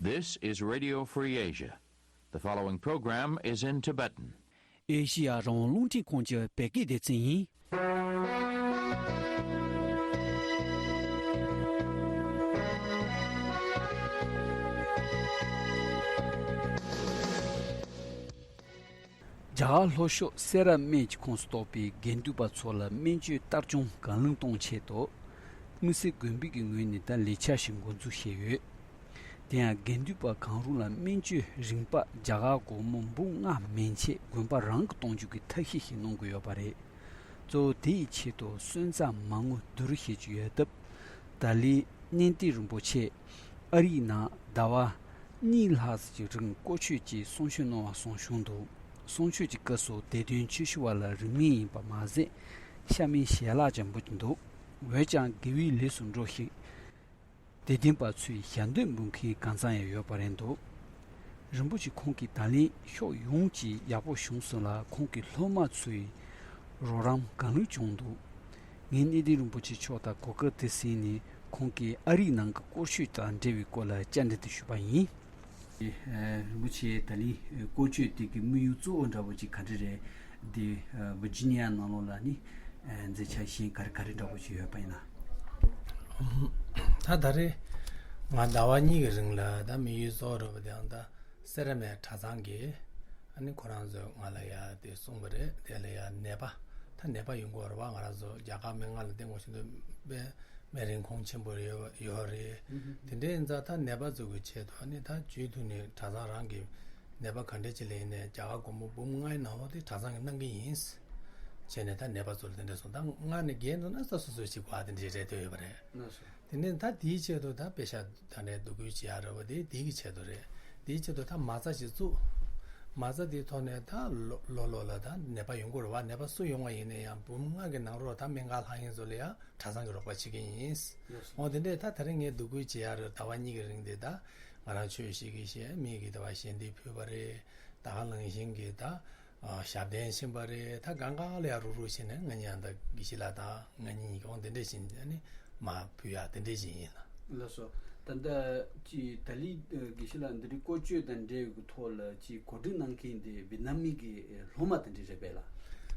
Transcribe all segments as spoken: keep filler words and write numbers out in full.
This is Radio Free Asia. The following program is in Tibetan. ཨེ་ཤི་ཡ་རང་དབང་རླུང་འཕྲིན་ཁང་གི་བོད་སྐད་སྡེ་ཚན་ཡིན། རྒྱ་གར་ལྷོ་ཕྱོགས་སེ་ར་སྨད་ཀྱི་ཁོངས་སུ་གཏོགས་པའི་དགེ་འདུན་པ་ཚོ་ལ་སྨན་བཅོས་ལྟ་སྐྱོང་གང་ལེགས་གཏོང་ཆེད་དུ། དམིགས་བསལ་དགོན་པའི་གི་ངོས་ནས་ད་ལས་འཆར་ཞིག་འགོ་འཛུགས་བྱས་ཡོད། དེ་ཡང་དགེ་འདུན་པ་གང་རུང་ལ་སྨན་བཅོས་རིན་པ་རྒྱ་གར་སྒོར་མོ་འབུམ་ལྔ་མན་ཆད་དགོན་པ་རང་གིས་གཏོང་རྒྱུ་གི་ཐབས་ཤེས་ཤིག་གནང་གི་ཡོད་པ་རེད། གཙོ་བོ་དེ་ཡི་ཆེད་དུ་སོན་རྩ་མ་དངུལ་བསྡུ་རུབ་བྱེད་ཀྱི་ཡོད་སྟབས། ད་ལན་གནས་བརྟན་རིན་པོ་ཆེ་ཨ་རིའི་ནང་ཟླ་བ་གཉིས་ལྷག་ཙམ་གྱི་རིང་སྐོར་སྐྱོད་ཀྱིས་གསུང་ཆོས་གནང་བ་གསུངས་བྱུང་འདུག། གསུང་ཆོས་ཀྱི་སྐབས་སུ་དད་ལྡན་ཆོས་ཞུ་བ་ལ་རིན་མེད་ཡིན་པ་མ་ཟད། ཤ་མེད་ཞལ་ལག་ཀྱང་འབུལ་གྱི་འདུག། འོན་ཀྱང་དགེ་བའི་ལས་སུ་འགྲོ་ཞིང་། དད་ལྡན་པ་ཚོས་ཞལ་འདོན་འབུལ་མཁན་གང་ཚང་ཡང་ཡོད་པ་རེད་འདུག། རིན་པོ་ཆེ་ཁོང་གིས་ད་ལན་ཕྱོགས་ཡོངས་ཀྱི་ཡག་པོ་བྱུང་སོང་ལ། ཁོང་གི་སློབ་མ་ཚོའི་རོགས་རམ་གང་ལེགས་བྱུང་འདུག། ངས་གནས་བརྟན་རིན་པོ་ཆེ་མཆོག་དང་གོ་སྐབས་དེ་ཟིན་ནས་ཁོང་གིས་ཨ་རིའི་ནང་གི་སྐོར་སྐྱོད་དང་འབྲེལ་བའི་སྐོར་ལ་བཅར་འདྲི་དེ་ཞུས་པ་ཡིན། ཨེ། རིན་པོ་ཆེ་ད་ལན་སྐོར་སྐྱོད་དེ་གི་དམིགས་ཡུལ་གཙོ་བོ་འདྲ་བོ་ཅིག་ག་འདྲ་རེད། འདི་ཝི་ཇི་ནི་ཡ་ནང་ལོགས་ལ་ནི་མཛད་འཆར་གཞན་ག་རེ་ག་རེ་འདྲ་བོ་ཞིག་ཡོད་པ་ཡིན་ན། ད་ད་རེས་ང་ཟླ་བ་གཉིས་ཀྱི་རིང་ལ་ད་དམིགས་ཡུལ་གཙོ་བོ་འདྲ་བོ་དེ་ཡང་ད་སེ་ར་སྨད་གྲྭ་ཚང་གི་ཨ་ནི་ཁོ་རང་ཚོས་ང་ལ་ཡ་དེ་གསུངས་པ་རེད། དེ་ལ་ཡ་ནད་པ་ད་ནད་པ་ཡོང་གི་ཡོད་རེད་བ། ང་རང་ཚོ་རྒྱ་གར་མི་ང་ལ་བསྟེན་དགོས་ཤིན་ཏུ་དཔེ། སྨན་རིན་གོང་ཆེན་པོ་ཡོད་ཡོད་རེད། དེ་འདྲའི་ཡིན་ཙང་ད་ནད་པ་ཚོ་གི་ཆེད་དུ་ནི་ད་རྒྱུན་དུ་ནི་གྲྭ་ཚང་རང་གི་ནད་པ་ག་འདྲ་ཅིག་ལ་ཡིན་ནའི་རྒྱ་གར་སྒོར་མོ་འབུམ་ལྔའི་ནང་ལོགས་དེ་གྲྭ་ཚང་གི་གནང་གི་ཡིན། བྱས་ནས་ད་ནད་པ་ཚོ་ལ་དེ་འདྲ་སོང་ད་སྔར་ནས་རྒན་འདུག་ན་ས་སོ་སོའི་ཅིག་བ་དེ་འདྲའི་རེད་འདོད་ཡོད་པ་རེད། དེ་ནས་ད་དེའི་ཆེད་དུ་ད་དཔེ་ཤ་ད་འདྲའི་འདུ་འགོད་བྱེད་ཡ་རེད་བ། དེ་དེའི་གི་ཆེད་དུ་རེད། དེའི་ཆེད་དུ་ད་མ་རྩ་ཞིག་བཙུགས། མ་རྩ་དེའི་ཐོག་ནས་ད་ལོ་ལོ་ལོ་ལ་ད་ནད་པ་ཡོང་གི་རེད་བ། ནད་པ་སུ་ཡོང་བ་ཡིན་ན་ཡང་འབུམ་ལྔ་གི་ནང་ལོགས་ད་སྨན་ཁང་ལྷག་ཡིན་ཚོ་ལ་ཡང་གྲྭ་ཚང་གི་རོགས་པ་བྱེད་ཀྱི་ཡིན། འོ་དེ་འདྲས་ད་དེ་རིང་ངས་འདུ་འགོད་བྱེད་ཡ་རེད། ཟླ་བ་གཉིས་ཀྱི་རིང་དེ་ད་ང་རང་ཆོས་བཤད་ཀྱི་བཤད། མི་གི་ད་བ་ཞལ་འདེབས་ཕུལ་བ་རེད། ད་ག་ནང་བཞིན་གྱི་ད་ཞབས་བརྟན་ཕྱིན་པ་རེད། ད་གང་ག་ལ་ཡ་རུག་རུག་བྱས་ནས་ང་གཉིས་ཡང་ད་དགེ་བཤེས་ལགས་དང་ང་གཉིས་གཉིས་ཀྱི་འོ་དེ་འདྲས་བྱས་ནས་ནི་མ་ཕུལ་ཡ་དེ་འདྲས་བྱས་ཡིན་ལ། ལགས་སོ། ད་ལྟ་ཅི་ད་ལི་དགེ་བཤེས་ལགས་འདི་རིགས་བཀོལ་སྤྱོད་དང་འབྲེལ་བའི་ཐོག་ལ་ཅི་གོ་སྒྲིག་གནང་མཁན་དེ་ཝེ་ནམ་མི་གི་སློབ་མ་དེ་འདྲས་རེད་པས་ལ།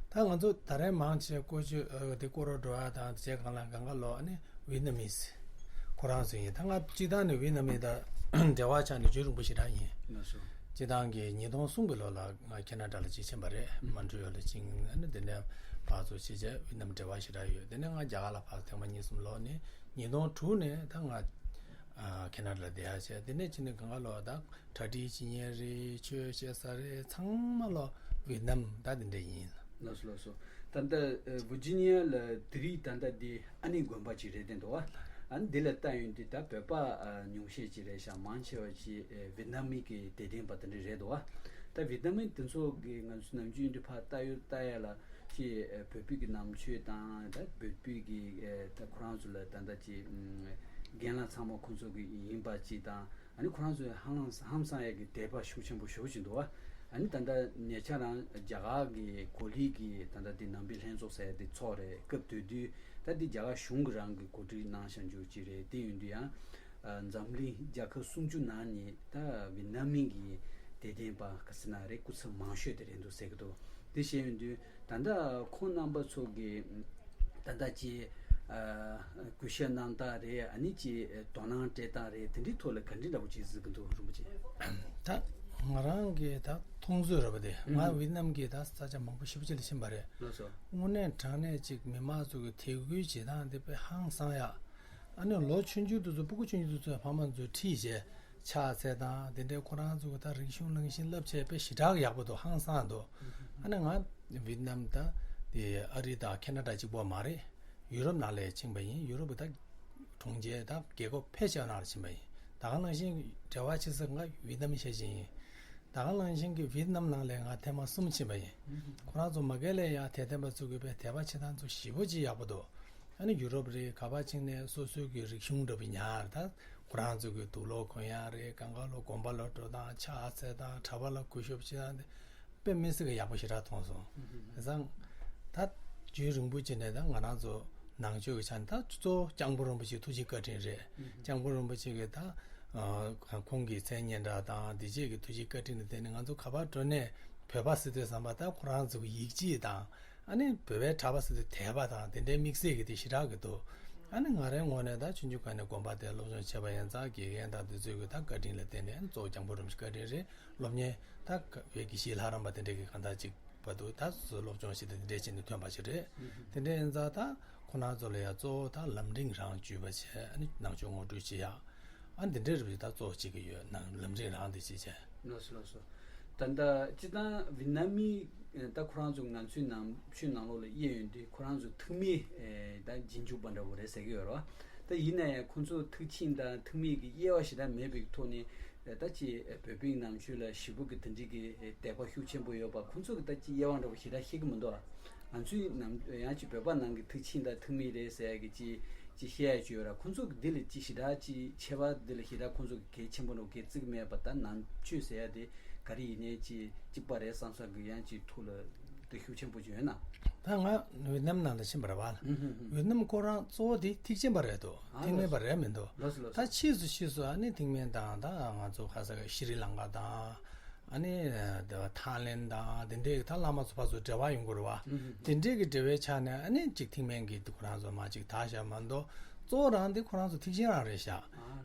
ད་ང་ཚོ་ད་རེས་མང་ཆེ་བཀོལ་སྤྱོད་ཨ་དེ་སྐོར་རོ་འགྲོ་ཡ་དང་དེ་བྱས་གང་ལ་གང་ག་ལོ་ཨ་ནི་ཝེ་ནམ་མི་སི་ཁོ་རང་ཚོ་ཡིན། ད་ང་སྤྱི་བཏང་ནས་ཝེ་ནམ་མི་དང་འབྲེལ་བ་ཆགས་ནས་རྒྱུན་རིང་པོ་ཞེ་དྲག་ཡིན། ལགས་སོ། སྤྱི་བཏང་གི་ཉིས་སྟོང་གསུམ་གི་ལོ་ལ་ང་ཁེ་ན་ཌ་ལ་གཅིག་ཕྱིན་པ་རེད། མོན་ཊི་རི་ཡོལ་ལ་གཅིག་ཨ་ནི་དེ་ནས་ཕར་ཚུར་ཕྱིན་བྱས་ཝེ་ནམ་འབྲེལ་བ་ཞེ་དྲག་ཡོད། དེ་ནས་ང་རྒྱ་གར་ལ་ཕར་ཐེངས་མ་གཉིས་གསུམ་ལོག་ནས་ཉིས་སྟོང་དྲུག་ནས་ད་ང་ཨ་ཁེ་ན་ཌ་ལ་བསྡད་ཡ་བྱས། དེ་ནས་ཕྱིན་ནས་གང་ག་ལོག་ད་གྲ་སྒྲིག་བྱེད་མཁན་རེད། ཆོས་བཤད་ས་རེད། ཚང་མ་ལོག་ཝེ་ནམ་ད་དེ་འདྲ་ཡིན། ལགས་སོ་ལགས་སོ། ད་ལྟ་ཨ་ཝི་ཇི་ནི་ཡ་ལ་དེ་རིང་ད་ལྟ་འདི་ཨ་ནི་དགོན་པ་ཅིག་རེད་བསྟན་འདུག་བ། ཨ་ནི་འདི་ལ་ལྟ་ཡོང་དུས་ད་བོད་པ་ཨ་ཉུང་ཤས་ཅིག་རེད་ཤག། མང་ཆེ་བ་ཅིག་ཨ་ཝེ་ནམ་མི་གི་དད་ལྡན་པ་དེ་འདྲ་རེད་འདུག་བ། ད་ཝེ་ནམ་མི་དེ་ཚོ་གི་ང་ཚོ་ནམ་རྒྱུན་དུ་ཕར་ལྟ་ཡོད་ལྟ་ཡ་ལ་ཅིག་ཨ་བོད་པའི་གི་ནང་ཆོས་དང་ད་བོད་པའི་གི་ཨ་ད་ཁོ་རང་ཚོ་ལ་ད་ལྟ་ཅིག་ཨ་རྒན་ལགས་ཚང་མ་ཁོང་ཚོ་གི་ཡིན་པ་ཅིག་དང་། ཨ་ནི་ཁོ་རང་ཚོའི་ཧང་ལང་ཧང་སང་ཡ་གི་དད་པ་ཤུགས་ཆེན་པོ་ཞེ་པོ་ཅིག་འདུག་བ། ཨ་ནི་ད་ལྟ་ཉེ་ཆར་རང་རྒྱ་གར་གི་གོ་ལི་གི་ད་ལྟ་འདི་ནང་པའི་ལྷན་ཚོགས་ཟེར་ཡ་དེ་ཚོགས་རེད། སྐབས་དེ་དུས་ད་འདི་རྒྱ་གར་གཞུང་གི་རང་གི་གོ་སྒྲིག་གནང་བཞག་རྒྱུ་ཅིག་རེད། དེ་ཡིན་དུས་ཡང་ཨ་འཛམ་གླིང་རྒྱལ་ཁབ་སུམ་ཅུ་ནང་ནས་ད་ཝེ་ནམ་མི་གི་དད་ལྡན་པ་ག་ཟེར་ན་རེད། སྐུ་ཚབ་མང་ཤོས་དེ་རེད་འདུག་ཟེར་གི་འདུག། དེ་བཤད་ཡོང་དུས། ད་ལྟ་ཁོང་རྣམ་པ་ཚོ་གི་ད་ལྟ་ཅི་ཨ་གུས་ཞབས་གནང་སྟངས་རེད། ཨ་ནི་ཅི་དོ་སྣང་སྤྲད་སྟངས་རེད། དེ་འདྲའི་ཐོག་ལ་ག་འདྲ་འདྲ་པོ་ཅིག་གཟིགས་ཀྱི་འདུག་རིན་པོ་ཆེ། ད་ང་རང་གི་ད་མཐོང་ཚོད་རེད་པ་དེ། ང་ཝེ་ནམ་གི་ད་ས་ཆ་མང་པོ་ཞེ་པོ་ཅིག་ལ་ཕྱིན་པ་རེད། ལགས་སོ། དངོས་གནས་དྲང་གནས་ཅིག་མི་མང་ཚོ་གི་དད་གུས་བྱེད་སྟངས་དེ་དཔེ་ཧང་སང་ཡ། ཨ་ནི་ལོ་ཆུང་ཆུང་དེ་ཚོ་སྤུ་གུ་ཆུང་ཆུང་དེ་ཚོས་ཕ་མ་ཚོ་ཁྲིད་བྱས། ཕྱག་འཚལ་དང་དེ་འདྲའི་ཁོ་རང་ཚོ་གི་ད་རིག་གཞུང་གླེང་གཞི་བསླབ་བྱས་དཔེ་ཞེ་དྲག་ཡག་པོ་འདུག། ཧང་སང་འདུག། ཨ་ནི་ང་ཝེ་ཏི་ནམ་ད་དེ་ཨ་རི་དང་ཁེ་ན་ཌ་གཅིག་པོ་མ་རེད། ཡུ་རོབ་ནང་ལ་ཕྱིན་པ་ཡིན། ཡུ་རོབ་ཀྱི་ད་གྲོང་ཁྱེར་ད་རྒྱལ་ཁབ་ཕལ་ཆེ་བ་ནང་ལ་ཕྱིན་པ་ཡིན། ད་ག་ནང་བཞིན་འབྲེལ་བ་བྱེད་ས་ང་ཝེ་ཏི་ནམ་ཤེས་ཀྱི་ཡིན། ད་ག་ནང་བཞིན་གྱི་ཝེ་ཏི་ནམ་ནང་ལ་ང་ཐེངས་མ་གསུམ་ཕྱིན་པ་ཡིན། ཁོ་རང་ཚོ་མ་གི་ལ་ཡང་དད་ལྡན་པ་ཚོ་གི་དཔེ་དད་པ་བྱེད་སྟངས་ཚོ་ཞེ་པོ་ཅིག་ཡག་པོ་འདུག། ཨ་ནི་ཡུ་རོབ་རེད། ག་པར་ཕྱིན་ནས་སོ་སོའི་གི་རིག་གཞུང་འདྲ་པོ་ཉར། ད་ཁོ་རང་ཚོ་གི་དུག་ལོག་གོན་ཡག་རེད། གང་ག་ལོ་དགོན་པ་ལ་འགྲོ་སྟངས། ཕྱག་འཚལ་སྟངས། གྲྭ་པ་ལ་གུས་ཞབས་བྱེད་སྟངས་དེ་དཔེ་མི་སྲིད་གི་ཡག་པོ་ཞེ་དྲག་མཐོང་སོང་། དེང་སང་ད་རྒྱུན་རིང་པོ་ཅིག་ནས་ད་ང་རང་ཚོ་ནང་ཆོས་ཀྱི་ཆ་ནས་ད་གཙོ་བོ་སྐྱབས་མགོན་རིན་པོ་ཆེ་ཐུགས་རྗེ་བཀའ་དྲིན་རེད། སྐྱབས་མགོན་རིན་པོ་ཆེ་གི་ད་ ཨ་ཁོང་གི་མཚན་སྙན་གྲགས་དང་དེ་རྗེས་ཀྱི་ཐུགས་རྗེ་བཀའ་དྲིན་ལ་བརྟེན་ནས་ང་ཚོ་ག་པར་འགྲོ་ནས་བོད་པ་ཟེར་དུས་ཙམ་པ་ད་ཁོ་རང་ཚོ་གི་ཡིག་ཆ་དང་། ཨ་ནི་བོད་པའི་གྲྭ་པ་ཟེར་དུས་དད་པ་དང་དེ་འདྲའི་དམིགས་བསལ་གྱི་དེ་ཞེ་དྲག་གི་འདུག་ཨ་ནི་ང་རའི་ངོས་ནས་ད་ཆུང་ཆུང་སྒང་ནས་དགོན་པ་དེར་སློབ་སྦྱོང་བྱས་པ་ཡིན་ཙང་དགེ་རྒན་དང་དེ་ཚོའི་གི་ད་བཀའ་དྲིན་ལ་བརྟེན་ནས། ཨ་ནི་གཙོ་བོ་སྐྱབས་མགོན་རིན་པོ་ཆེའི་བཀའ་དྲིན་རེད། སློབ་གཉེར་ད་བོད་ཀྱི་གཞིས་ལྷ་རམས་པ་དེ་འདྲའི་གི་གང་ལྟར་ཅིག་བར་དུ་ད་སློབ་སྦྱོང་བྱས་ཏེ་དེ་འདྲའི་བྱས་ནས་ཐོན་པ་ཞིག་རེད། དེ་འདྲའི་ཡིན་ཙང་ད་ཁོ་རང་ཚོ་ལ་ཡང་གཙོ་བོ་ད་ལམ་རིམ་རང་བརྒྱུད་པ་བྱས། ཨ་ནི་ནང་ཆོས་ངོ་སྤྲོད་བྱེད་ཡག་ཨ་འདི་འདྲའི་རིགས་ད་གཙོ་བོ་གཅིག་གི་ཡོད་ན། ལམ་རིམ་རང་དེ་བྱེད་བྱས། ལགས་སོ་ལགས་སོ། ད་ལྟ་སྤྱིར་བཏང་ཝེད་ནམ་མི་ད་ཁོ་རང་ཚོ་ང་ཚོའི་ནང་ཆོས་ནང་ལོགས་ལ་དབྱེ་ཡོང་དུས་ཁོ་རང་ཚོ་ཐུགས་མེད་ད་རྗེས་འཇུག་པ་འདྲ་བོ་རེད་ཟེར་གྱི་ཡོད་རེད་བ། ད་ཡིན་ན་ཡང་ཁོ་ཚོ་ཐུགས་ཆེན་དང་ཐུགས་མེད་ཀྱི་དབྱེ་བ་ཞེ་དྲག་མེད་པའི་ཐོག་ནས། ད་ཅི་བོད་པའི་ནང་ཆོས་ལ་ཞེ་པོ་གི་དེ་འདྲའི་གི་དད་པ་ཤུགས་ཆེན་པོ་ཡོད་པ། ཁོ་ཚོ་གི་ད་ཅི་དབྱེ་བ་འདྲ་བོ་ཞེ་དྲག་ཤེས་ཀྱི་མི་འདུག་ང་ཚོའི་ནང་ཡང་ཅི་བོད་པ་ནང་གི་ཐུགས་ཆེན་དང་ཐུགས་མེད་རེད་ཟེར་ཡ་གི་ཅི་ཅི་བཤད་ཡ་ཅི་ཡོད་ར། ཁོ་ཚོ་གི་འདི་ལ་ཅི་ཞེ་དྲག་ཅི་ཁྱད་པར་འདི་ལ་ཞེ་དྲག་ཁོ་ཚོ་གི་གལ་ཆེན་པོ་འདྲ་བོ་གལ་བརྩི་གི་མེད་པ། ད་ནང་ཆོས་ཟེར་ཡ་དེ་ག་རེ་ཡིན་ནའི་ཅི་གཅིག་པ་རེད་བསམ་བསམ་གི་ཡང་ཅི་ཐུགས་ལ་དེ་ཤུགས་ཆེན་པོ་ཅིག་ཡོད་ན། ད་ང་ཝེད་ནམ་ནང་ལ་ཕྱིན་པ་རེད་བ། ཝེད་ནམ་ཁོ་རང་གཙོ་བོ་དེ་ཐེག་ཆེན་པ་རེད་འདུག་ཨ་ཐེག་དམན་པ་རེད་མི་འདུག་ལགས་སོ་ལགས་སོ། ད་ཕྱིས་སུ་ཕྱིས་སུ་ཨ་ནི་ཐེག་དམན་དང་། ད་ང་ཚོ་ཁ་ས་ཤྲི་ལང་ཀ་དང་། ཨ་ནི་ད་ཐའི་ལེན་དང་དེ་འདྲའི་ད་བླ་མ་ཚོ་ཕར་ཚུར་འབྲེལ་བ་ཡོང་གི་རེད་བ། དེ་འདྲའི་གི་འབྲེལ་བའི་ཆ་ནས་ཨ་ནི་ཅིག་ཐེག་དམན་གྱི་ཁོ་རང་ཚོ་མར་ཅིག་དར་བཞག་མ་གཏོགས། གཙོ་བོ་རང་དེ་ཁོ་རང་ཚོ་ཐེག་ཆེན་རང་རེད་ཤག་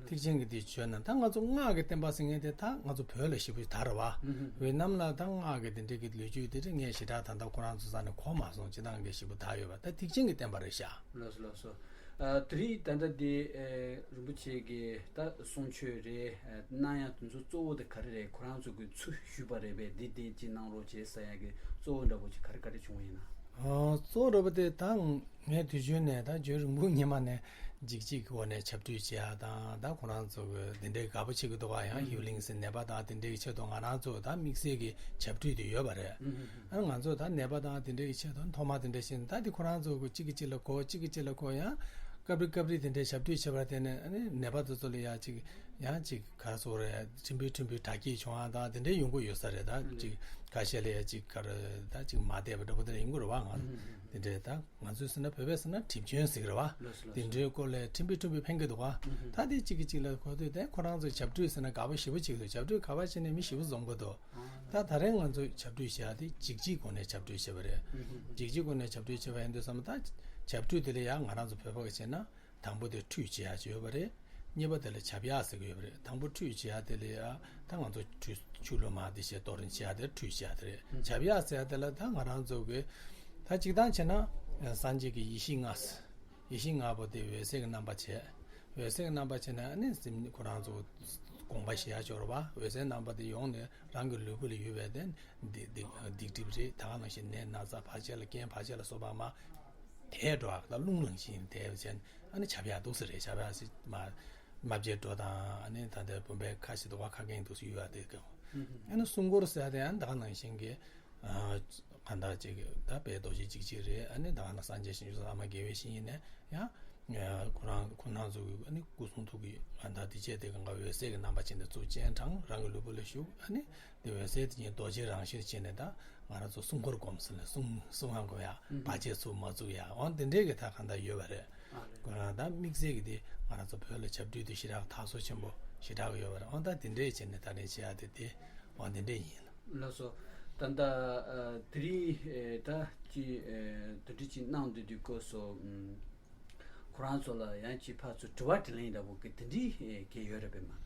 ཐེག་ཆེན་གྱི་དེ་བརྗོད་ན། ད་ང་ཚོ་སྔགས་ཀྱི་བསྟན་པ་ཟེར་མཁན་དེ་ད་ང་ཚོ་བོད་ལ་ཞེ་པོ་དར་བ། ཝེད་ནམ་ལ་ད་སྔགས་ཀྱི་དེ་འདྲའི་གི་ལོ་རྒྱུས་དེ་འདྲ་ངས་ཞེ་དྲག་ད་ལྟ་ཁོ་རང་ཚོ་རྩ་ནས་གོ་མ་སོང་། སྤྱིར་བཏང་གི་ཞེ་པོ་དར་ཡོད་པ། ད་ཐེག་ཆེན་གྱི་བསྟན་པ་རེད་ཤག་ལགས་སོ་ལགས་སོ། ཨ་དེ་རིང་ད་ལྟ་དེ་ཨེ་རིན་པོ་ཆེ་གིས་ད་གསུང་ཆོས་རེད། ཨ་གནང་ཡ་དེ་ཚོ་གཙོ་བོ་དེ་ག་རེ་རེད། ཁོ་རང་ཚོ་གིས་ཚུར་ཞུས་པ་རེད་པས། འདི་དེ་ཅིག་གནང་རོགས་བྱེད་ཟེར་ཡ་གི་གཙོ་བོ་འདྲ་པོ་ཅིག་ག་རེ་ག་རེ་བྱུང་བ་ཡིན་ན། ཨ་གཙོ་བོ་འདྲ་པོ་དེ་ད་ངས་དུས་རྒྱུན་ནས་ད་རྒྱུན་རིང་པོ་སྔོན་མ་ནས་འཇིགས་བྱེད་ཀྱི་སྒོ་ནས་ཁྱབ་བསྒྲགས་བྱེད་ཡ་དང་། ད་ཁོ་རང་ཚོ་གི་དེ་འདྲའི་དགའ་པོ་བྱེད་ཀྱི་འདུག་ག་ཡང་ཧིའུ་ལིང་ཟེར་ནད་པ་དང་དེ་འདྲའི་གི་ཆེད་དུ་ང་རང་ཚོ་ད་དམིགས་བསལ་གྱི་ཁྱབ་བསྒྲགས་དེ་ཡོད་པ་རེད། ཨ་ང་ཚོ་ད་ནད་པ་དང་དེ་འདྲའི་གི་ཆེད་དུ་ཐོག་མ་དེ་འདྲ་བྱས་ནས། ད་དེ་ཁོ་རང་ཚོ་གི་གཅིག་གིས་གཅིག་ལ་གོ། གཅིག་གིས་གཅིག་ལ་གོ། ཡང་སྐབས་རེ་སྐབས་རེ་དེ་འདྲའི་ཁྱབ་བསྒྲགས་བྱེད་པར་བརྟེན་ནས། ཨ་ནི་ནད་པ་དེ་ཚོ་ལ་ཡང་ཅིག་ཡང་ཅིག་ག་རེ་ཟེར་དགོས་རེད། ཕྲན་བུ་ཕྲན་བུ་དྲག་སྐྱེད་བྱུང་བ་དང་དེ་འདྲའི་ཡོང་གི་ཡོད་ས་རེད། ད་ཅིག་ཁ་ཤས་ལ་ཡང་ཅིག་ག་རེ་ད་ཅིག་མ་བསྡད་པ་འདྲ་པོ་དེ་འདྲ་ཡོང་གི་རེད་བ། ང་དེ་འདྲའི་ད་ང་ཚོས་ཟེར་ན་བོད་པས་ཟེར་ན་གྲིབ་ཅན་ཟེར་གི་རེད་བ། ལགས་སོ་ལགས་སོ། དེ་འདྲའི་སྐོར་ལ་ཕྲན་བུ་ཕྲན་བུ་ཕན་གི་འདུག་ག་ད་དེ་གཅིག་གིས་གཅིག་ལ་གོ་དུས། དེ་ཁོ་རང་ཚོ་ཁྱབ་བསྒྲགས་ཟེར་ན་དགའ་པོ་ཞེ་པོ་བྱེད་ཀྱི་འདུག་ཁྱབ་བསྒྲགས་ག་པར་བྱས་ནས་མི་ཞེ་པོ་འཛོམས་གི་འདུག་ད་ད་རེས་ང་ཚོས་ཁྱབ་བསྒྲགས་བྱེད་ཡ་དེ་འཇིགས་བྱེད་སྒོ་ནས་ཁྱབ་བསྒྲགས་བྱས་པ་རེད། འཇིགས་བྱེད་སྒོ་ནས་ཁྱབ་བསྒྲགས་བྱས་པ་ཡིན་དུས་ཙམ། ད་ཁྱབ་བསྒྲགས་དེ་ལ་ཡང་ང་རང་ཚོ་བོད་པ་གིས་བྱས་ན། དང་པོ་དེ་ཁྲུས་བྱེད་ཡ་ཅིག་ཡོད་པ་རེད། གཉིས་པ་དེ་ལ་ཆབ་ཡག་ཟེར་གི་ཡོད་པ་རེད། དང་པོ་ཁྲུས་བྱེད་ཡ་དེ་ལ་ཡ་ད་ང་ཚོ་ཁྲུས་ཆུ་ལོ་མ་དེ་བྱས་གཏོར་རིན་བྱེད་ཡ་དེ་ཁྲུས་བྱེད་ཡ་དེ་རེད། ཆབ་ཡག་ཟེར་ཡ་དེ་ལ་ད་ང་རང་ཚོ་གི་ད་སྤྱིར་བཏང་བྱས་ན་སངས་རྒྱས་ཀྱི་ཡེ་ཤེས་ལྔ། ཡེ་ཤེས་ལྔ་པོ་དེ་འོད་ཟེར་གྱི་རྣམ་པ་བྱས། འོད་ཟེར་གྱི་རྣམ་པ་བྱས་ནས་ཨ་ནི་སེམས་ཁོ་རང་ཚོ་དགོངས་པ་བཞེས་ཡ་ཅིག་ཡོད་རེད་བ། འོད་ཟེར་རྣམ་པ་དེ་ཡོང་ནས་རང་གི་ལུས་པོ་ལ་ཡོད་པའི་དེ་སྡིག་སྡིག་སྡིག་སྒྲིབ་རེད། ད་ག་ནང་བཞིན་ནད་ན་ཚ་བར་ཆད་ལ་རྐྱེན་བར་ཆད་ལ་སོགས་པ་མར་དེད་འགྲོ་ཡ། ད་རླུང་ནང་བཞིན་དེད་བྱས་ནས་ཨ་ནི་ཆབ་ཡག་འདུག་སེ་རེད། ཆབ་ཡག་ཟེར་མ་རྨ་བྱའི་སྒྲོ་དང་། ཨ་ནི་ད་ལྟའི་བུམ་པའི་ཁ་ཞིག་འདུག་བ། ཁ་རྒན་འདུག་སེ་གཡུག་ཡ་དེ་གི། ཨ་ནི་སྲུང་འཁོར་ཟེར་ཡ་དེ་ཡང་ད་ག་ནང་བཞིན་གྱི། ཨ་གང་ལྟར་ཅིག་ད་དཔལ་རྡོ་རྗེ་འཇིགས་བྱེད་རེད། ཨ་ནི་ད་ག་ནང་སངས་རྒྱས་བྱང་ཆུབ་སེམས་དཔའ་དམ་པ་དགེ་བའི་བཤེས་གཉེན་ནས་ཡང་ཁོ་རང་ཁོང་རྣམ་ཚོ་གི་ཨ་ནི་སྐུ་གསུང་ཐུགས་ཀྱི་གང་ལྟར་དེ་བྱས་ཏེ་གང་ག་འོད་ཟེར་གྱི་རྣམ་པ་ཅན་དེ་ཚུར་སྤྱན་དྲངས། རང་གི་ལུས་པོ་ལ་ཞུགས། ཨ་ནི་དེ་འོད་ཟེར་དེ་ཉིད་རྡོ་རྗེ་རང་བཞིན་བྱས་ནས། ད་ང་རང་ཚོ་སྲུང་འཁོར་སྒོམ་ཟེར་ནས་སྲུང་སྲུང་ཧང་དགོས་ཡ། བར་ཆད་ཚུར་མ་བཙུགས་ཡ། འོ་དེ་འདྲའི་གི་ད་གང་ལྟར་ཡོད་པ་རེད། ཨ་རེད། ཁོ་རང་ད་དམིགས་བསལ་གྱི་དེ་ང་རང་ཚོ་བོད་ལ་ཁྱབ་བསྒྲགས་དེ་ཞེ་དྲག་ཐག་གཅོད་ཆེན་པོ་ཞེ་དྲག་ཡོད་པ་རེད། འོ་ད་དེ་འདྲའི་བྱས་ནས་ད་རེས་བྱེད་ཡ་དེ་དེ་འོ་དེ་འདྲ་ཡིན། ལགས་སོ། ད་ལྟ་ཨ་དེ་རིང་ཨེ་ད་ཅི་ཨེ་དེ་འདྲ་ཅིག་གནང་འདོད་དུས་སྐབས་སུ། ཨམ་ཁོ་རང་ཚོ་ལ་ཡང་ཅིག་ཕར་ཚུར་དྲི་བ་དྲིས་ལན་འདྲ་པོ་གི་དེ་འདྲའི་ཨེ་གལ་ཡོད་རེད་པས་མ།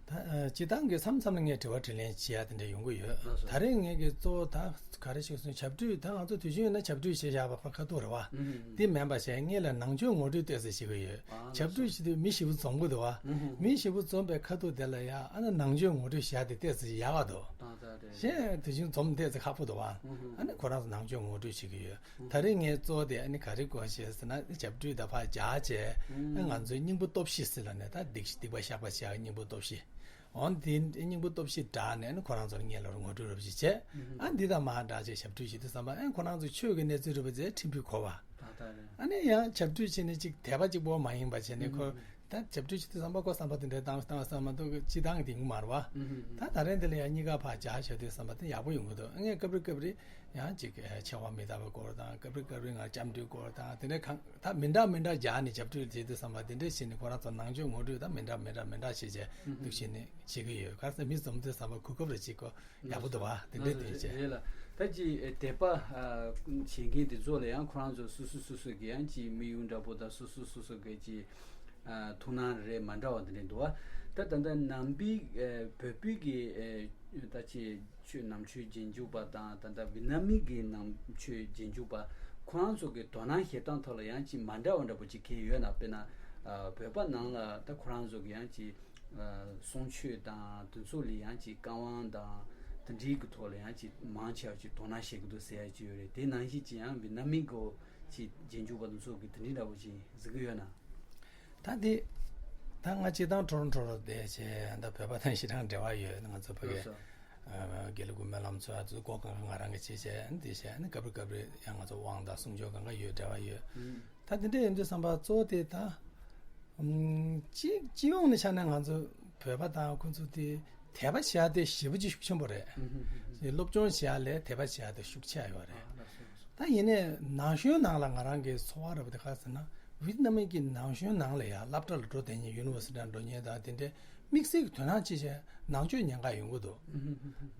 ད་ཨ་སྤྱིར་བཏང་གི་མཚམས་མཚམས་ལ་ངས་དྲི་བ་དྲིས་ལན་བྱེད་ཡ་དེ་འདྲ་ཡོང་གི་ཡོད། ལགས་སོ། ད་རེས་ངས་གི་གཙོ་བོ་ད་ག་རེ་ཞིག་སོང་། ཁྱབ་བསྒྲགས་ད་ང་ཚོ་དུས་རྒྱུན་ཡིན་ན་ཁྱབ་བསྒྲགས་བྱེད་བཞག་པ་ཁ་ཐུག་རེད་བ། ཨུམ་ཨུམ། དེ་མིན་པ་བྱས་སྔོན་ལ་ནང་ཆོས་ངོ་སྤྲོད་ཏོག་ཙམ་བྱེད་ཀྱི་ཡོད། ཨ་ཁྱབ་བསྒྲགས་བྱེད་དུས་མི་ཞེ་པོ་འཛོམས་ཀྱི་འདུག་བ། ཨུམ་ཨུམ། མི་ཞེ་པོ་འཛོམས་པའི་ཁ་ཐུག་དེ་ལ་ཡ་ཨ་ནི་ནང་ཆོས་ངོ་སྤྲོད་བྱེད་ཡ་དེ་ཏོག་ཙམ་ཡག་པ་འདུག་ད་ད་རེད། གཞན་དུས་རྒྱུན་འཛོམས་ཏོག་ཙམ་ཁག་པོ་འདུག་བ། ཨུམ་ཨུམ། ཨ་ནི་ཁོ་རང་ཚོ་ནང་ཆོས་ངོ་སྤྲོད་བྱེད་ཀྱི་ཡོད། ད་རེས་ངའི་གཙོ་བོ་དེ་ཨ་ནི་ག་རེ་དགོས་ཞེས་ཟེར་ན། ཁྱབ་བསྒྲགས་ད་ཕར་རྒྱག་བྱས། ཨ་ང་ཚོའི་སྙིང་པོ་སྟོབས་བཞི་ཟེར་ལབ་ནས། ད་སྡིག་སྡིག་པ་བཤགས་པ་བྱེད་ཡ་སྙིང་པོ་སྟོབས་བཞི། འོ་དེ་སྙིང་པོ་སྟོབས་བཞི་བསྒྲགས་ནས་ཨ་ནི་ཁོ་རང་ཚོར་སྔོན་ལ་ངོ་སྤྲོད་རོབ་ཅིག་བྱས། ཨ་འདི་དང་མར་སྦྲགས་བྱས་ཁྱབ་བསྒྲགས་བྱེད་དུས་ཙམ་པ། ཨ་ཁོ་རང་ཚོ་ཆོས་ཀྱི་གནས་ཚུལ་རེད་པ་ཟེར་ཕྲན་བུ་གོ་བ། ད་ད་རེད། ཨ་ནི་ཡང་ཁྱབ་བསྒྲགས་བྱས་ནས་ཅིག་དད་པ་གཅིག་པོ་མ་ཡིན་པ་བྱས་ནས། ཁོ་ ད་རྒྱབ་སྐྱོར་བྱེད་དུས་བསམ་པ་ཁོ་བསམ་པ་དེ་འདྲའི་བཏང་བཏང་བསམ་མ་གཏོགས་སྤྱི་བཏང་གི་དེ་ཡོང་གི་མ་རེད་བ། ད་ད་རེས་འདི་ལ་ཡང་གཉིས་ཀ་ཕར་སྦྱར་བྱས་དུས་བསམ་པ་དེ་ཡག་པོ་ཡོང་གི་འདུག་ངས་སྐབས་རེ་སྐབས་རེ་ཡང་ཅིག་ཆེ་བ་མི་ལྟ་བའི་སྐོར་དང་སྐབས་རེ་སྐབས་རེ་ང་སྐྱབས་འགྲོའི་སྐོར་དང་དེ་འདྲའི་གང་ད་མི་འདྲ་མི་འདྲ་སྦྱར་ནས་རྒྱབ་སྐྱོར་བྱེད་དུས་བསམ་པ་དེ་འདྲའི་བྱས་ནས་ཁོ་རང་ཚོ་ནང་ཆོས་ངོ་སྤྲོད་ད་མི་འདྲ་མི་འདྲ་མི་འདྲ་བྱེད་བྱས་འདུག་བྱས་ནས་བྱེད་ཀྱི་ཡོད། ག་རེ་ཟེར་མི་འཛོམས་དུས་བསམ་པ་གོ་སྐབས་རེ་བྱེད་དགོས། ཡག་པོ་འདུག་བ། དེ་འདྲའི་དེ་བྱས། རེད་ལ། ད་ཅི་དད་པ་ཨ་བྱེད་མཁན་དེ་ཚོ་ལ་ཡང་ཁོ་རང་ཚོ་སོ་སོ་སོ་སོ་གི་ཡང་ཅི་དམིགས་ཡུལ་འདྲ་པོ་དང་སོ་སོ་སོ་སོ་གི་ཅི་ཨ་ཐུགས་སྣང་རེ་མ་འདྲ་བ་དེ་འདྲ་འདུག་བ། ད་ད་ལྟ་ནང་པའི་ཨ་བོད་པའི་གི་ཨ་ད་ཅི་ཆོས་ནང་ཆོས་རྗེས་འཇུག་པ་དང་ད་ལྟ་ཝི་ནམ་མི་གི་ནང་ཆོས་རྗེས་འཇུག་པ་ཁོ་རང་ཚོ་གི་དོ་སྣང་བྱེད་སྟངས་ཐོག་ལ་ཡང་ཅི་མ་འདྲ་བ་འདྲ་པོ་ཅིག་གང་ཡོད་ན། དཔེར་ན་ཨ་བོད་པ་ནང་ལ་ད་ཁོ་རང་ཚོ་གི་ཡང་ཅི་གསུང་ཆོས་དང་དེ་ཚོ་ལ་ཡང་ཅིག་བཀའ་དབང་དང་དེ་འདྲའི་གི་ཐོག་ལ་ཡང་ཅིག་མང་ཆེ་བ་ཅིག་དོ་སྣང་བྱེད་ཀྱི་འདུག་ཟེར་ཡ་ཅིག་ཡོད་རེད། དེ་ནང་བཞིན་ཅིག་ཡང་ཝི་ནམ་མི་གོ་ཅིག་རྗེས་འཇུག་པ་དེ་ཚོ་གི་དེ་འདྲའི་འདྲ་པོ་ཅིག་གཟིགས་ཀྱི་ཡོད་ན། ད་དེ་ད་ང་སྤྱིར་བཏང་ཊོ་རོན་ཊོ་ལ་བསྡད་བྱས་ད་བོད་པ་དང་ཞེ་དྲག་འབྲེལ་བ་ཡོད། ང་ཚོ་ཕ་གི་ལགས་སོ། ཨ་དགེ་ལུགས་ཀྱི་སྨོན་ལམ་ཚོ་ཨ་ཚོ་སྒོ་གང་ག་ང་རང་གི་བྱས་བྱས་འདི་བྱས་ནི་སྐབས་རེ་སྐབས་རེ་ཡང་ང་ཚོ་དབང་དང་གསུང་ཆོས་གང་ག་ཡོད། འབྲེལ་བ་ཡོད། ད་དེ་འདྲ་ཡིན་དུས་བསམ་པ་གཙོ་བོ་དེ་ད་ཨམ་སྤྱི་སྤྱི་ཡོངས་ནས་ཆ་ནས་ང་ཚོ་བོད་པ་དང་ཁོ་ཚོ་དེ་དད་པ་བྱ་དེ་ཞེ་པོ་ཅིག་ཤུགས་ཆེན་པོ་རེད། སློབ་སྦྱོང་བྱ་ལས་དད་པ་བྱ་དེ་ཤུགས་ཆེ་ཡོད་རེད། ད་ཡིན་ནའི་ནང་ཆོས་ནང་ལ་ང་རང་གི་ཚོར་བ་རེད་པ་དེ་ག་ཟེར་ན་ཝི་ཏི་ནམ་གྱི་ནང་ཆོས་ནང་ལ་ཡང་སློབ་གྲྭ་ལ་འགྲོ་བསྡད་མཁན་ཡུ་ནི་ཝར་སི་ཊི་ལ་འགྲོ་མཁན་དང་དེ་འདྲའི་དམིགས་བསལ་གྱི་དོ་སྣང་བྱེད་བྱས་ནང་ཆོས་ཉན་ག་ཡོང་གི་འདུག་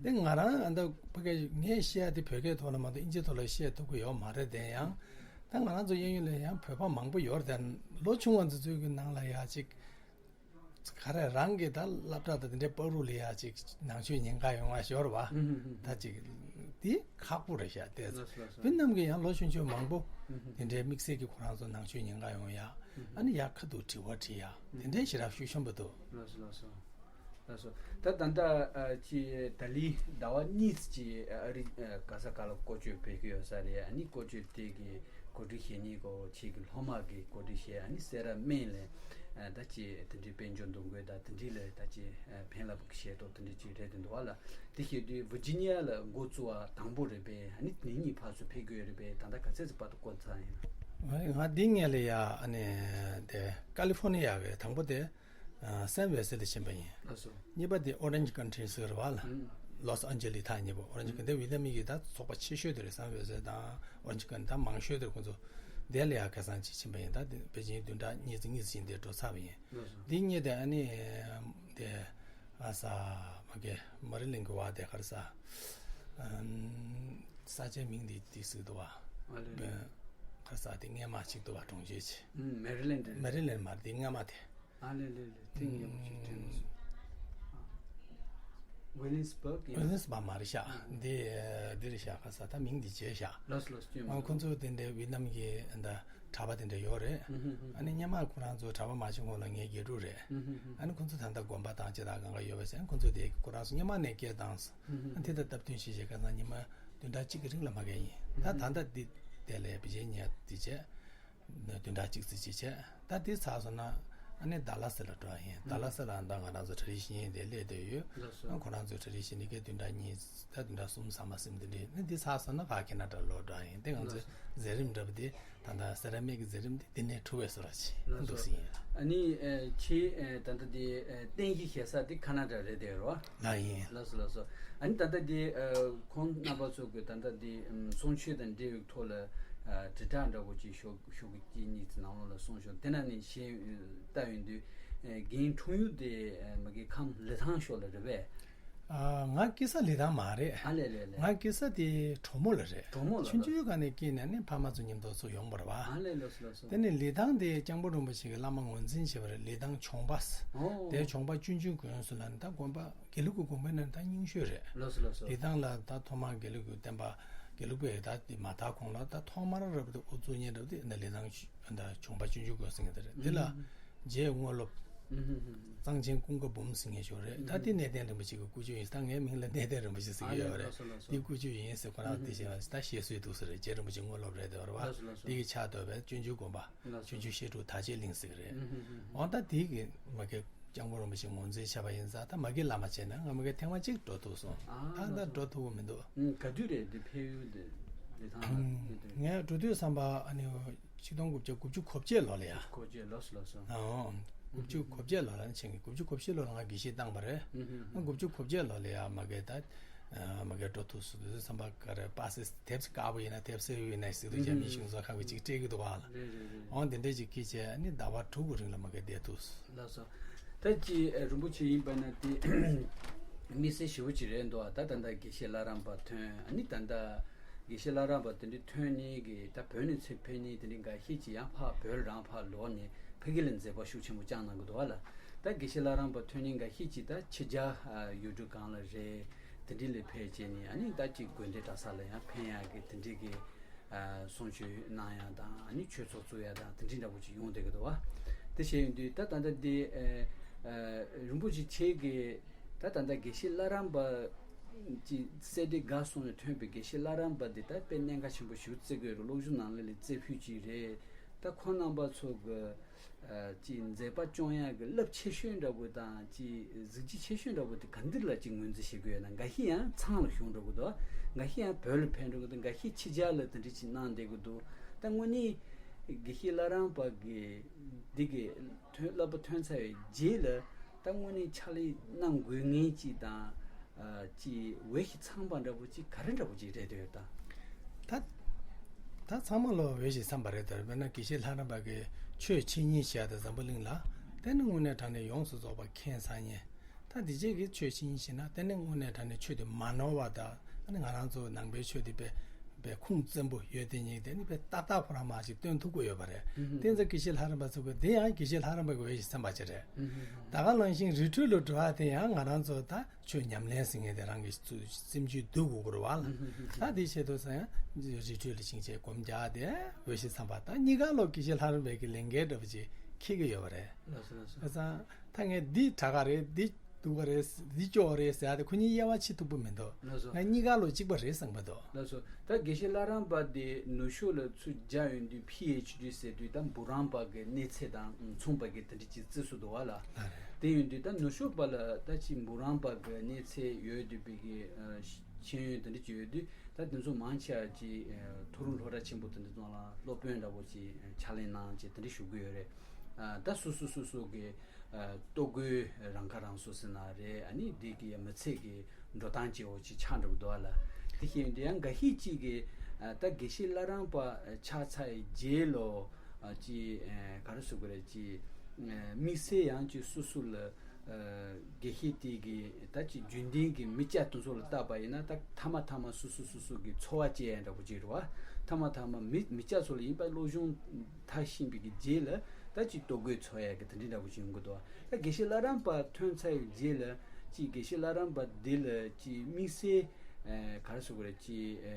དེ་ང་རང་ཨ་ད་ཕ་གི་ངས་བཤད་ཡ་དེ་བོད་སྐད་ཐོག་ལ་མ་གཏོགས་ཨིན་ཇི་ཐོག་ལ་བཤད་ཐུབ་ཀྱི་ཡོད་མ་རེད། དེ་ཡང་ད་ང་རང་ཚོ་གཡས་གཡོན་ལ་ཡང་བོད་པ་མང་པོ་ཡོད་རེད་དེ། ལོ་ཆུང་བ་ཚོ་ཚོའི་གི་ནང་ལ་ཡ་ཅིག་ག་རེ་རང་གི་ད་སློབ་གྲྭ་དང་དེ་འདྲའི་བར་དུ་ལ་ཡ་ཅིག་ནང་ཆོས་ཉན་ག་ཡོང་བ་ཞོར་བ་ད་ཅིག་དེ་ཁག་པོ་རེད་ཤག་དེ་ལགས་སོ་ལགས་སོ། ཝི་ཏི་ནམ་གྱི་ཡང་ལོ་ཆུང་ཆུང་མང་པོ་དེ་འདྲའི་དམིགས་བསལ་གྱི་ཁོ་རང་ཚོ་ནང་ཆོས་ཉན་ག་ཡོང་ཡ། ཨ་ནི་ཡ་ཁ་ཐུག་དྲི་བ་དྲི་ཡ་དེ་འདྲའི་ཞེ་དྲག་ཤུགས་ཆེན་པོ་འདུག་ལགས་སོ་ལགས་སོ། ལགས་སོ། ད་ད་ལྟ་ཨ་ཅི་ད་ལི་ཟླ་བ་གཉིས་ཀྱི་ཨ་རི་ཨ་ག་ས་ག་ལ་སྐོར་སྐྱོད་ཕེབས་ཀྱི་ཡོད་ས་རེད། ཨ་ནི་སྐོར་སྐྱོད་དེ་གི་གོ་སྒྲིག་བྱེད་མཁན་གོ་ཁྱེད་ཀྱི་སློབ་མ་གི་གོ་སྒྲིག་བྱས། ཨ་ནི་སེ་ར་སྨད་ལ་ཨ་ད་ཅི་དེ་འདྲའི་དཔལ་འབྱོར་འདུ་འགོད་དང་དེ་འདྲའི་ལ་ད་ཅི་ཨ་ཕན་རླབས་ཤེས་རྟོགས་དེ་འདྲའི་ཅིག་རེད་དེ་འདུག་བ་ལ། དེ་བྱེད་དུས་ཝི་ཇི་ནི་ཡ་ལ་འགོ་བཙུགས་པ་དང་པོ་རེད་པས། ཨ་ནི་དེ་གཉིས་ཕར་ཚུར་ཕེབས་ཀྱི་ཡོད་རེད་པས། ད་ལྟ་ག་ཚད་ཙམ་བར་དུ་འགོ་ཚུགས་ཡིན་ན། ང་འདི་ངས་ལ་ཡ་ཨ་ནི་དེ་ཀ་ལི་ཧྥོར་ནི་ཡ་གི་དང་པོ་དེ། ཨ་སན་ཝེ་སེ་ལ་ཕྱིན་པ་ཡིན། ལགས་སོ། གཉིས་པ་དེ་ཨོ་རེན་ཇི་ཀན་ཊི་ཟེར་བ་ལ། ལོས་ཨན་ཇེ་ལི་ཐག་ཉེ་པོ། ཨོ་རེན་ཇི་ཀན་ཊི་ཝི་ལ་མི་གི་ད་ཚོགས་པ་ཆེ་ཤོས་དེ་རེད། སན་ཝེ་སེ་དང་ཨོ་རེན་ཇི་ཀན་ཊི་ད་མང་ཤོས་དེ་ཁོང་ཚོ་དེ་ལ་ཡ་ཁ་སང་ཅིག་ཕྱིན་པ་ཡིན། ད་དེ་པེ་ཅིན་བདུན་ཕྲག་གཉིས་ཙམ་གཉིས་ཙམ་ཞིག་འདིར་འགྲོ་ཚར་བ་ཡིན། ལགས་སོ། འདི་གཉིས་དེ་ཨ་ནི་དེ་ཨ་ས་མ་གི་མ་རི་ལིན་གི་བ་དེ་ག་རེ་ཟ། ས་ཆའི་མིང་དེ་དེ་ཟིག་འདུག་བ། ཨ་ལེ་ལེ། ག་རེ་ཟ་དེ་སྔས་མ་ཅིག་འདུག་བ། གྲོང་ཁྱེར་ཅིག་ཨུམ་མེ་རི་ལེན་ཌི། མེ་རི་ལེན་ཌི་མ་རེད། དེ་སྔས་མ་དེ། ཨ་ལེ་ལེ་ལེ། དེ་ངས་མ་ཅིག་དྲན་མ་སོང་། ཝི་ལིམ་སི་བྷག་ཡིན། ཝི་ལིམ་སི་བྷག་མ་རེད་ཤག་འདི་འདི་རེད་ཤག་ག་ས་ད་མིང་འདི་བརྗེད་ཤག་ལགས་སོ་ལགས་སོ། སྐྱོན་མ། ཨ་ཁོང་ཚོ་དེ་འདྲའི་ཝི་ནམ་གྱི་ད་གྲྭ་པ་དེ་འདྲ་ཡོད་རེད། ཨ་ནི་སྔོན་མ་ཁོ་རང་ཚོ་གྲྭ་པ་མ་བྱུང་གོང་ལ་ངའི་དགེ་ཕྲུག་རེད། ཨ་ནི་ཁོང་ཚོ་ད་ལྟ་དགོན་པ་དང་ཅི་དང་གང་ག་ཡོད་པ་བྱས། ཁོང་ཚོ་དེ་ཁོ་རང་ཚོ་སྔོན་མ་ནས་སྐད་བཏང་སོང་། ཨ་དེ་ད་སྟབས་བསྟུན་བྱས་བྱས་ཁ་སང་ཉི་མ་བདུན་ཕྲག་གཅིག་གི་རིང་ལ་མ་གས་ཡིན། ད་ད་ལྟ་འདི་དེ་ལས་བི་ཇེ་ཉལ་དེ་བྱས། བདུན་ཕྲག་གཅིག་ཙམ་ཅིག་བྱས། ད་དེ་ཚར་སོང་ན་ཨ་ནི་ཌ་ལ་སི་ལ་འགྲོ་ཡ་ཡིན། ཌ་ལ་སི་ལ་ད་ང་རང་ཚོ་གྲ་སྒྲིག་བྱེད་མཁན་དེ་སླེབས་བསྡད་ཡོད། ལགས་སོ། ཨ་ཁོ་རང་ཚོ་གྲ་སྒྲིག་བྱེད་མཁན་གྱི་བདུན་ཕྲག་གཉིས་ད་བདུན་ཕྲག་གསུམ་ཚང་མ་ཟིན། དེ་འདྲས་ནི་འདི་ཚར་སོང་ན་ཕར་ཁེ་ན་ཌ་ལོག་འགྲོ་ཡ་ཡིན། དེ་ང་ཚོའི་ལགས་སོ། མཛད་རིམ་འདྲ་པོ་དེ་ད་ལྟ་སེ་ར་སྨད་ཀྱི་མཛད་རིམ་དེ་འདི་ནས་གྲུབ་པའི་བཟོ་འདྲ་ཅིག་ལགས་སོ། འདུག་སེ་ཡིན། ཨ་ནི་ཨ་ཁྱེད་ཨ་ད་ལྟ་དེ་ཨ་རྟེན་གཞི་བཞག་ས་དེ་ཁ་ན་ཌ་རེད་དེ་རོ། ལགས་ཡིན། ལགས་སོ་ལགས་སོ། ཨ་ནི་ད་ལྟ་དེ་ཨ་ཁོང་རྣམ་པ་ཚོ་གི་ད་ལྟ་དེ་ཨམ་གསུང་ཆོས་དང་འབྲེལ་བའི་ཐོག་ལ་ཨ་དྲིལ་བསྒྲགས་འདྲ་པོ་ཅིག་ཞོགས་ཞོགས་ཀྱི་གཅིག་གཉིས་ཙམ་ནང་ལོགས་ལ་གསུངས་ཤོག་དེ་ནང་ནས་ཤེས་ལྟ་ཡོང་དུས་ཨ་རྒན་འཁྲུངས་ཡུལ་དེ་ཨ་མ་གི་ཁམས་ལི་ཐང་ཕྱོགས་ལ་རེད་པས། ཨ་ང་སྐྱེས་ས་ལི་ཐང་མ་རེད། ཨ་ལེ་ལེ་ལེ། ང་སྐྱེས་ས་དེ་གྲོ་མོ་ལ་རེད། གྲོ་མོ་ལ་ཆུང་ཆུང་སྒང་ནས་སྐྱེས་ནས་ནི་ཕ་མ་ཚོ་མཉམ་དུ་ཚུར་ཡོང་བ་རེད་བ། ཨ་ལེ་ལགས་སོ་ལགས་སོ། དེ་ནས་ལི་ཐང་དེ་སྐྱབས་མགོན་རིན་པོ་ཆེ་གི་བླ་མ་ངོས་འཛིན་བྱས་པ་རེད། ལི་ཐང་ཆོང་པ། ཨོ། དེ་ཆོང་པ་སྤྱོད་འཇུག་དགོན་ཟེར་ལ་ནི་ད་དགོན་པ་དགེ་ལུགས་ཀྱི་དགོན་པའི་ནང་ད་རྙིང་ཤོས་རེད། ལགས་སོ་ལགས་སོ། ལི་ཐང་ལ་ད་ཐོག་མར་དགེ་ལུགས་ཀྱི་བསྟན་པ་དགེ་ལུགས་པའི་ད་དེ་མ་དར་གོང་ལ་ད་ཐོག་མར་རབ་ཏུ་དབུ་བཙུགས་མཁན་རབ་དེ་ད་ལི་ཐང་ད་ཆོང་པ་སྤྱོད་འཇུག་དགོན་ཟེར་མཁན་དེ་རེད། དེ་ལ་རྗེ་དངོས་སློབ་གཙང་ཆེན་ཀུན་དགའ་འབུམ་ཟེར་མཁན་ཞིག་རེད། ད་དེ་གནས་བརྟན་རིན་པོ་ཆེ་གི་སྐུ་ཆོས་ཡིན། ད་ངའི་མིང་ལ་གནས་བརྟན་རིན་པོ་ཆེ་ཟེར་གྱི་ཡོད་རེད། དེ་སྐུ་ཆོས་ཡིན་ཟེར་ཁོ་རང་དེ་བྱས་པ་ད་བཤད་སྲོལ་འདུག་ཟེར་རེད། རྗེ་རིན་པོ་ཆེ་དངོས་སློབ་རེད་དེ་བར་བ། དེ་གི་ཕྱག་བཏབ་པའི་སྤྱོད་འཇུག་དགོན་པ། ལགས་སོ། སྤྱོད་འཇུག་བཤད་སྒྲུབ་དར་ལྕོག་གླིང་ཟེར་གི་རེད། ལགས་སོ། འོ་ད་དེ་གི་མ་གི་སྐྱབས་མགོན་རིན་པོ་ཆེ་ངོས་འཛིན་བྱས་པ་ཡིན་ཙང་ད་མ་གི་བླ་མ་བྱས་ན་ང་མ་གི་ཐེངས་མ་གཅིག་འགྲོ་ཐུབ་སོང་། ཨ་ད་ལྟ་འགྲོ་ཐུབ་ཀྱི་མི་འདུག་ཨུམ། ག་དུས་རེད་འདི་ཕེབས་ཡུལ་འདི་ལི་ཐང་ལ་ཕེབས་དུས། ངས་འགྲོ་དུས་བསམ་པ་ཨ་ནི་ཆིག་སྟོང་དགུ་བརྒྱ་དགུ་བཅུ་གོ་བརྒྱད་ལོ་ལ་ཡ། གོ་བརྒྱད་ལོ་སོ་ལོ་སོ། ཨོ། དགུ་བཅུ་གོ་བརྒྱད་ལོ་ལ་ནི་ཆེན་གི་དགུ་བཅུ་གོ་བཞི་ལོ་ལ་ང་དགེ་བཤེས་བཏང་བ་རེད། ཨ་དགུ་བཅུ་གོ་བརྒྱད་ལོ་ལ་ཡ་མ་གི་ད་མ་གི་འགྲོ་ཐུག་སུ་དུས་བསམ་པ་ག་རེ་པ་སེ་དེབ་དཀར་པོ་ཡིན་ན་དེབ་སེར་པོ་ཡིན་ན་ཟེར་དུས་རྒྱ་མི་གཞུང་ཚོགས་ཁང་གི་ཅིག་སྤྲད་གི་འདུག་བ་ལ། འོང་དེ་འདྲས་ཅིག་གིས་བྱས་ཨ་ནི་ཟླ་བ་དྲུག་གི་རིང་ལ་མ་གི་བསྡད་ཐུག་སུ། ལགས་སོ། ད་ཅི་རིན་པོ་ཆེ་ཡིན་པ་ན་དེ་དམིགས་བསལ་ཞེ་པོ་ཅིག་རེད་འདུག་ད་ད་ལྟ་དགེ་བཤེས་ལྷ་རམས་པ་ཐོན་ཨ་ནི་ད་ལྟ་དགེ་བཤེས་ལྷ་རམས་པ་དེ་འདྲ་ཐོན་ནི་གི་ད་བོད་ནས་ཚུར་ཕེབས་ནི་དེ་འདྲ་འགའ་ཤས་ཅིག་ཡང་ཕར་བོད་རང་ཕར་ལོག་ནས་ཕ་གི་ལ་མཛད་པ་ཤུགས་ཆེན་པོ་བསྐྱངས་གནང་གི་འདུག་བ་ལ། ད་དགེ་བཤེས་ལྷ་རམས་པ་ཐོན་ནི་འགའ་ཤས་ཅིག་ད་ཕྱི་རྒྱལ་ཡུལ་གྲུ་གང་ལ་རེད་དེ་འདྲ་ལ་ཕེབས་བྱས་ནས་ཨ་ནི་ད་ཅིག་དགོན་སྡེ་གྲྭ་ས་ལ་ཡང་ཕན་ཡག་གི་དེ་འདྲ་གི་གསུང་ཆོས་གནང་ཡ་དང་ཨ་ནི་ཆོས་ཚོགས་བཙུགས་ཡ་དང་དེ་འདྲ་འདྲ་པོ་ཅིག་ཡོང་བསྡད་ཀྱི་འདུག་བ། དེ་བྱས་ཡོང་དུས་ད་ད་ལྟ་འདི་རིན་པོ་ཆེ་ཁྱེད་ཀྱིས་ད་ད་ལྟ་དགེ་བཤེས་ལྷ་རམས་པ་ཅིག་གསེར་ཁྲི་བཀའ་གསུང་ནས་ཐོན་པའི་དགེ་བཤེས་ལྷ་རམས་པ་འདི་ད་དཔེ་གནད་འགག་ཆེན་པོ་ཞིག་བརྩི་དགོས་རེད། སློབ་སྦྱོང་ནང་ལ་ལས་རྩེ་ཕུད་ཅིག་རེད། ད་ཁོང་རྣམ་པ་ཚོ་གི་ཅིག་མཛད་པ་སྐྱོང་ཡག་གི་རླབས་ཆེ་ཤོས་འདྲ་པོ་དང་ཅིག་གཟི་བརྗིད་ཆེ་ཤོས་འདྲ་པོ་དེ་ག་འདིར་ལ་ཅིག་ངོས་འཛིན་བྱེད་དགོས་ཡོད་ན། འགའ་ཤས་ཡང་ཚང་ལ་ཞུགས་འགྲོ་གི་འདུག་འགའ་ཤས་ཡང་བོད་ལ་ཕེབས་འགྲོ་གི་འདུག་འགའ་ཤས་ཕྱི་རྒྱལ་ལ་དེ་འདྲ་ཅིག་གནང་བསྡད་གི་འདུག་ད་དངོས་གནས་དགེ་བཤེས་ལྷ་རམས་པ་གི་འདི་གི་ཐོན་བསླབ་པ་ཐོན་ཚར་བའི་རྗེས་ལ་ད་དངོས་གནས་ཕྱག་ལས་གནང་དགོས་ངེས་ཅིག་དང་ཅིག་འོས་ཤིང་འཚམས་པ་འདྲ་པོ་ཅིག་ག་རེ་འདྲ་པོ་ཅིག་རེད་འདོད་ཡོད་དམ། ད་ད་ཚང་མ་ལོ་འོས་ཤིང་འཚམས་པ་རེད་དོ། དཔེར་ན་དགེ་བཤེས་ལྷ་རམས་པ་གི་ཆོས་འཆད་ཉན་བྱས་ཏེ་འཛམ་བུ་གླིང་ལ་དེ་ནི་དངོས་གནས་དྲང་གནས་ཡོངས་སུ་རྫོགས་པ་མཁྱེན་ཚར་ཉན། ད་འདི་རྗེས་ཀྱི་ཆོས་འཆད་ཉན་བྱས་ན་དེ་ནི་དངོས་གནས་དྲང་གནས་ཆོས་དེ་མ་ནོར་བ་དང་ཨ་ནི་ང་རང་ཚོ་ནང་པའི་ཆོས་དེ་དཔེ་དཔེ་ཁུངས་བཙན་པོ་ཡོད་དེ་ཉིད་དེ་ནི་དཔེ་ཏག་ཏག་ཁོ་རང་མ་ཞིག་སྟོན་ཐུབ་ཀྱི་ཡོད་པ་རེད། དེ་ཚོ་དགེ་བཤེས་ལྷ་རམས་པ་ཚོ་གི་དེ་ཡང་དགེ་བཤེས་ལྷ་རམས་པ་གི་འོས་ཤིང་འཚམས་པ་ཅིག་རེད། ད་ག་ནང་བཞིན་རི་ཁྲོད་ལ་འགྲོ་བ་དེ་ཡང་ང་རང་ཚོ་ད་ཆོས་ཉམས་ལེན་ཟེར་མཁན་དེ་རང་གི་སེམས་རྒྱུད་འདུལ་དགོས་ཀྱི་རེད་བ་ལ། ད་དེ་བྱེད་དུས་ཙང་ཡང་རི་ཁྲོད་ལ་ཕྱིན་བྱས་སྒོམ་རྒྱག་དེ་འོས་ཤིང་འཚམས་པ། ད་གཉིས་ཀ་ལོ་དགེ་བཤེས་ལྷ་རམས་པའི་གི་ལས་འགན་འདྲ་པོ་ཅིག་འཁྱེར་གྱི་ཡོད་པ་རེད། ལགས་སོ་ལགས་སོ། བྱས་ཙང་ད་ངས་འདི་དྲག་ག་རེད། འདི་སྡུག་ག་རེད། འདི་སྐྱོ་བ་རེད་ཟེར་ཡ་དེ་ཁོ་གཉིས་དབྱེ་བ་ཕྱེ་ཐུབ་པ་མི་འདུག་ལགས་སོ། ང་གཉིས་ཀ་ལོ་གཅིག་པ་རེད་བསམ་གྱི་འདུག་ལགས་སོ། ད་དགེ་བཤེས་ལྷ་རམས་པ་དེ་ནུབ་ཕྱོགས་ལ་ཚུར་བཅར་ཡོང་དུས་ཕི་ཨེཆ་ཌི་ཟེར་དུས་ད་འབུམ་རམས་པ་གི་གནས་ཚད་དང་མཚུངས་པ་གི་དེ་འདྲ་ཅིག་བརྩི་སྲོལ་འདུག་བ་ལ། ལགས་རེད། དེ་ཡོང་དུས་ད་ནུབ་ཕྱོགས་པ་ལ་ད་ཅིག་འབུམ་རམས་པ་གི་གནས་ཚད་ཡོད་བསྡད་པའི་གི་ཤེས་ཡོན་དེ་འདྲ་ཅིག་ཡོད་དུས་ད་དེ་ཚོ་མང་ཆེ་བ་ཅིག་ཐོ་རངས་སློབ་གྲྭ་ཆེན་པོ་དེ་འདྲ་ཚོ་ལ་སློབ་དཔོན་འདྲ་པོ་ཅིག་ཕྱག་ལས་གནང་བྱས་དེ་འདྲ་ཞུ་གི་ཡོད་རེད། ད་སོ་སོ་སོ་སོ་གི་ལྟོ་གོས་རང་ཁ་རང་གསོ་ཟེར་ན་རེད། ཨ་ནི་འདི་གི་མི་ཚེ་གི་འགྲོ་སྟངས་ཅིག་འོ་ཅིག་ཆགས་འགྲོ་གི་འདུག་བ་ལ། དེ་བཞིན་དུ་ཡང་འགའ་ཤས་ཅིག་གིས་ད་དགེ་བཤེས་ལྷ་རམས་པ་ཆགས་ཚར་རྗེས་ལོ་ཅིག་ག་རེ་ཟེར་དགོས་རེད། ཅིག་དམིགས་བསལ་ཡང་ཅིག་སོ་སོ་ལ་དགེ་བཤེས་དེ་གི་ད་ཅིག་རྒྱུན་ལྡན་གྱི་མི་སྐྱ་དེ་ཚོ་ལ་བལྟས་པ་ཡིན་ན་ད་མཐའ་མ་མཐའ་མ་སོ་སོ་སོ་སོ་གི་འཚོ་བ་སྐྱེལ་ཡ་འདྲ་པོ་ཅིག་རེད་བ། མཐའ་མ་མཐའ་མ་མི་མི་སྐྱ་ཚོ་ལ་ཡིན་པ་སློབ་སྦྱོང་མཐར་ཕྱིན་པའི་གི་རྗེས་ལ་ད་ཅིག་ལྟོ་གོས་འཚོ་ཡ་གི་དེ་འདྲའི་འདྲ་པོ་ཞིག་ཡོང་གི་འདུག་ད་དགེ་བཤེས་ལྷ་རམས་པ་ཐོན་ཚར་བའི་རྗེས་ལ་ཅིག་དགེ་བཤེས་ལྷ་རམས་པ་འདི་ལ་ཅིག་དམིགས་བསལ་ཨ་ག་རེ་ཟེར་དགོས་རེད། ཅིག་ཨ་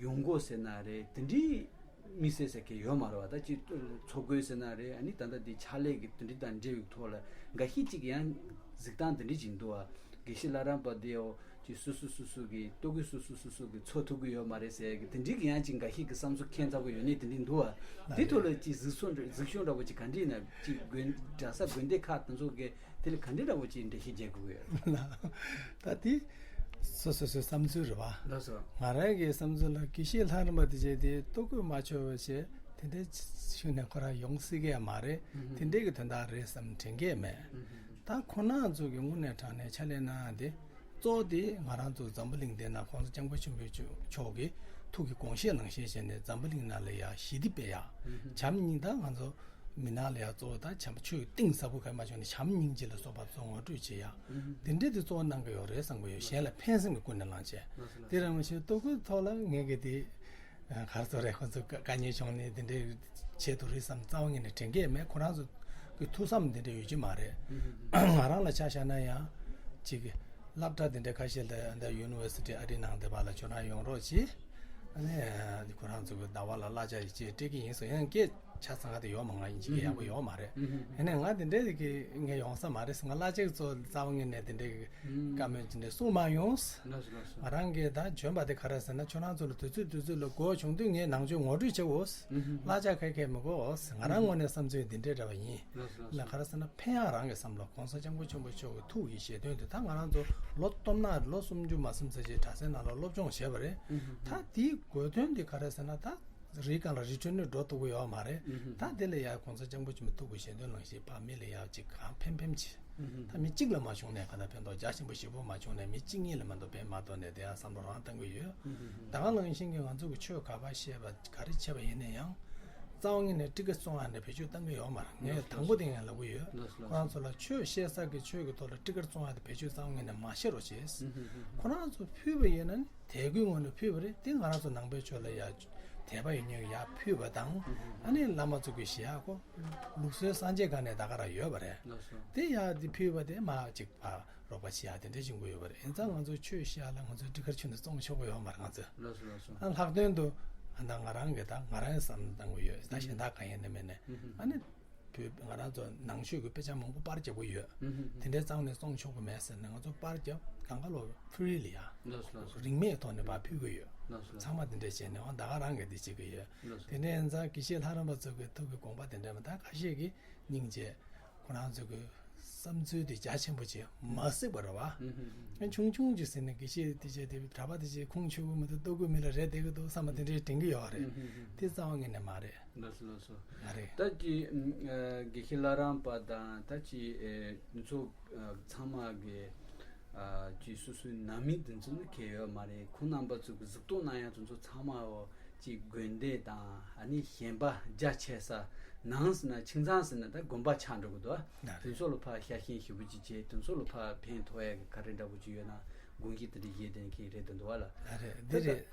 ཡོང་སྒོ་ཟེར་ན་རེད། དེ་འདྲའི་དམིགས་བསལ་ཟེར་མཁན་ཡོད་མ་རེད་བ། ད་ཅིག་འཚོ་གོས་ཟེར་ན་རེད། ཨ་ནི་ད་ལྟ་འདི་ཕྱག་ལས་ཀྱི་དེ་འདྲ་དང་འབྲེལ་བའི་ཐོག་ལ་འགའ་ཤས་ཅིག་ཡང་གཟིགས་སྟངས་དེ་འདྲ་ཅིག་འདུག་བ། དགེ་བཤེས་ལྷ་རམས་པ་འདིའོ་ཅིག་སོ་སོ་སོ་སོ་གི་ལྟོ་གོས་སོ་སོ་སོ་སོ་གི་འཚོ་ཐུབ་ཀྱི་ཡོད་མ་རེད་ཟེར་གི་དེ་འདྲའི་གི་ཡང་ཅིག་འགའ་ཤས་ཀྱི་བསམ་ཚུལ་ཁྱད་མཚར་པོ་ཡོད་ནི་དེ་འདྲ་འདུག་བ། དེ་ཐོག་ལ་ཅིག་གཟིགས་ཚོར་གཟིགས་ཞོར་འདྲ་པོ་ཅིག་ག་འདྲ་ཡིན་ན་ཅིག་དགོན་གྲྭ་ས་དགོན་སྡེ་ཁག་དེ་ཚོ་གི་དེ་ལ་ག་འདྲ་འདྲ་པོ་ཅིག་འགྲེལ་བཤད་རྒྱག་དགོས་ཡོད། ད་དེ་སོ་སོ་སོའི་བསམ་ཚུལ་རེད་བ། ལགས་སོ། ང་རང་གི་བསམ་ཚུལ་ལ་དགེ་བཤེས་ལྷ་རམས་པ་དེ་བྱས་ཏེ་ལྟོ་གོས་མ་འཚོ་བ་བྱས་དེ་འདྲའི་ཤུགས་ནས་ཁོ་རང་ཡོང་སྲིད་ཀྱི་ཡ་མ་རེད། དེ་འདྲའི་གི་དོན་དག་རེད་བསམ་དྲན་གྱི་མེད། ད་ཁོ་རང་ཚོ་གི་དངོས་གནས་དྲང་གནས་ཕྱག་ལས་གནང་ཡ་དེ་གཙོ་བོ་དེ་ང་རང་ཚོ་འཛམ་བུ་གླིང་འདི་ན་༸གོང་ས་༸སྐྱབས་མགོན་ཆེན་པོ་མཆོག་གི་ཐུགས་ཀྱི་དགོངས་བཞེད་ནང་བཞིན་བྱས་ནས་འཛམ་བུ་གླིང་ནང་ལ་ཡ་ཞི་བདེ་སྤེལ་ཡ། བྱམས་སྙིང་། ད་ང་ཚོ་མི་ནག་ལ་ཡ་གཙོ་བོ་ད་བྱམས་པ་ཆོས་ཀྱི་གཏིང་ཟབ་པོ་ག་མ་བྱུང་ནས་བྱམས་སྙིང་རྗེ་ལ་སོགས་པ་ཚོ་ངོ་སྤྲོད་བྱེད་ཡ། དེ་འདྲས་དེ་གཙོ་བོ་གནང་གི་ཡོད་རེད་བསམ་གི་ཡོད། གཞན་ལ་ཕན་སེམས་ཀྱི་ཀུན་ནས་བསླངས་བྱས། དེ་རང་བཞིན་ལྟོ་གོས་ཐོག་ལ་ངས་གི་དེ་ག་རེ་ཟེར་རེད། ཁོ་ཚོ་དཀའ་ངལ་བྱུང་ནས་དེ་འདྲས་བྱེད་ཐུབ་རེད་བསམ་རྩ་བ་ཉིད་ནས་དྲན་གྱི་མེད། ཁོ་རང་ཚོ་གི་ཐུགས་བསམ་དེ་འདྲས་ཡོད་ཀྱི་མ་རེད། ང་རང་ལ་ཆ་བཞག་ན་ཡང་ཅིག་གི་སློབ་གྲྭ་དེ་འདྲས་ཁ་ཤས་ལ་འདི་ཡུ་ནི་ཝར་སི་ཊི་ཨ་རི་ནང་དེ་བ་ལ་ཁྱོད་རང་ཡོང་རོགས་གྱིས། ཨ་ནི་ཁོ་རང་ཚོ་གི་ཟླ་བ་ལ་གླ་ཆ་ཡི་ཅིག་སྤྲད་ཀྱི་ཡིན་ཟེར། ཡང་སྐད་ཆ་ཚང་ག་དེ་ཡོད་མ། ང་ཡིན་ཅིག་གི་ཡག་པོ་ཡོད་མ་རེད། ཡིན་ནའི་ང་དེ་འདྲས་གི་ངས་ཡོང་ས་མ་རེད་ཟེར། ང་གླ་ཆ་གི་ཚོ་རྩ་བ་ཉིད་ནས་དེ་འདྲས་གི་བཀའ་མོལ་དེ་འདྲས་གསུངས་མ་ཡོང་། ལགས་སོ་ལགས་སོ། ང་རང་གིས་ད་འཇོན་པ་དེ་ག་རེ་ཟེར་ན་ཁྱོད་རང་ཚོ་ལ་དུས་ཚོད་དུས་ཚོད་ལ་དགོས་བྱུང་དུས་ངས་ནང་ཆོས་ངོ་སྤྲོད་བྱེད་འོས། གླ་ཆ་ག་གས་མི་དགོས། ང་རང་ངོས་ནས་བསམ་ཚུལ་འདི་འདྲས་འདྲ་བ་ཡིན། ལགས་སོ་ལགས་སོ། ལ་ག་རེ་ཟེར་ན་ཕན་ཡག་རང་གི་བསམ་བློ། ༸གོང་ས་༸སྐྱབས་མགོན་ཆེན་པོ་མཆོག་གི་ཐུགས་ཀྱི་བཞེད་དོན་དེ་ད་ང་རང་ཚོ་ལོ་སྟོང་ཕྲག་ལོ་སུམ་ཅུ་མ་ཟིན་ཙམ་ཅིག་གྲྭ་སའི་ནང་ལ་སློབ་སྦྱོང་བྱས་པ་རེད། ད་དེའི་དགོས་དོན་དེ་ག་རེ་ཟེར་ན་ད་ རིའི་སྒང་ལ་རི་ཁྲོད་ནས་འགྲོ་ཐུབ་ཀྱི་ཡོད་མ་རེད། ད་དེ་ལ་ཡ་གོང་ས་སྐྱབས་མགོན་ཆེན་པོ་ཐུགས་ཀྱི་བཞེད་དོན་གནང་བཞིན་ཕར་མི་ལ་ཡ་ཅིག་གང་ཕན་ཕན་ཅིག་ད་མི་གཅིག་ལ་མ་བྱུང་ནས་ག་ད་ཕན་ཐོགས་རྒྱ་ཆེན་པོ་ཞེ་པོ་མ་བྱུང་ནས་མི་གཅིག་གཉིས་ལ་མ་གཏོགས་ཕན་མ་ཐོགས་ནས་དེ་ཡང་བསམ་བློ་རང་བཏང་གི་ཡོད། ད་ག་ནང་བཞིན་གྱི་ང་ཚོ་གི་ཆོས་ག་པར་བཤད་པ་ག་རེ་བྱས་པ་ཡིན་ན་ཡང་། རྩ་བ་ཉིད་ནས་སྤྲི་དཀར་བཙོང་ཡག་ནས་བེད་སྤྱོད་གཏང་གི་ཡོད་མ་རེད། ངས་དང་པོ་དེ་ངས་ལབ་གི་ཡོད། ལགས་སོ། ལགས་སོ། ཁོ་རང་ཚོ་ལ་ཆོས་བཤད་ས་གི་ཆོས་ཀྱི་ཐོག་ལ་སྤྲི་དཀར་བཙོང་ཡག་དེ་བེད་སྤྱོད་རྩ་བ་ཉིད་ནས་མ་བྱེད་རོགས་བྱེད། ཁོ་རང་ཚོ་ཕུལ་བ་ཡིན་ན་ནི་དད་གུས་ངང་ནས་ཕུལ་བ་རེད། དེ་ང་རང་ཚོ་ནང་པའི་ཆོས་ལ་ཡ་དད་པ་ཡོད་མཁན་གྱི་ཡ་ཕུལ་བ་དང་། ཨ་ནི་བླ་མ་ཚོ་གི་ཞེ་ཡག་ཁོ་ལུགས་སྲོལ་སངས་རྒྱས་སྒང་ནས་ད་ག་རང་ཡོད་པ་རེད། ལགས་སོ། དེ་ཡ་དེ་ཕུལ་བ་དེ་མ་ཅིག་ཕར་རོགས་པ་བྱེད་ཡག་དེ་འདྲ་བྱེད་དགོས་ཡོད་པ་རེད། ཡིན་ཙང་ང་ཚོ་ཆོས་བཤད་ཡག་ལ་ང་ཚོའི་སྤྲི་དཀར་ཆུང་དུ་བཙོང་ཆོག་གི་ཡོད་མ་རེད་ང་ཚོས། ལགས་སོ། ལགས་སོ། ཨ་ལྷག་དོན་དུ་ཨ་ད་ང་རང་གི་ད་ང་རང་བསམ་བློ་བཏང་གི་ཡོད། ད་གཞན་དག་གང་ཡིན་ནི་མེད་ནས། ཨ་ནི་བོད་ང་རང་ཚོ་ནང་ཆོས་ཀྱི་དཔེ་ཆ་མང་པོ་པར་རྒྱབ་གི་ཡོད། དེ་འདྲའི་རྩ་བ་ནས་བཙོང་ཆོག་གི་མེད་ཟེར་ནས་ང་ཚོ་པར་རྒྱབ་གང་ག་ལོ་ཕི་རི་ལ་ཡ། ལགས་སོ། ལགས་སོ། རིན་མེད་ཐོག་ནས་པར་ཕུལ་གི་ཡོད། ལགས་སོ། ཚང་མ་དེ་འདྲ་བྱས་ནས་འོ་ད་ག་རང་གིས་དེ་བྱེད་གི་ཡོད། ལགས་སོ། དེ་འདྲ་ཡིན་ཙང་དགེ་བཤེས་ལྷ་རམས་པ་ཚོ་གི་ཐུགས་ཀྱི་དགོངས་པ་དེ་འདྲ་མ་ད་ཁ་ཤས་ཀྱིས་སྙིང་རྗེ། ཁོ་རང་ཚོ་གི་བསམ་ཚུལ་དེ་རྒྱ་ཆེན་པོ་ཅིག་མ་གཟིགས་པ་རེད་བ། ཨ་ཆུང་ཆུང་ཅིག་ཟེར་ནས་དགེ་བཤེས་དེ་བྱས་དེ་གྲྭ་པ་དེ་བྱས་ཁུངས་འཁྱོལ་གི་མི་འདུག་ལྟོ་གོས་མི་ལ་རེ་བསྡད་གི་འདུག་བསམ་པ་དེ་འདྲའི་དྲན་གི་ཡོད་རེད། དེ་རྩ་བ་ཉིད་ནས་མ་རེད། ལགས་སོ། ལགས་སོ། མ་རེད། ད་ཀྱི་ཨ་དགེ་བཤེས་ལྷ་རམས་པ་དང་ད་ཀྱི་ཨ་དེ་ཚོ་ཨ་ཚང་མ་གི་ཨ་ཀྱི་སོ་སོའི་ནང་མི་དེ་ཚོ་ནི་གལ་ཡོད་མ་རེད། ཁོང་རྣམ་པ་ཚོ་གི་གཟིགས་རྟོག་གནང་ཡག་དེ་ཚོ་ཚང་མ་ཅིག་དགོན་སྡེ་དང་ཨ་ནི་གཞན་པ་རྒྱ་ཆེ་ས་ནང་ཟེར་ན་ཁྱིམ་ཚང་ཟེར་ན་ད་དགོན་པ་ཆགས་འགྲོ་གི་འདུག་ཨ། ལགས་རེད། དེ་ཚོ་ལ་ཕར་ཤ་ཞེན་ཞེ་པོ་ཅིག་བྱས་དེ་ཚོ་ལ་ཕར་ཕན་ཐོགས་ཡག་གི་ག་རེ་འདྲ་པོ་ཅིག་ཡོད་ན་དགོངས་གཞི་དེ་འདྲ་བཞེས་དེ་ནས་ཁྱེད་རེད་དོན་འདུག་བ་ལ། ལགས་རེད། འདི་རེད།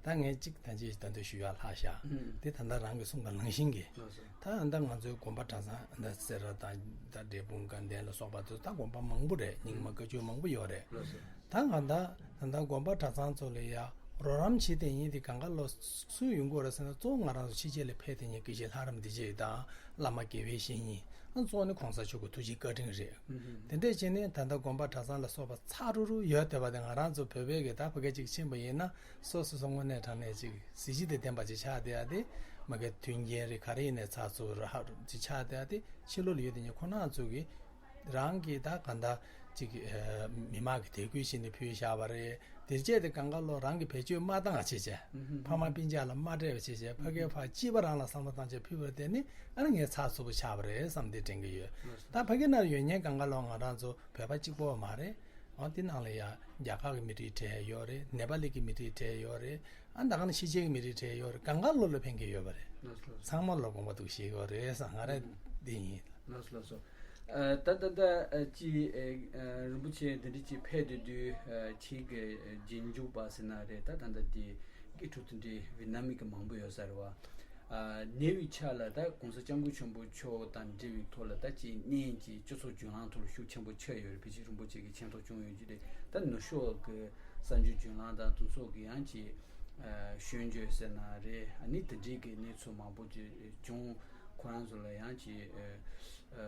ད་ངས་གཅིག་ད་ཅི་ད་འདོད་ཞུ་ཡག་ལྷག་ཤག་དེ་ད་ལྟ་རང་གིས་གསུངས་པ་ནང་བཞིན་གྱི། ལགས་སོ། ད་ད་ང་ཚོའི་དགོན་པ་གྲྭ་ཚང་ད་སེ་ར་དང་ད་འབྲས་སྤུངས་དགའ་ལྡན་ལ་སོགས་པ་ཚོ་ད་དགོན་པ་མང་པོ་རེད། རྙིང་མ་བཀའ་བརྒྱུད་མང་པོ་ཡོད་རེད། ལགས་སོ། ད་ང་ད་ད་ལྟ་དགོན་པ་གྲྭ་ཚང་ཚོ་ལ་ཡ་རོགས་རམ་བྱེད་དེ་ཡིན་དེ་གང་ག་ལོ་སུ་ཡོང་གི་རེད་ཟེར་ན་གཙོ་བོ་ང་རང་ཚོ་ཕྱི་རྒྱལ་ལ་ཕེབས་དེ་ཉིན་དགེ་བཤེས་ལྷ་རམས་འདི་བྱེད་དང་བླ་མ་དགེ་བའི་བཤེས་གཉེན་ཨ་གཙོ་བོ་ནི་གོང་ས་མཆོག་གི་ཐུགས་རྗེ་བཀའ་དྲིན་རེད། དེ་འདྲས་བྱས་ནས་ད་ལྟ་དགོན་པ་གྲྭ་ཚང་ལ་སོགས་པ་ཚ་རུ་རུ་ཡོད་བསྡད་པ་དེ་ང་རང་ཚོ་བོད་པའི་གི་ད་ཕ་གི་ཅིག་ཕྱིན་པ་ཡིན་ན་སོ་སོ་སོ་དངོས་གནས་དྲང་གནས་ཅིག་གཟི་བརྗིད་དང་ལྡན་པ་ཅིག་ཆགས་བསྡད་ཡ་དེ་མ་གི་མཐུན་རྐྱེན་རེད་ག་རེ་ཡིན་ནའི་ཚགས་ཚུད་ར་ཧ་ཅིག་ཆགས་བསྡད་ཡ་དེ་ཕྱི་ལོགས་ལ་ཡོད་དེ་ཉིན་ཁོ་ན་ཚོ་གི་རང་གི་ད་གང་ལྟར་ཅིག་ཨ་མི་མང་གི་དད་གུས་བྱས་ནས་ཕུལ་བཞག་པ་རེད། དེ་རྗེས་དེ་གང་ག་ལོ་རང་གི་བེད་སྤྱོད་མ་བཏང་བ་བྱས་བྱས་ཕ་མ་སྤུན་ཀྱག་ལ་མ་སྤྲད་པ་བྱས་བྱས་ཕ་གིའི་ཕར་སྐྱིད་པ་རང་ལ་བསམ་བློ་བཏང་བྱས་ཕུལ་བ་དེ་ནི་ཨ་ནི་ངས་ཚགས་ཚུད་པོ་ཆགས་པ་རེད་བསམ་དེ་དྲན་གི་ཡོད། ད་ཕ་གི་ནང་ཡོད་མཁན་གང་ག་ལོ་ང་རང་ཚོ་བོད་པ་གཅིག་པོ་མ་རེད། འོ་དེ་ནང་ལ་ཡ་རྒྱ་གར་གི་མི་རིགས་གྲས་ཡོད་རེད། ནེ་པ་ལི་གི་མི་རིགས་གྲས་ཡོད་རེད། ཨ་ད་ག་ནི་ཕྱི་རྒྱལ་གི་མི་རིགས་གྲས་ཡོད་རེད། གང་ག་ལོ་ལ་ཕན་གི་ཡོད་པ་རེད། ལགས་སོ། ཚང་མ་ལ་དགོངས་པ་འདུག་ཤེས་ཡོད་རེད་ས་ང་རང་འདི་ཡིན། ལགས་སོ་ལགས་སོ། ཨ་ད་ད་ད་ཨ་ཅི་ཨ་ཨ་རིན་པོ་ཆེ་འདི་འདྲ་ཅིག་ཕེབས་བསྡད་དུས་ཨ་ཁྱེད་ཀྱི་རྗེས་འཇུག་པ་ཟེར་ན་རེད། ད་ད་ད་དེ་དགེ་ཕྲུག་དེ་འདྲའི་ཝེ་ཏི་ནམ་གི་མང་པོ་ཡོད་ས་རེད་བ། ཨ་ཉེ་བའི་ཆར་ལ་ད་གོང་ས་སྐྱབས་མགོན་ཆེན་པོ་མཆོག་དང་འབྲེལ་བའི་ཐོག་ལ་ད་ཅིག་གནས་ཀྱི་སྤྱི་ཚོགས་བརྒྱུད་ལམ་ཐོག་ལ་ཤུགས་ཆེན་པོ་ཆགས་ཡོད་རེད། ཕལ་ཆེར་རིན་པོ་ཆེ་གི་མཁྱེན་རྟོགས་བྱུང་ཡོད་ཀྱི་རེད། ད་ནུབ་ཕྱོགས་ཀྱི་གསར་འགྱུར་བརྒྱུད་ལམ་དང་དེ་ཚོ་གི་ཡང་ཅིག་ཨ་ཤོད་འཇོག་ཟེར་ན་རེད། ཨ་ནི་དེ་འདྲའི་གི་གནས་ཚུལ་མང་པོ་ཅིག་བྱུང་། ཁོ་རང་ཚོ་ལ་ཡང་ཅིག་ཨ་ཨ་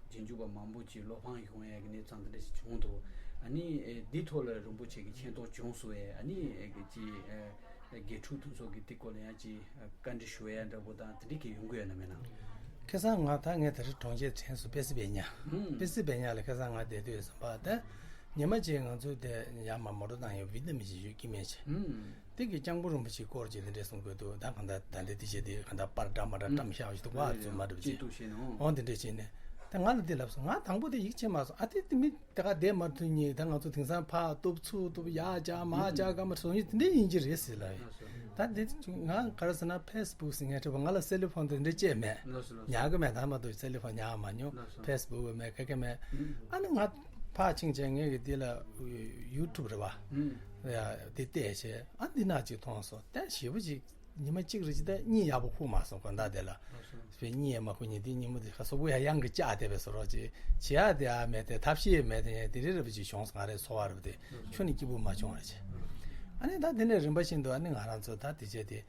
རྗེས་འཇུག་པ་མང་པོ་ཅིག་བློ་ཕམ་ཡོང་ཡ་གི་གནས་སྟངས་དེ་འདྲ་ཞིག་བྱུང་འདུག་ཨ་ནི་ཨ་འདི་ཐོག་ལ་རིན་པོ་ཆེ་གི་མཁྱེན་རྟོགས་བྱུང་སོང་བས་ཨ་ནི་ཨ་གི་ཅིག་ཨ་དགེ་ཕྲུག་དེ་ཚོ་གི་དེ་སྐོར་ལ་ཡང་ཅིག་བཀའ་འདྲི་ཞུ་ཡ་འདྲ་པོ་དང་དེ་འདྲ་གི་ཡོང་གི་ཡོད་ན་མེད་ན། ཁ་སང་ང་ད་ངས་ད་རེས་གྲོང་ཁྱེར་དྲན་སོང་པེ་སི་བེ་ཉ། ཨུམ། པེ་སི་བེ་ཉ་ལ་ཁ་སང་ང་བསྡད་དུས་ཙམ་པ་ད་ཉི་མ་གཅིག་ང་ཚོ་དེ་ཡར་མར་མོ་ཊ་བཏང་ཡོང་ཝི་ཏི་ནམ་ཞིག་ཡོད་ཀི་མེད་ཅིག་ཨུམ། དེ་གི་སྐྱབས་མགོན་རིན་པོ་ཆེའི་སྐོར་གྱི་དེ་འདྲས་གསུང་དགོས་འདུག་ད་གང་ལྟར་ད་ལྟ་དེ་བྱས་དེ་གང་ལྟར་པར་འདྲ་མ་འདྲ་བཀྲམ་བཞག་བཞིན་འདུག་བ་ཚོད་མ་འགྲུབ་ཅིག་ཨོ་དེ་འདྲས་བྱས་ནས་ད་ང་ལ་དེ་ལབ་སོང་། ང་དང་པོ་དེ་ཡིད་ཆེས་མ་སོང་། ཨ་དེ་དེ་མི་དེ་ག་བསྡད་མ་ཐུབ་ཉིན་ད་ང་ཚོ་དེང་སང་ཕར་གཏུབ་ཚུར་གཏུབ་ཡར་བཀྱག་མར་བཀྱག་ག་མ་སོང་ཉིན་དེ་འདྲས་ཡིན་གྱི་རེད་ཟེར་ལ། ད་དེ་ང་ག་རེ་ཟེར་ན་ཕེ་སི་བུག་ཟེར་མཁན་འདྲ་པོ་ང་ལ་སེ་ལི་ཕོན་དེ་འདྲས་ཅིག་མེད། ཉར་གི་མེད། ད་མ་གཏོགས་སེ་ལི་ཕོན་ཉར་མ་མྱོང་། ཕེ་སི་བུག་མེད་ག་ག་མེད། ཨ་ནི་ང་ཕར་ཕྱིན་བྱས་ངས་གི་དེ་ལ་ཡུ་ཊུབ་རེད་བ། ཡ་དེ་བལྟས་བྱས་ཨ་འདི་ན་ཅིག་མཐོང་སོང་། ད་ཞེ་པོ་ཅིག་ཉི་མ་གཅིག་རེ་ཅིག་ད་གཉིད་ཡག་པོ་ཁུག་མ་སོང་དགོང་དག་དེ་ལ། ལགས་སོ། བས་གཉིད་ཡང་མ་ཁུག་ཉིན་དེ་ཉིན་མོ་དེ་ཁ་སོ་པོ་ཡང་གཡང་གི་བཅག་བསྡད་པའི་བཟོ་འདྲ་ཅིག་བྱེད་ཡག་དེ་ཨ་མེད་དེ་ཐབས་ཤེས་མེད་དེ་དེ་རེ་རེ་བ་ཅིག་བྱུང་སོང་། ང་རའི་ཚོར་བ་རེ་བ་དེ་ཁྱོན་ནས་སྐྱིད་པོ་མ་བྱུང་བ་རེད་ཅེས། ཨ་ནི་ད་དེ་ནས་རིམ་པ་བཞིན་དུ་ཨ་ནི་ང་རང་ཚོ་ད་དེ་བྱས་དེ་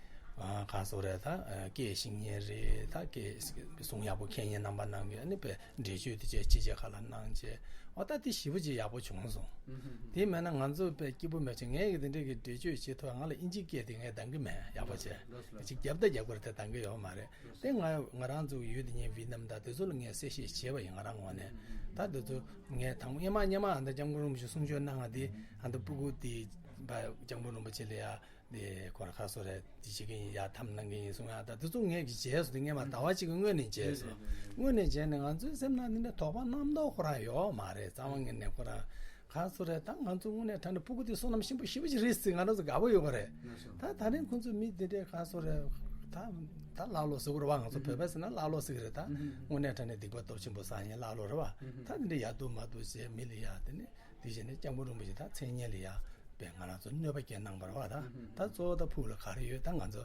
ག་སོགས་རེད། ད་སྐད་བཤད་མཁན་རེད། ད་སྐད་གསུང་ཡག་པོ་མཁས་མཁན་རྣམ་པ་རྣམས་ཀྱིས་ཨ་ནི་དཔེ་འགྲེལ་བརྗོད་དེ་བྱས་ཅི་བྱས་ཁ་ལ་གནང་བྱས། འོ་ད་དེ་ཞེ་པོ་ཅིག་ཡག་པོ་བྱུང་སོང་། དེ་མེད་ན་ང་ཚོ་དཔེ་སྐྱིད་པོ་མེད་ཅིང་ངས་ཀྱི་དེ་འདྲས་ཀྱི་འགྲེལ་བརྗོད་བྱེད་ཐུབ། ང་ལ་དབྱིན་ཇིའི་སྐད་དེ་ངས་འདང་གི་མེད། ཡག་པོ་བྱས་ཅིག་རྒྱབ་ད་རྒྱབ་ཀྱི་རེད་དེ་འདང་གི་ཡོད་མ་རེད། དེ་ང་ང་རང་ཚོ་ཡུལ་དེ་ཉིད་ཝི་ཏི་ནམ་དང་དེ་ཚོ་ལ་ངས་གསལ་བཤད་བྱས་པ་ཡིན་ང་རང་ངོས་ནས། ད་དེ་ཚོ་ངས་དང་པོ་སྔོན་མ་སྔོན་མ་ཨ་ད་སྐྱབས་མགོན་རིན་པོ་ཆེ་གསུང་ཆོས་གནང་བ་དེ་ཨ་ད་སྤུ་གུ་དེ་སྐྱབས་མགོན་རིན་པོ་ཆེ་ལ་ཡ། དེ་ཁོ་རང་ཁ་སོ་རེད། དེ་བྱེད་ཀྱི་ཡིན་ཡ། ཐམ་གནང་གི་ཡིན་གསུང་ཡ། ད་དེ་ཚོ་ངས་ཀྱི་བྱས་སོང་། དེ་ངས་མ་ཟླ་བ་གཅིག་གི་སྔོན་ནས་བྱས་སོང་། སྔོན་ནས་བྱས་ནས་ང་ཚོའི་སེམས་ནང་དེ་འདྲ་དོགས་པ་རྣམ་རྟོག་ཁོ་རང་ཡོད་མ་རེད། རྩ་བ་ཉིད་ནས་ཁོ་རང་ཁ་སོ་རེད། ད་ང་ཚོ་དངོས་གནས་དྲང་གནས་ཕྲུ་གུ་དེ་བསོད་ནམས་ཆེན་པོ་ཞེ་པོ་ཅིག་རེད་ཟེར་ང་རང་ཚོ་དགའ་པོ་ཡོད་པ་རེད། ད་ད་རིང་ཁོ་ཚོ་མི་དེ་འདྲའི་ཁ་སོ་རེད། ད་ད་ཀླ་ཀློ་ཟེར་དགོས་རེད་བ། ང་ཚོ་བོད་པ་ཟེར་ན་ཀླ་ཀློ་ཟེར་གི་རེད། ད་དངོས་གནས་དྲང་གནས་སྡིག་པ་སྟོབས་ཆེན་པོ་བསགས་མཁན་ཀླ་ཀློ་རེད་བ། ད་དེ་འདྲ་ཡ་དུ་མ་དུ་བྱས་མི་ལ་ཡ་དེ་ནི། དེ་བཞིན་ནི་སྐྱབས་མགོན་རིན་པོ་ཆེ་ད་མཚན་སྙན་ལ་ཡ་པའི་ང་རང་ཚོ་གནོད་པ་བསྐྱལ་གནང་བ་རེད་བ། ད་ད་གཙོ་བོ་ད་ཕུགས་ལ་ག་རེ་ཡོད། ད་ང་ཚོ་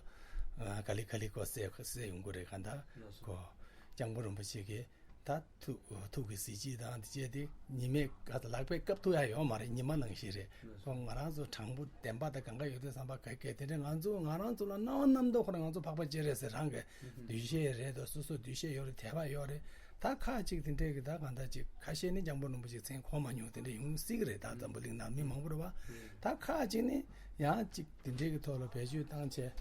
ཨ་ག་ལེ་ག་ལེ་ཁོ་གསལ་གསལ་ཡོང་གི་རེད། ག་ད་ལགས་སོ། ཁོ་སྐྱབས་མགོན་རིན་པོ་ཆེ་གིས་ད་ཐུགས་ཐུགས་ཀྱི་གཟི་བརྗིད་དང་དེ་བཅས་དེ་ཉི་མའི་ག་ད་ལག་པས་བཀབ་ཐུབ་ཡ་ཡོད་མ་རེད། ཉི་མ་ནང་བཞིན་རེད། ལགས་སོ། ཁོ་ང་རང་ཚོ་དྲང་པོ་བདེན་པ་དང་གང་ག་ཡོད་དུས་ཙམ་པ་ག་གེ་དེ་འདྲ་ང་ཚོ་ང་རང་ཚོ་ལ་སྣང་བ་རྣམ་རྟོག་ཁོ་རང་ང་ཚོ་འཕགས་པ་སྤྱན་རས་གཟིགས་རང་གི་འདུས་བྱས་རེད་དོ། སོ་སོ་འདུས་བྱས་ཡོད་རེད། དད་པ་ཡོད་རེད། ད་ཁ་ཅིག་དེ་འདྲའི་གི་ད་གང་ལྟར་ཅིག་ཁ་ཤས་ནི་སྐྱབས་མགོན་རིན་པོ་ཆེའི་མཚན་གོ་མ་མྱོང་དེ་འདྲ་ཡོང་སྲིད་གི་རེད། ད་འཛམ་བུ་གླིང་ནང་མི་མང་པོ་རེད་བ། ད་ཁ་ཅིག་ནི་ཡང་ཅིག་དེ་འདྲའི་གི་ཐོག་ལ་བེད་སྤྱོད་བཏང་བྱས།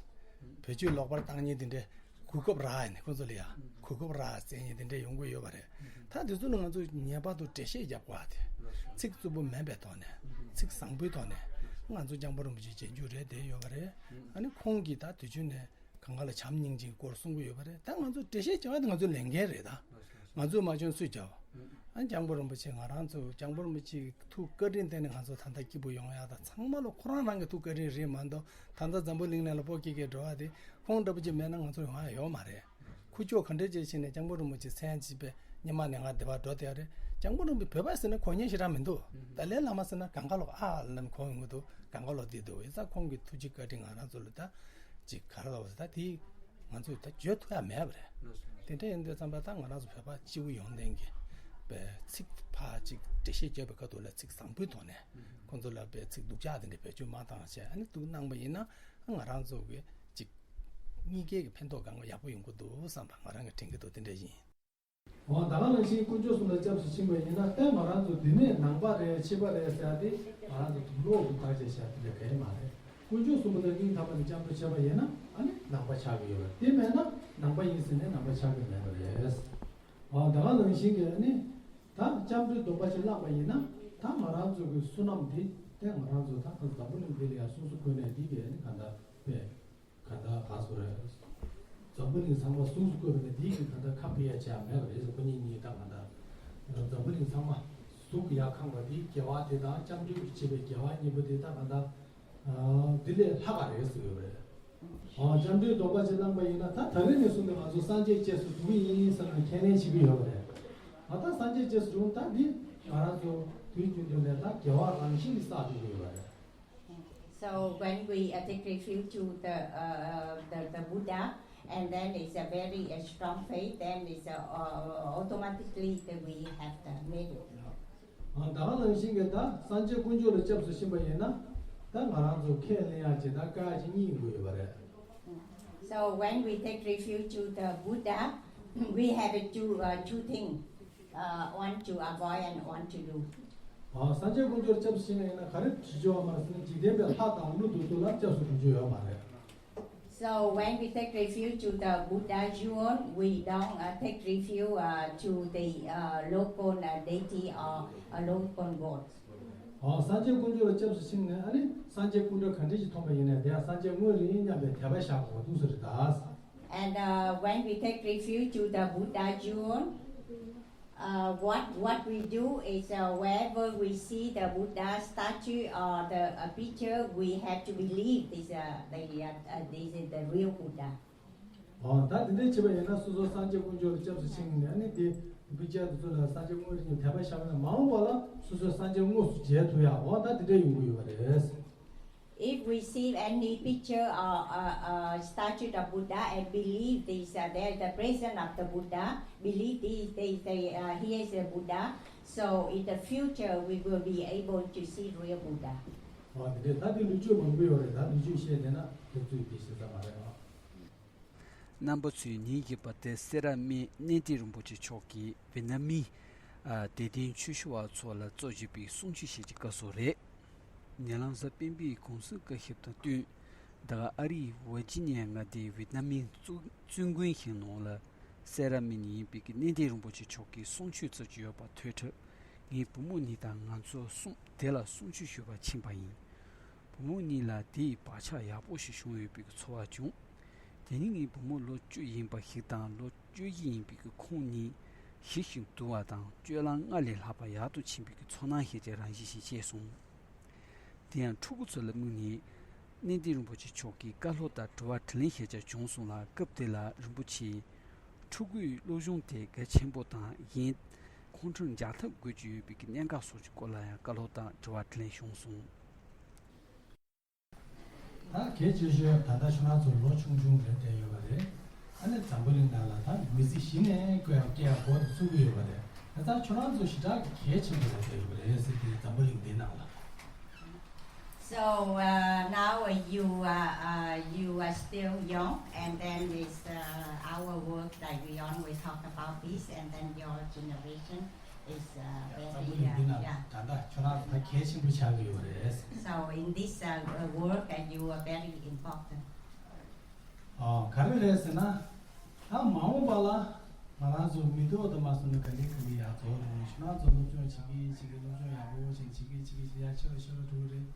བེད་སྤྱོད་ལོག་པར་བཏང་མཁན་དེ་འདྲའི་གོ་སྐབས་རག་ཡ་ནི་ཁོ་ཚོ་ལ་ཡ་གོ་སྐབས་རག་བཙལ་མཁན་དེ་འདྲ་ཡོང་གི་ཡོད་པ་རེད། ད་དེ་ཚོ་ལ་ང་ཚོ་ངེས་པར་དུ་འགྲེལ་བཤད་རྒྱབ་དགོས་དེ། ཚིག་རྩུབ་པོ་མིན་པའི་ཐོག་ནས། ཚིག་བཟང་པོའི་ཐོག་ནས། ང་ཚོ་སྐྱབས་མགོན་རིན་པོ་ཆེ་རྗེས་འཇུག་རེད་དེ་ཡོད་པ་རེད། ཨ་ནི་ཁོང་གིས་ད་དུས་རྒྱུན་ནས་གང་ག་ལ་བྱམས་སྙིང་རྗེའི་སྐོར་གསུང་གི་ཡོད་པ་རེད། ད་ང་ཚོ་འགྲེལ་བཤད་བྱ་བ་དེ་ང་ཚོའི་ལས་འགན་རེད། ད་ང་ཚོས་མ་བྱུང་སུས་བྱ་བ། ཨ་ནི་སྐྱབས་མགོན་རིན་པོ་ཆེ་ང་རང་ཚོ་སྐྱབས་མགོན་རིན་པོ་ཆེའི་ཐུགས་བཀའ་དྲིན་བརྟེན་ནས་ང་ཚོ་ད་ལྟ་སྐྱིད་པོ་ཡོང་ཡ། ད་ཚང་མ་ལོ་ཁོ་རང་རང་གི་ཐུགས་བཀའ་དྲིན་རེད་མ་གཏོགས། ད་ལྟ་འཛམ་བུ་གླིང་ནང་ལ་སྤོ་སྐྱེས་སྐྱེས་འགྲོ་བ་དེ་ཁོང་འདྲ་པོ་ཅིག་མེད་ན་ང་ཚོ་ཡོང་ཡ་ཡོད་མ་རེད། ཁུ་བྱུག་ག་འདྲ་ཅིག་བྱས་ནས་སྐྱབས་མགོན་རིན་པོ་ཆེ་མཚན་ཅིག་པས་སྔོན་མ་ནས་ང་འདི་པར་འགྲོ་བསྡད་ཡོད་རེད། སྐྱབས་མགོན་རིན་པོ་ཆེ་བོད་པ་ཟེར་ན་གོ་མཁན་ཞེ་དྲག་མི་འདུག་ཏཱ་ལའི་བླ་མ་ཟེར་ན་གང་ག་ལོག་ཨ་ལ་ལམ་གོ་ཡོང་གི་འདུག་གང་ག་ལོག་བསྡད་འདུག་ཡིན་ཙང་ཁོང་གི་ཐུགས་རྗེ་བཀའ་དྲིན་ང་རང་ཚོ་ལ་ད་ཅིག་ག་རེ་ལབ་ཟེར། ད་དེ་ང་ཚོས་ད་བརྗོད་ཐུབ་ཡ་མེད་པ་རེད། དེ་འདྲ་ཡིན་དུས་ཙམ་པ་ད་ང་རང་ཚོ་བོད་པ་སྤྱི་བོ་ཡོན་ཏན་གྱི་པའི་ཚིག་ཕར་ཅིག་འགྲེལ་བཤད་བརྒྱབ་པའི་ཁ་ཐུག་ལ་ཚིག་བཟང་པོའི་ཐོག་ནས་ཁོང་ཚོ་ལ་པའི་ཚིག་སྡུག་ཅག་དེ་འདྲ་བེད་སྤྱོད་མ་བཏང་བྱས། ཨ་ནི་འདུག་གནང་པ་ཡིན་ན། ང་རང་ཚོ་གི་ཅིག་གཉིས་ཀའི་གི་ཕན་ཐོགས་གང་ག་ཡག་པོ་ཡོང་གི་འདུག་བསམ་པ་ང་རང་གི་དྲན་གྱི་འདུག་དེ་འདྲ་ཡིན། འོ་ད་ག་ནང་བཞིན་དཀོན་མཆོག་གསུམ་ལ་སྐྱབས་སུ་ཕྱིན་པ་ཡིན་ན། ད་ང་རང་ཚོ་འདི་ནས་ནང་པ་རེད་ཕྱི་པ་རེད་ཟེར་ཡ་དེ་ང་རང་ཚོ་དུག་ལོག་ཏུ་བརྟག་དཔྱད་བྱ་དེ་འདྲ་གལ་མ་རེད། དཀོན་མཆོག་གསུམ་པོ་དང་སྙིང་ཐག་པ་ནས་སྐྱབས་སུ་མཆི་བ་ཡིན་ན་ཨ་ནི་ནང་པ་ཆགས་ཀྱི་ཡོད་རེད། དེ་མེད་ན་ནང་པ་ཡིན་ཟེར་ནས་ནང་པ་ཆགས་ཀྱི་མེད་པ་རེད། འོ་ད་ག་ནང་བཞིན་གྱི་ཨ་ནི་ད་སྐྱབས་འགྲོའི་སྡོམ་པ་ཅིག་བླངས་པ་ཡིན་ན། ད་ང་རང་ཚོ་གི་བསོད་ནམས་དེ་དེ་ང་རང་ཚོ་ད་འཛམ་བུ་གླིང་འདི་ལ་ཡང་སོ་སོ་བཀོད་ནས་འདི་གའི་ཨ་ནི་ག་འདྲ་པས། ག་ད་ག་སོ་རེད། འཛམ་བུ་གླིང་ཚང་མ་གཟུགས་སུ་བཀོད་པ་ནི་འདིའི་གི་ག་ད་ཁ་ཕྱེ་ཡ་བྱ་མེད་པ་རེད་ཟེར། ཁོ་གཉིས་གཉིས་ད་ག་ད་འཛམ་བུ་གླིང་ཚང་མ་གཟུགས་ཀྱི་ཡ་ཁེངས་པ་འདིའི་དགེ་བ་དེ་དང་སྐྱབས་འགྲོས་ཀྱིས་བྱས་པའི་དགེ་བ་གཉིས་པོ་དེ་ད་ག་ད་འདི་ལས་ལྷག་ག་རེད་ཟེར་ཡོད་པ་རེད། ཨ་སྐྱབས་འགྲོའི་སྡོམ་པ་ཅིག་བླངས་པ་ཡིན་ན། ད་ད་རེས་ནས་བཟུང་སྟེ་ང་ཚོ་སངས་རྒྱས་རྗེས་སུ་འགྲོ་གི་ཡིན་ཟེར་ནས་ཁས་ལེན་བྱེད་ཀྱི་ཡོད་པ་རེད། ད་ལྟ་སངས་རྒྱས་རྗེས་སུ་འགྲོ་ད་འདི་ང་རང་ཚོ་དུས་རྒྱུན་དུ་ནས་ད་དགེ་བ་རང་བཞིན་གྱིས་བསགས་འགྲོ་གི་ཡོད་པ་རེད། So when we uh, take refuge to the, uh, the the Buddha, and then it's a very uh, strong faith, then it's uh, uh, automatically that we have the merit. ཨ་ད་ག་ནང་བཞིན་གྱི་ད་སངས་རྒྱས་དཀོན་མཆོག་ལ་སྐྱབས་སུ་ཕྱིན་པ་ཡིན་ན། ད་ང་རང་ཚོ་ཁས་ལེན་ཡག་ཅིག་ད་བཀག་ཡག་ཅིག་རྙེད་དགོས་ཡོད་པ་རེད། So when we take refuge to the Buddha, we have to uh, two things. Uh, one to avoid and one to do. ཨ་སངས་རྒྱས་དཀོན་མཆོག་ལ་སྐྱབས་སུ་ཕྱིན་པ་ཡིན་ན་ག་རེ་བྱེད་རྒྱུ་ཡོད་མ་རེད་ཟེར་ན། འཇིག་རྟེན་པའི་ལྷ་དང་ཀླུ་དེ་ཚོ་ལ་སྐྱབས་སུ་འགྲོ་རྒྱུ་ཡོད་མ་རེད། So when we take refuge to the Buddha Yuan, we don't uh, take refuge uh, to the uh, local uh, deity or uh, local gods. ཨ་སངས་རྒྱས་དཀོན་མཆོག་ལ་སྐྱབས་སུ་ཕྱིན་ནས་ཨ་ནི་སངས་རྒྱས་སྐུ་འདྲ་ག་འདྲ་ཞིག་མཐོང་པ་ཡིན་ནའི་དེ་ཡང་སངས་རྒྱས་དངོས་རེད་སྙམ་པའི་དད་པ་བཞག་དགོས་འདུག་ཟེར་ད། And uh, when we take refuge to the Buddha Yuan, uh, what what we do is uh, wherever we see the Buddha statue or the uh, picture, we have to believe this uh, the uh, uh, this is the real Buddha. ཨོ་ད་དེ་འདྲའི་བྱས་པ་ཡིན་ན། སོ་སོ་སངས་རྒྱས་དཀོན་མཆོག་ལ་སྐྱབས་སུ་ཕྱིན་ནས་ནི་དེ་བི་ཅ་དེ་ཚོ་ལ་སངས་རྒྱས་དངོས་རིགས་ཀྱི་དད་པ་བཞག་ན་མ་འོངས་པ་ལ་སོ་སོའི་སངས་རྒྱས་དངོས་སུ་མཇལ་ཐུབ་ཡ། འོ་ད་དེ་འདྲ་ཡོང་གི་ཡོད་པ་རེད། If we see any picture or a, a statue of Buddha and believe this, uh, there is the presence of the Buddha, believe this, they say uh, he is a Buddha, so in the future we will be able to see real Buddha. ཨོ་དེ་འདྲ་ད་དེ་ལོ་རྒྱུས་མང་པོ་ཡོད་རེད། ད་ལོ་རྒྱུས་བཤད་བསྡད་ན་དེ་ཚོས་དེ་ཤེས་ས་མ་རེད་ཨ། རྣམ་པ་ཚོས་ཉན་བཞིན་པ་དེ་སེ་ར་སྨད་གནས་བརྟན་རིན་པོ་ཆེ་མཆོག་གིས་ཝེ་ཏི་ནམ་མི་ཨ་དད་ལྡན་ཆོས་ཞུ་བ་ཚོ་ལ་གཙོ་བྱས་པའི་གསུང་ཆོས་ཞིག་གི་སྐབས་སུ་རེད། ཉེ་ལམ་གཟའ་སྤེན་པའི་གུང་སེང་བཀའ་ཤོག་དང་བསྟུན། ད་ག་ཨ་རིའི་ཝར་ཇི་ནི་ཡ་མངའ་སྡེའི་ཝེ་ཏི་ནམ་མི་བཙུན་དགོན་ཞིག་ནང་ལ་སེ་ར་སྨད་ནས་ཡིན་པའི་གི་གནས་བརྟན་རིན་པོ་ཆེ་མཆོག་གིས་གསུང་ཆོས་བསྩལ་གྱི་ཡོད་པ་ཐོས་འཕྲལ། ངའི་བུ་མོ་གཉིས་དང་ང་ཚོ་གསུམ་དེ་ལ་གསུང་ཆོས་ཞུ་བར་ཕྱིན་པ་ཡིན། བུ་མོ་གཉིས་ལ་དེའི་བག་ཆགས་ཡག་པོ་ཞིག་བྱུང་ཡོད་པའི་ཚོར་བ་བྱུང་། དེ་ནི་ངའི་བུ་མོ་ལོ་བཅུ་ཡིན་པ་ཞིག་དང་ལོ་བཅུ་བཞི་ཡིན་པའི་ཁོང་གཉིས་ཞི་ཞིང་དུལ་བ་དང་སྤྱོད་ལམ་སྔར་ལས་ལྷག་པ་ཡག་ཏུ་ཕྱིན་པའི་ཚོར་སྣང་ཞེས་བྱའི་རང་བཞིན་ཞིག་སྐྱེས་སོང་། དེ་ཡང་ཕྲུ་གུ་ཚོ་ལ་དམིགས་ནས་གནས་བརྟན་རིན་པོ་ཆེ་མཆོག་གིས་བཀའ་སློབ་དང་དྲི་བ་དྲིས་ལན་ཞེས་བྱ་བྱུང་སོང་ལ། སྐབས་དེ་ལ་རིན་པོ་ཆེས་ཕྲུ་གུའི་སློབ་སྦྱོང་དེ་གལ་ཆེན་པོ་དང་གཞན་ཁོང་ཁྲོ་འཇགས་ཐབས་དགོས་ཀྱི་ཡོད་པའི་གནད་འགག་སོགས་ཀྱི་སྐོར་ལ་ཡང་བཀའ་སློབ་དང་དྲི་བ་དྲིས་ལན་བྱུང་སོང་། ད་གལ་ཆེ་ཤོས་ད་ལྟ་ཁྱོད་རང་ཚོ་ལོ་ཆུང་ཆུང་རེད་བསྡད་ཡོད་པ་རེད། ཨ་ནི་འཛམ་བུ་གླིང་ནང་ལ་ད་མི་ཚེ་གཞི་ནས་བསྐོས་ཡག་སྐྱེ་ཡག་འགོ་དེ་ཚུགས་ཀྱི་ཡོད་པ་རེད། ད་ལྟ་ཁྱོད་རང་ཚོ་ཞེ་དྲག་གི་གལ་ཆེན་པོ་རེད་བསྡད་ཡོད་པ་རེད་ཟེར་ཏེ། འཛམ་བུ་གླིང་འདི་ནང་ལ། So uh, now uh, you are uh, you are still young, and then this uh, our work that we always talk about this, and then your generation is uh, འཛམ་བུ་very གླིང་འདི་uh, ནང་yeah. ད་ལྟ་ཁྱོད་རང་ཚོ་ད་གལ་ཆེན་པོ་ཆགས་ཀྱི་ཡོད་པ་རེད། So in this uh, uh, work, uh, you are very important. ཨ། ག་རེ་རེད་ཟེར་ན། ད་མ་འོངས་པ་ལ་ང་རང་ཚོ་མི་ཐོག་ཏུ་མ་སོང་ན་ག་ལེ་ག་ལེ་ཡག་ཚོགས་རུང་ཁྱོད་རང་ཚོ་སློབ་སྦྱོང་བྱེད་ཀྱི་བྱེད་ཀྱི་སློབ་སྦྱོང་ཡག་པོ་བྱེད་བྱེད་ཀྱི་བྱེད་ཀྱི་བྱེད་ཡག་ཆེ་རུ་ཆེ་རུ་འགྲོ་གི་རེད།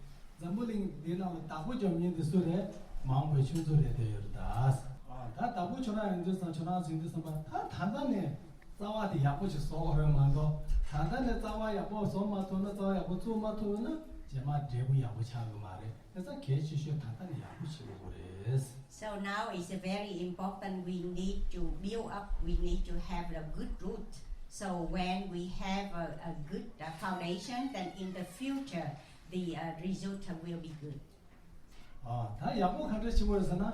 འཛམ་བུ་གླིང་འདི་ནང་ལ་བདག་པོ་རྒྱབ་མཁན་དེ་སུ་རེད། མ་འོངས་པའི་ཁྱོད་ཚོ་རེད་བསྡད་ཡོད་རེད་ད། ཨ། ད་བདག་པོ་ཁྱོད་རང་ཡིན་དུས་ཙང་ཁྱོད་རང་ཚོ་ཡིན་དུས་ཙམ་པ་ད་ད་ལྟ་ནས་རྩ་བ་དེ་ཡག་པོ་ཞིག་བཟོ་དགོས་རེད་མ་གཏོགས། ད་ལྟ་ནས་རྩ་བ་ཡག་པོ་བཟོ་མ་ཐུབ་ན་རྩ་བ་ཡག་པོ་བཙུགས་མ་ཐུབ་ན་རྗེས་མ་འབྲས་བུ་ཡག་པོ་ཆགས་ཀྱི་མ་རེད། དེ་ཙང་གལ་ཆེ་ཤོས་ད་ལྟ་ནས་ཡག་པོ་བྱེད་དགོས་རེད། So now it's very important we need to build up, we need to have a good root. So when we have a, a good uh, foundation, then in the future, the uh, result will be good. ཨ། ད་ཡག་པོ་ག་འདྲ་བྱེད་དགོས་རེད་ཟེར་ན།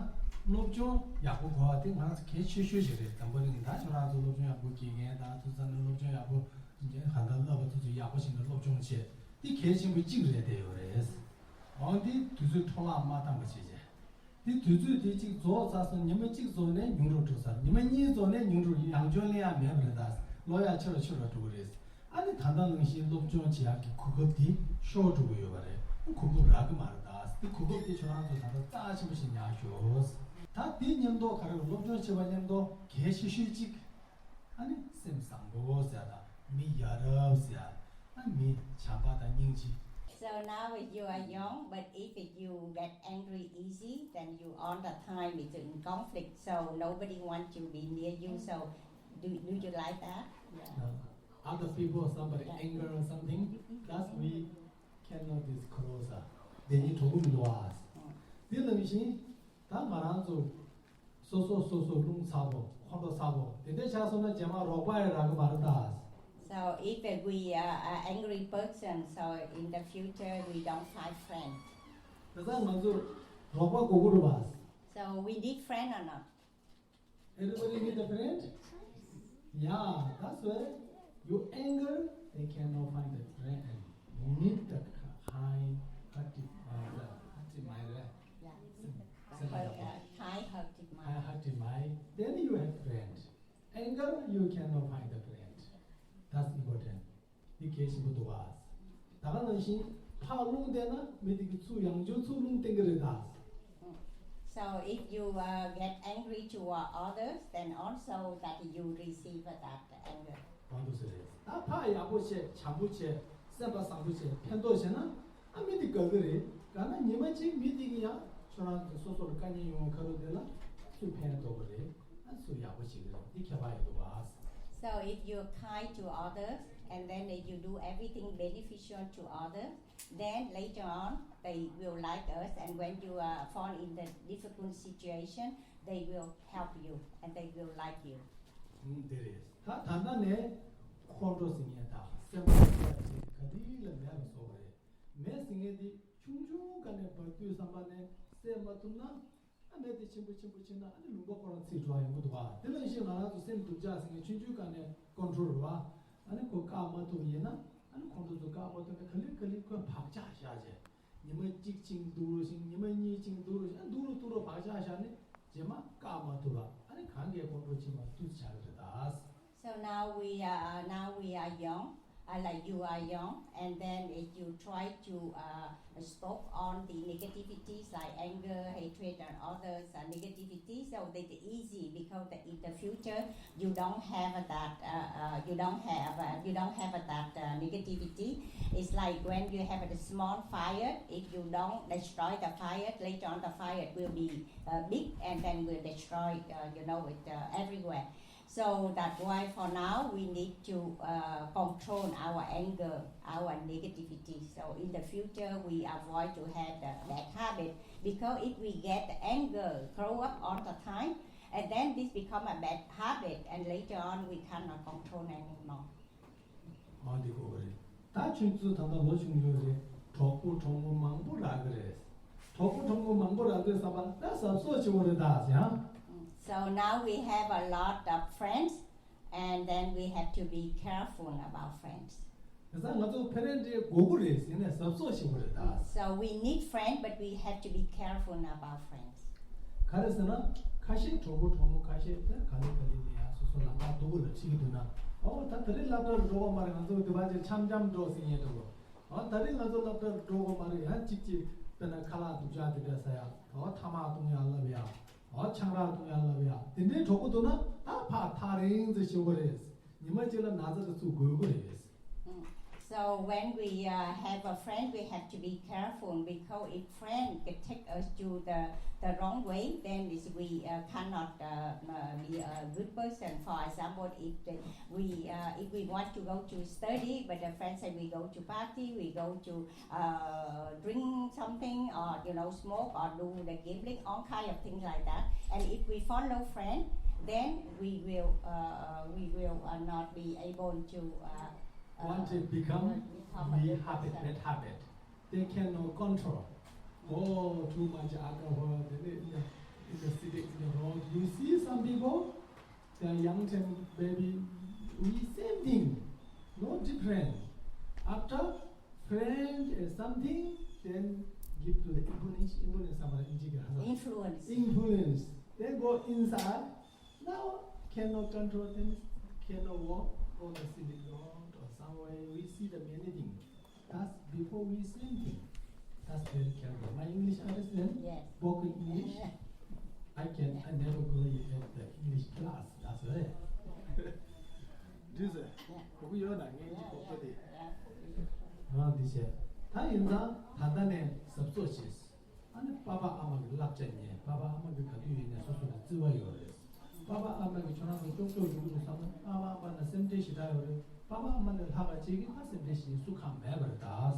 སློབ་སྦྱོང་ཡག་པོ་དགོས་པ་དེ་ང་རང་ཚོ་གལ་ཆེ་ཤོས་ཞིག་རེད། འཛམ་བུ་གླིང་ད་ཁྱོད་རང་ཚོ་སློབ་སྦྱོང་ཡག་པོ་དགེ་རྒན་དང་དུས་ཚོད་ནས་སློབ་སྦྱོང་ཡག་པོ་ག་འདྲ་བསླབ་པ་དེ་ཚོ་ཡག་པོ་བྱས་ནས་སློབ་སྦྱོང་བྱེད། དེ་གལ་ཆེན་པོ་གཅིག་རེད་བསྡད་ཡོད་རེད། འོན་ཏེ་དུས་ཚོད་འཕྲོ་བརླག་མ་བཏང་པ་བྱས་བྱས། དེ་དུས་ཚོད་དེ་གཅིག་རྫོགས་ཚར་སོང་། ཉི་མ་གཅིག་རྫོགས་ནས་ཉུང་རུ་འགྲོ་ཚར། ཉི་མ་གཉིས་རྫོགས་ནས་ཉུང་རུ་ཡང་བསྐྱར་ལེན་ཡག་མེད་པ་རེད་ད། ལོ་ཡག་ཆེ་རུ་ཆེ་རུ་འགྲོ་གི་རེད། ཨ་ནི་ད་ལྟ་ནང་བཞིན་སློབ་སྦྱོང་བྱེད་ཡག་གི་གོ་སྐབས་དེ་ཤོར་འགྲོ་གི་ཡོད་པ་རེད། གོ་སྐབས་རག་གི་མ་རེད་ད། དེ་གོ་སྐབས་དེ་ཁྱོད་རང་ཚོ་ད་ལྟ་རྩ་ཆེན་པོ་ཞིག་ཉར་ཤོག་ད་དེ་མཉམ་དུ་ག་རེ་སློབ་སྦྱོང་བྱེད་པ་མཉམ་དུ་གལ་ཆེ་ཤོས་གཅིག་ཨ་ནི་སེམས་བཟང་པོ་ཟེར་དང་མི་ཡ་རབས་ཟེར། ཨ། མི་བྱམས་པ་དང་སྙིང་རྗེ། So now you are young, but if you get angry easy, then you all the time is in conflict. So nobody wants to be near you. So do, do you like that? Yeah. Uh, other people, somebody anger or something, that's we cannot disclose. They need to look into us. དེ་ནང་བཞིན་ད་ང་རང་ཚོ་སོ་སོ་སོ་སོ་རླུང་ཚ་པོ་ཁོང་ཁྲོ་ཚ་པོ་དེ་འདྲ་ཆགས་སོང་ན་རྗེས་མ་རོགས་པ་ཡང་རག་གི་མ་རེད་ད། So if we are an angry person, so in the future we don't find friends. དེ་ཙང་ང་ཚོར་རོགས་པ་དགོས་ཀྱི་རེད་པ། So we need friend or not? Everybody need a friend? Yeah, that's why you anger, they cannot find a friend. You need the kind hearted, uh, the hearted mind, right? Yeah. Same, same like that. Kind hearted mind. Kind hearted mind. Then you have friend. Anger, you cannot find a friend. That's important. འདི་གལ་ཆེན་པོ་འདུག་ག་ད་ག་ནང་བཞིན་ཕར་རླུང་བསྟན་ན་མི་དེ་གི་ཚུར་ཡང་བསྐྱར་ཚུར་རླུང་བསྟན་གི་རེད་ད། So if you uh, get angry toward others, then also that you receive that anger. གང་འདུག་ཟེར་རེད། ད་ཕར་ཡག་པོ་བྱས། བྱམས་པོ་བྱས། སེམས་པ་བཟང་པོ་བྱས། ཕན་ཐོགས་བྱས་ན། ཨ། མི་དེ་དགའ་གི་རེད། དགའ་ན་ཉི་མ་གཅིག་མི་དེ་གི་ཡང་ཁྱོད་རང་ཚོ་སོ་སོ་ལ་དཀའ་ངལ་ཡོང་བའི་ཁ་ཐུག་དེ་ལ་ཚུར་ཕན་ཐོགས་གི་རེད། ཨ། ཚུར་ཡག་པོ་བྱེད་གི་རེད། འདི་ཁྱད་པར་ཡོད་འདུག་ག So if you're kind to others and then you do everything beneficial to others, then later on they will like us, and when you uh, fall in the difficult situation, they will help you and they will like you. ཨུམ། དེ་རེད། ད་ད་ལྟ་ནས་ཁོང་ཁྲོ་ཟེར་མཁན་དང་སེམས་ཁམས་ཟེར་མཁན་ག་དུས་ལ་མེད་པ་བཟོ་བ་རེད། མེད་ཟེར་མཁན་དེ་ཆུང་ཆུང་སྒང་ནས་བར་དོའི་བསམ་པ་ནས་སེལ་མ་ཐུབ་ན། ཨ། མེད་དེ་ཆེན་པོ་ཆེན་པོ་ཕྱིན་ན་ཨ་ནི་ལུང་པ་ཁོ་རང་ཚིག་འགྲོ་ཡོང་གི་འདུག་ག་དེ་ལ་ཤི་ང་རང་ཚོ་སེམས་སྡུག་ཅག་ཟེར་མཁན་ཆུང་ཆུང་སྒང་ནས་ཀོན་ཊོལ་རེད་པ། ཨ་ནི་ཁོ་བཀག་མ་ཐུབ་ཡིན་ན། ཨ་ནི་ཁོང་ཚོ་ཚོ་བཀག་མ་ཐུབ་ན་ག་ལེ་ག་ལེ་ཁོས་བག་ཆགས་བཞག་བྱས། ཉི་མ་གཅིག་ཅིང་སྡུག་རུ་ཞིང་། ཉི་མ་གཉིས་ཅིང་སྡུག་རུ་ཞིང་། ཨ། སྡུག་རུ་སྡུག་རུ་བག་ཆགས་བཞག་ནས་རྗེས་མ་བཀག་མ་ཐུབ་པ། ཨ་ནི་གང་གའི་ཀོན་ཊོལ་ཕྱིན་པ་ཏུ་ཆགས་ཀྱི་རེད་ད། So now we are, now we are young, Uh, like you are young, and then if you try to uh, stop on the negativities like anger, hatred, and others uh, negativity, so that easy because the, in the future you don't have that uh, uh, you don't have uh, you don't have that uh, negativity. It's like when you have a small fire. If you don't destroy the fire, later on the fire will be uh, big and then will destroy uh, you know it uh, everywhere. So that's why for now we need to uh, control our anger, our negativity. So in the future we avoid to have the bad habit, because if we get the anger grow up all the time, and then this become a bad habit, and later on we cannot control anymore. ཨ་འདི་གོ་གི་རེད། ད་ཁྱོད་ཚོ་ད་ལྟ་ལོ་ཆུང་ཆུང་རེད། གྲོགས་པོ་གྲོགས་མོ་མང་པོ་རག་གི་རེད། གྲོགས་པོ་གྲོགས་མོ་མང་པོ་རག་དུས་ཙམ་པ་ད་གཟབ་གཟབ་བྱེད་དགོས་རེད་ད་ཟེར་ཡང་། So now we have a lot of friends, and then we have to be careful about friends. དེ་ཙང་ང་ཚོ་ཕེ་རེན་ཊི་དགོས་ཀྱི་རེད་ཟེར་ནས་གཟབ་གཟབ་བྱེད་དགོས་རེད་ད། So we need friends, but we have to be careful about friends. ག་རེ་ཟེར་ན། ཁ་ཤས་གྲོགས་པོ་གྲོགས་མོ་ཁ་ཤས་དེ་ག་ལེ་ག་ལེ་ནས་ཡང་སོ་སོ་ལམ་ཁ་སྡུག་པོ་ལ་ཁྲིད་ཀྱི་འདུག་ན། ཨོ་ད་དེ་རིང་སློབ་གྲྭར་འགྲོ་གི་མ་རེད། ང་ཚོ་དེ་བ་ཅིག་འཆམ་འཆམ་འགྲོ་ཟེར་མཁན་འདྲ་པོ། ཨོ་ད་རིང་ང་ཚོ་སློབ་གྲྭར་འགྲོ་གི་མ་རེད། ཡང་གཅིག་གཅིག་དཔེར་ན་ཁ་ལག་སྡུག་ཅག་དེ་འདྲ་ཟ་ཡ། ཨོ་ཐ་མག་བཏུང་ཡ་ལབ་ཡ། ཨོ་ཆང་རག་བཏུང་ཡ་ལབ་ཡ། དེ་འདྲའི་གྲོགས་པོ་འདུག་ན་ད་ཕར་ཐག་རིང་ཙམ་ཞིག་དགོས་རེད། ཉི་མ་གཅིག་ལ་ན་ཚ་དེ་ཚུགས་དགོས་ཀྱི་རེད། So when we uh, have a friend, we have to be careful, because if friend can take us to the, the wrong way, then is we uh, cannot uh, uh, be a good person. For example, if the, we uh, if we want to go to study, but the friend say we go to party, we go to uh, drink something, or you know, smoke, or do the gambling, all kind of things like that. And if we follow friend, then we will uh, we will uh, not be able to uh, Once it become we habit, bad habit, they cannot control. Oh, too much alcohol, then in the, in the city, in the road, you see some people, they are young time, baby, we same thing, no different. After friend is something, then give to the influence, influence, influence. Influence. They go inside. Now cannot control them, cannot walk on the scenic road or somewhere. We see the many things. That's before we see anything. That's very careful. My English understand? Yes. Broken English? I can, I never go at the English class. That's right. This is, 我不要那个，你不得。 ང་འདི་བྱས། ད་ཡིན་ཙང་ད་ལྟ་ནས་གཟབ་གཟབ་བྱས། ཨ་ནི་པ་ཕ་ཨ་མ་གི་བསླབ་བྱ་ཉན། པ་ཕ་ཨ་མ་གི་ག་དུས་ཡིན་ནའི་སོ་སོ་ལ་བརྩི་བ་ཡོད་རེད། པ་ཕ་ཨ་མ་གི་ཁྱོད་རང་ཚོ་ཅོག་ཅོག་ཡོང་གི་འདུག་བསམ་ན། པ་ཕ་ཨ་མ་ལ་སེམས་ཁྲལ་ཞེ་དྲག་ཡོད་རེད། པ་ཕ་ཨ་མ་ལས་ལྷག་པ་ཅིག་གིས་ཕར་སེམས་ཁྲལ་བྱེད་སུ་གང་མེད་པ་རེད་ད།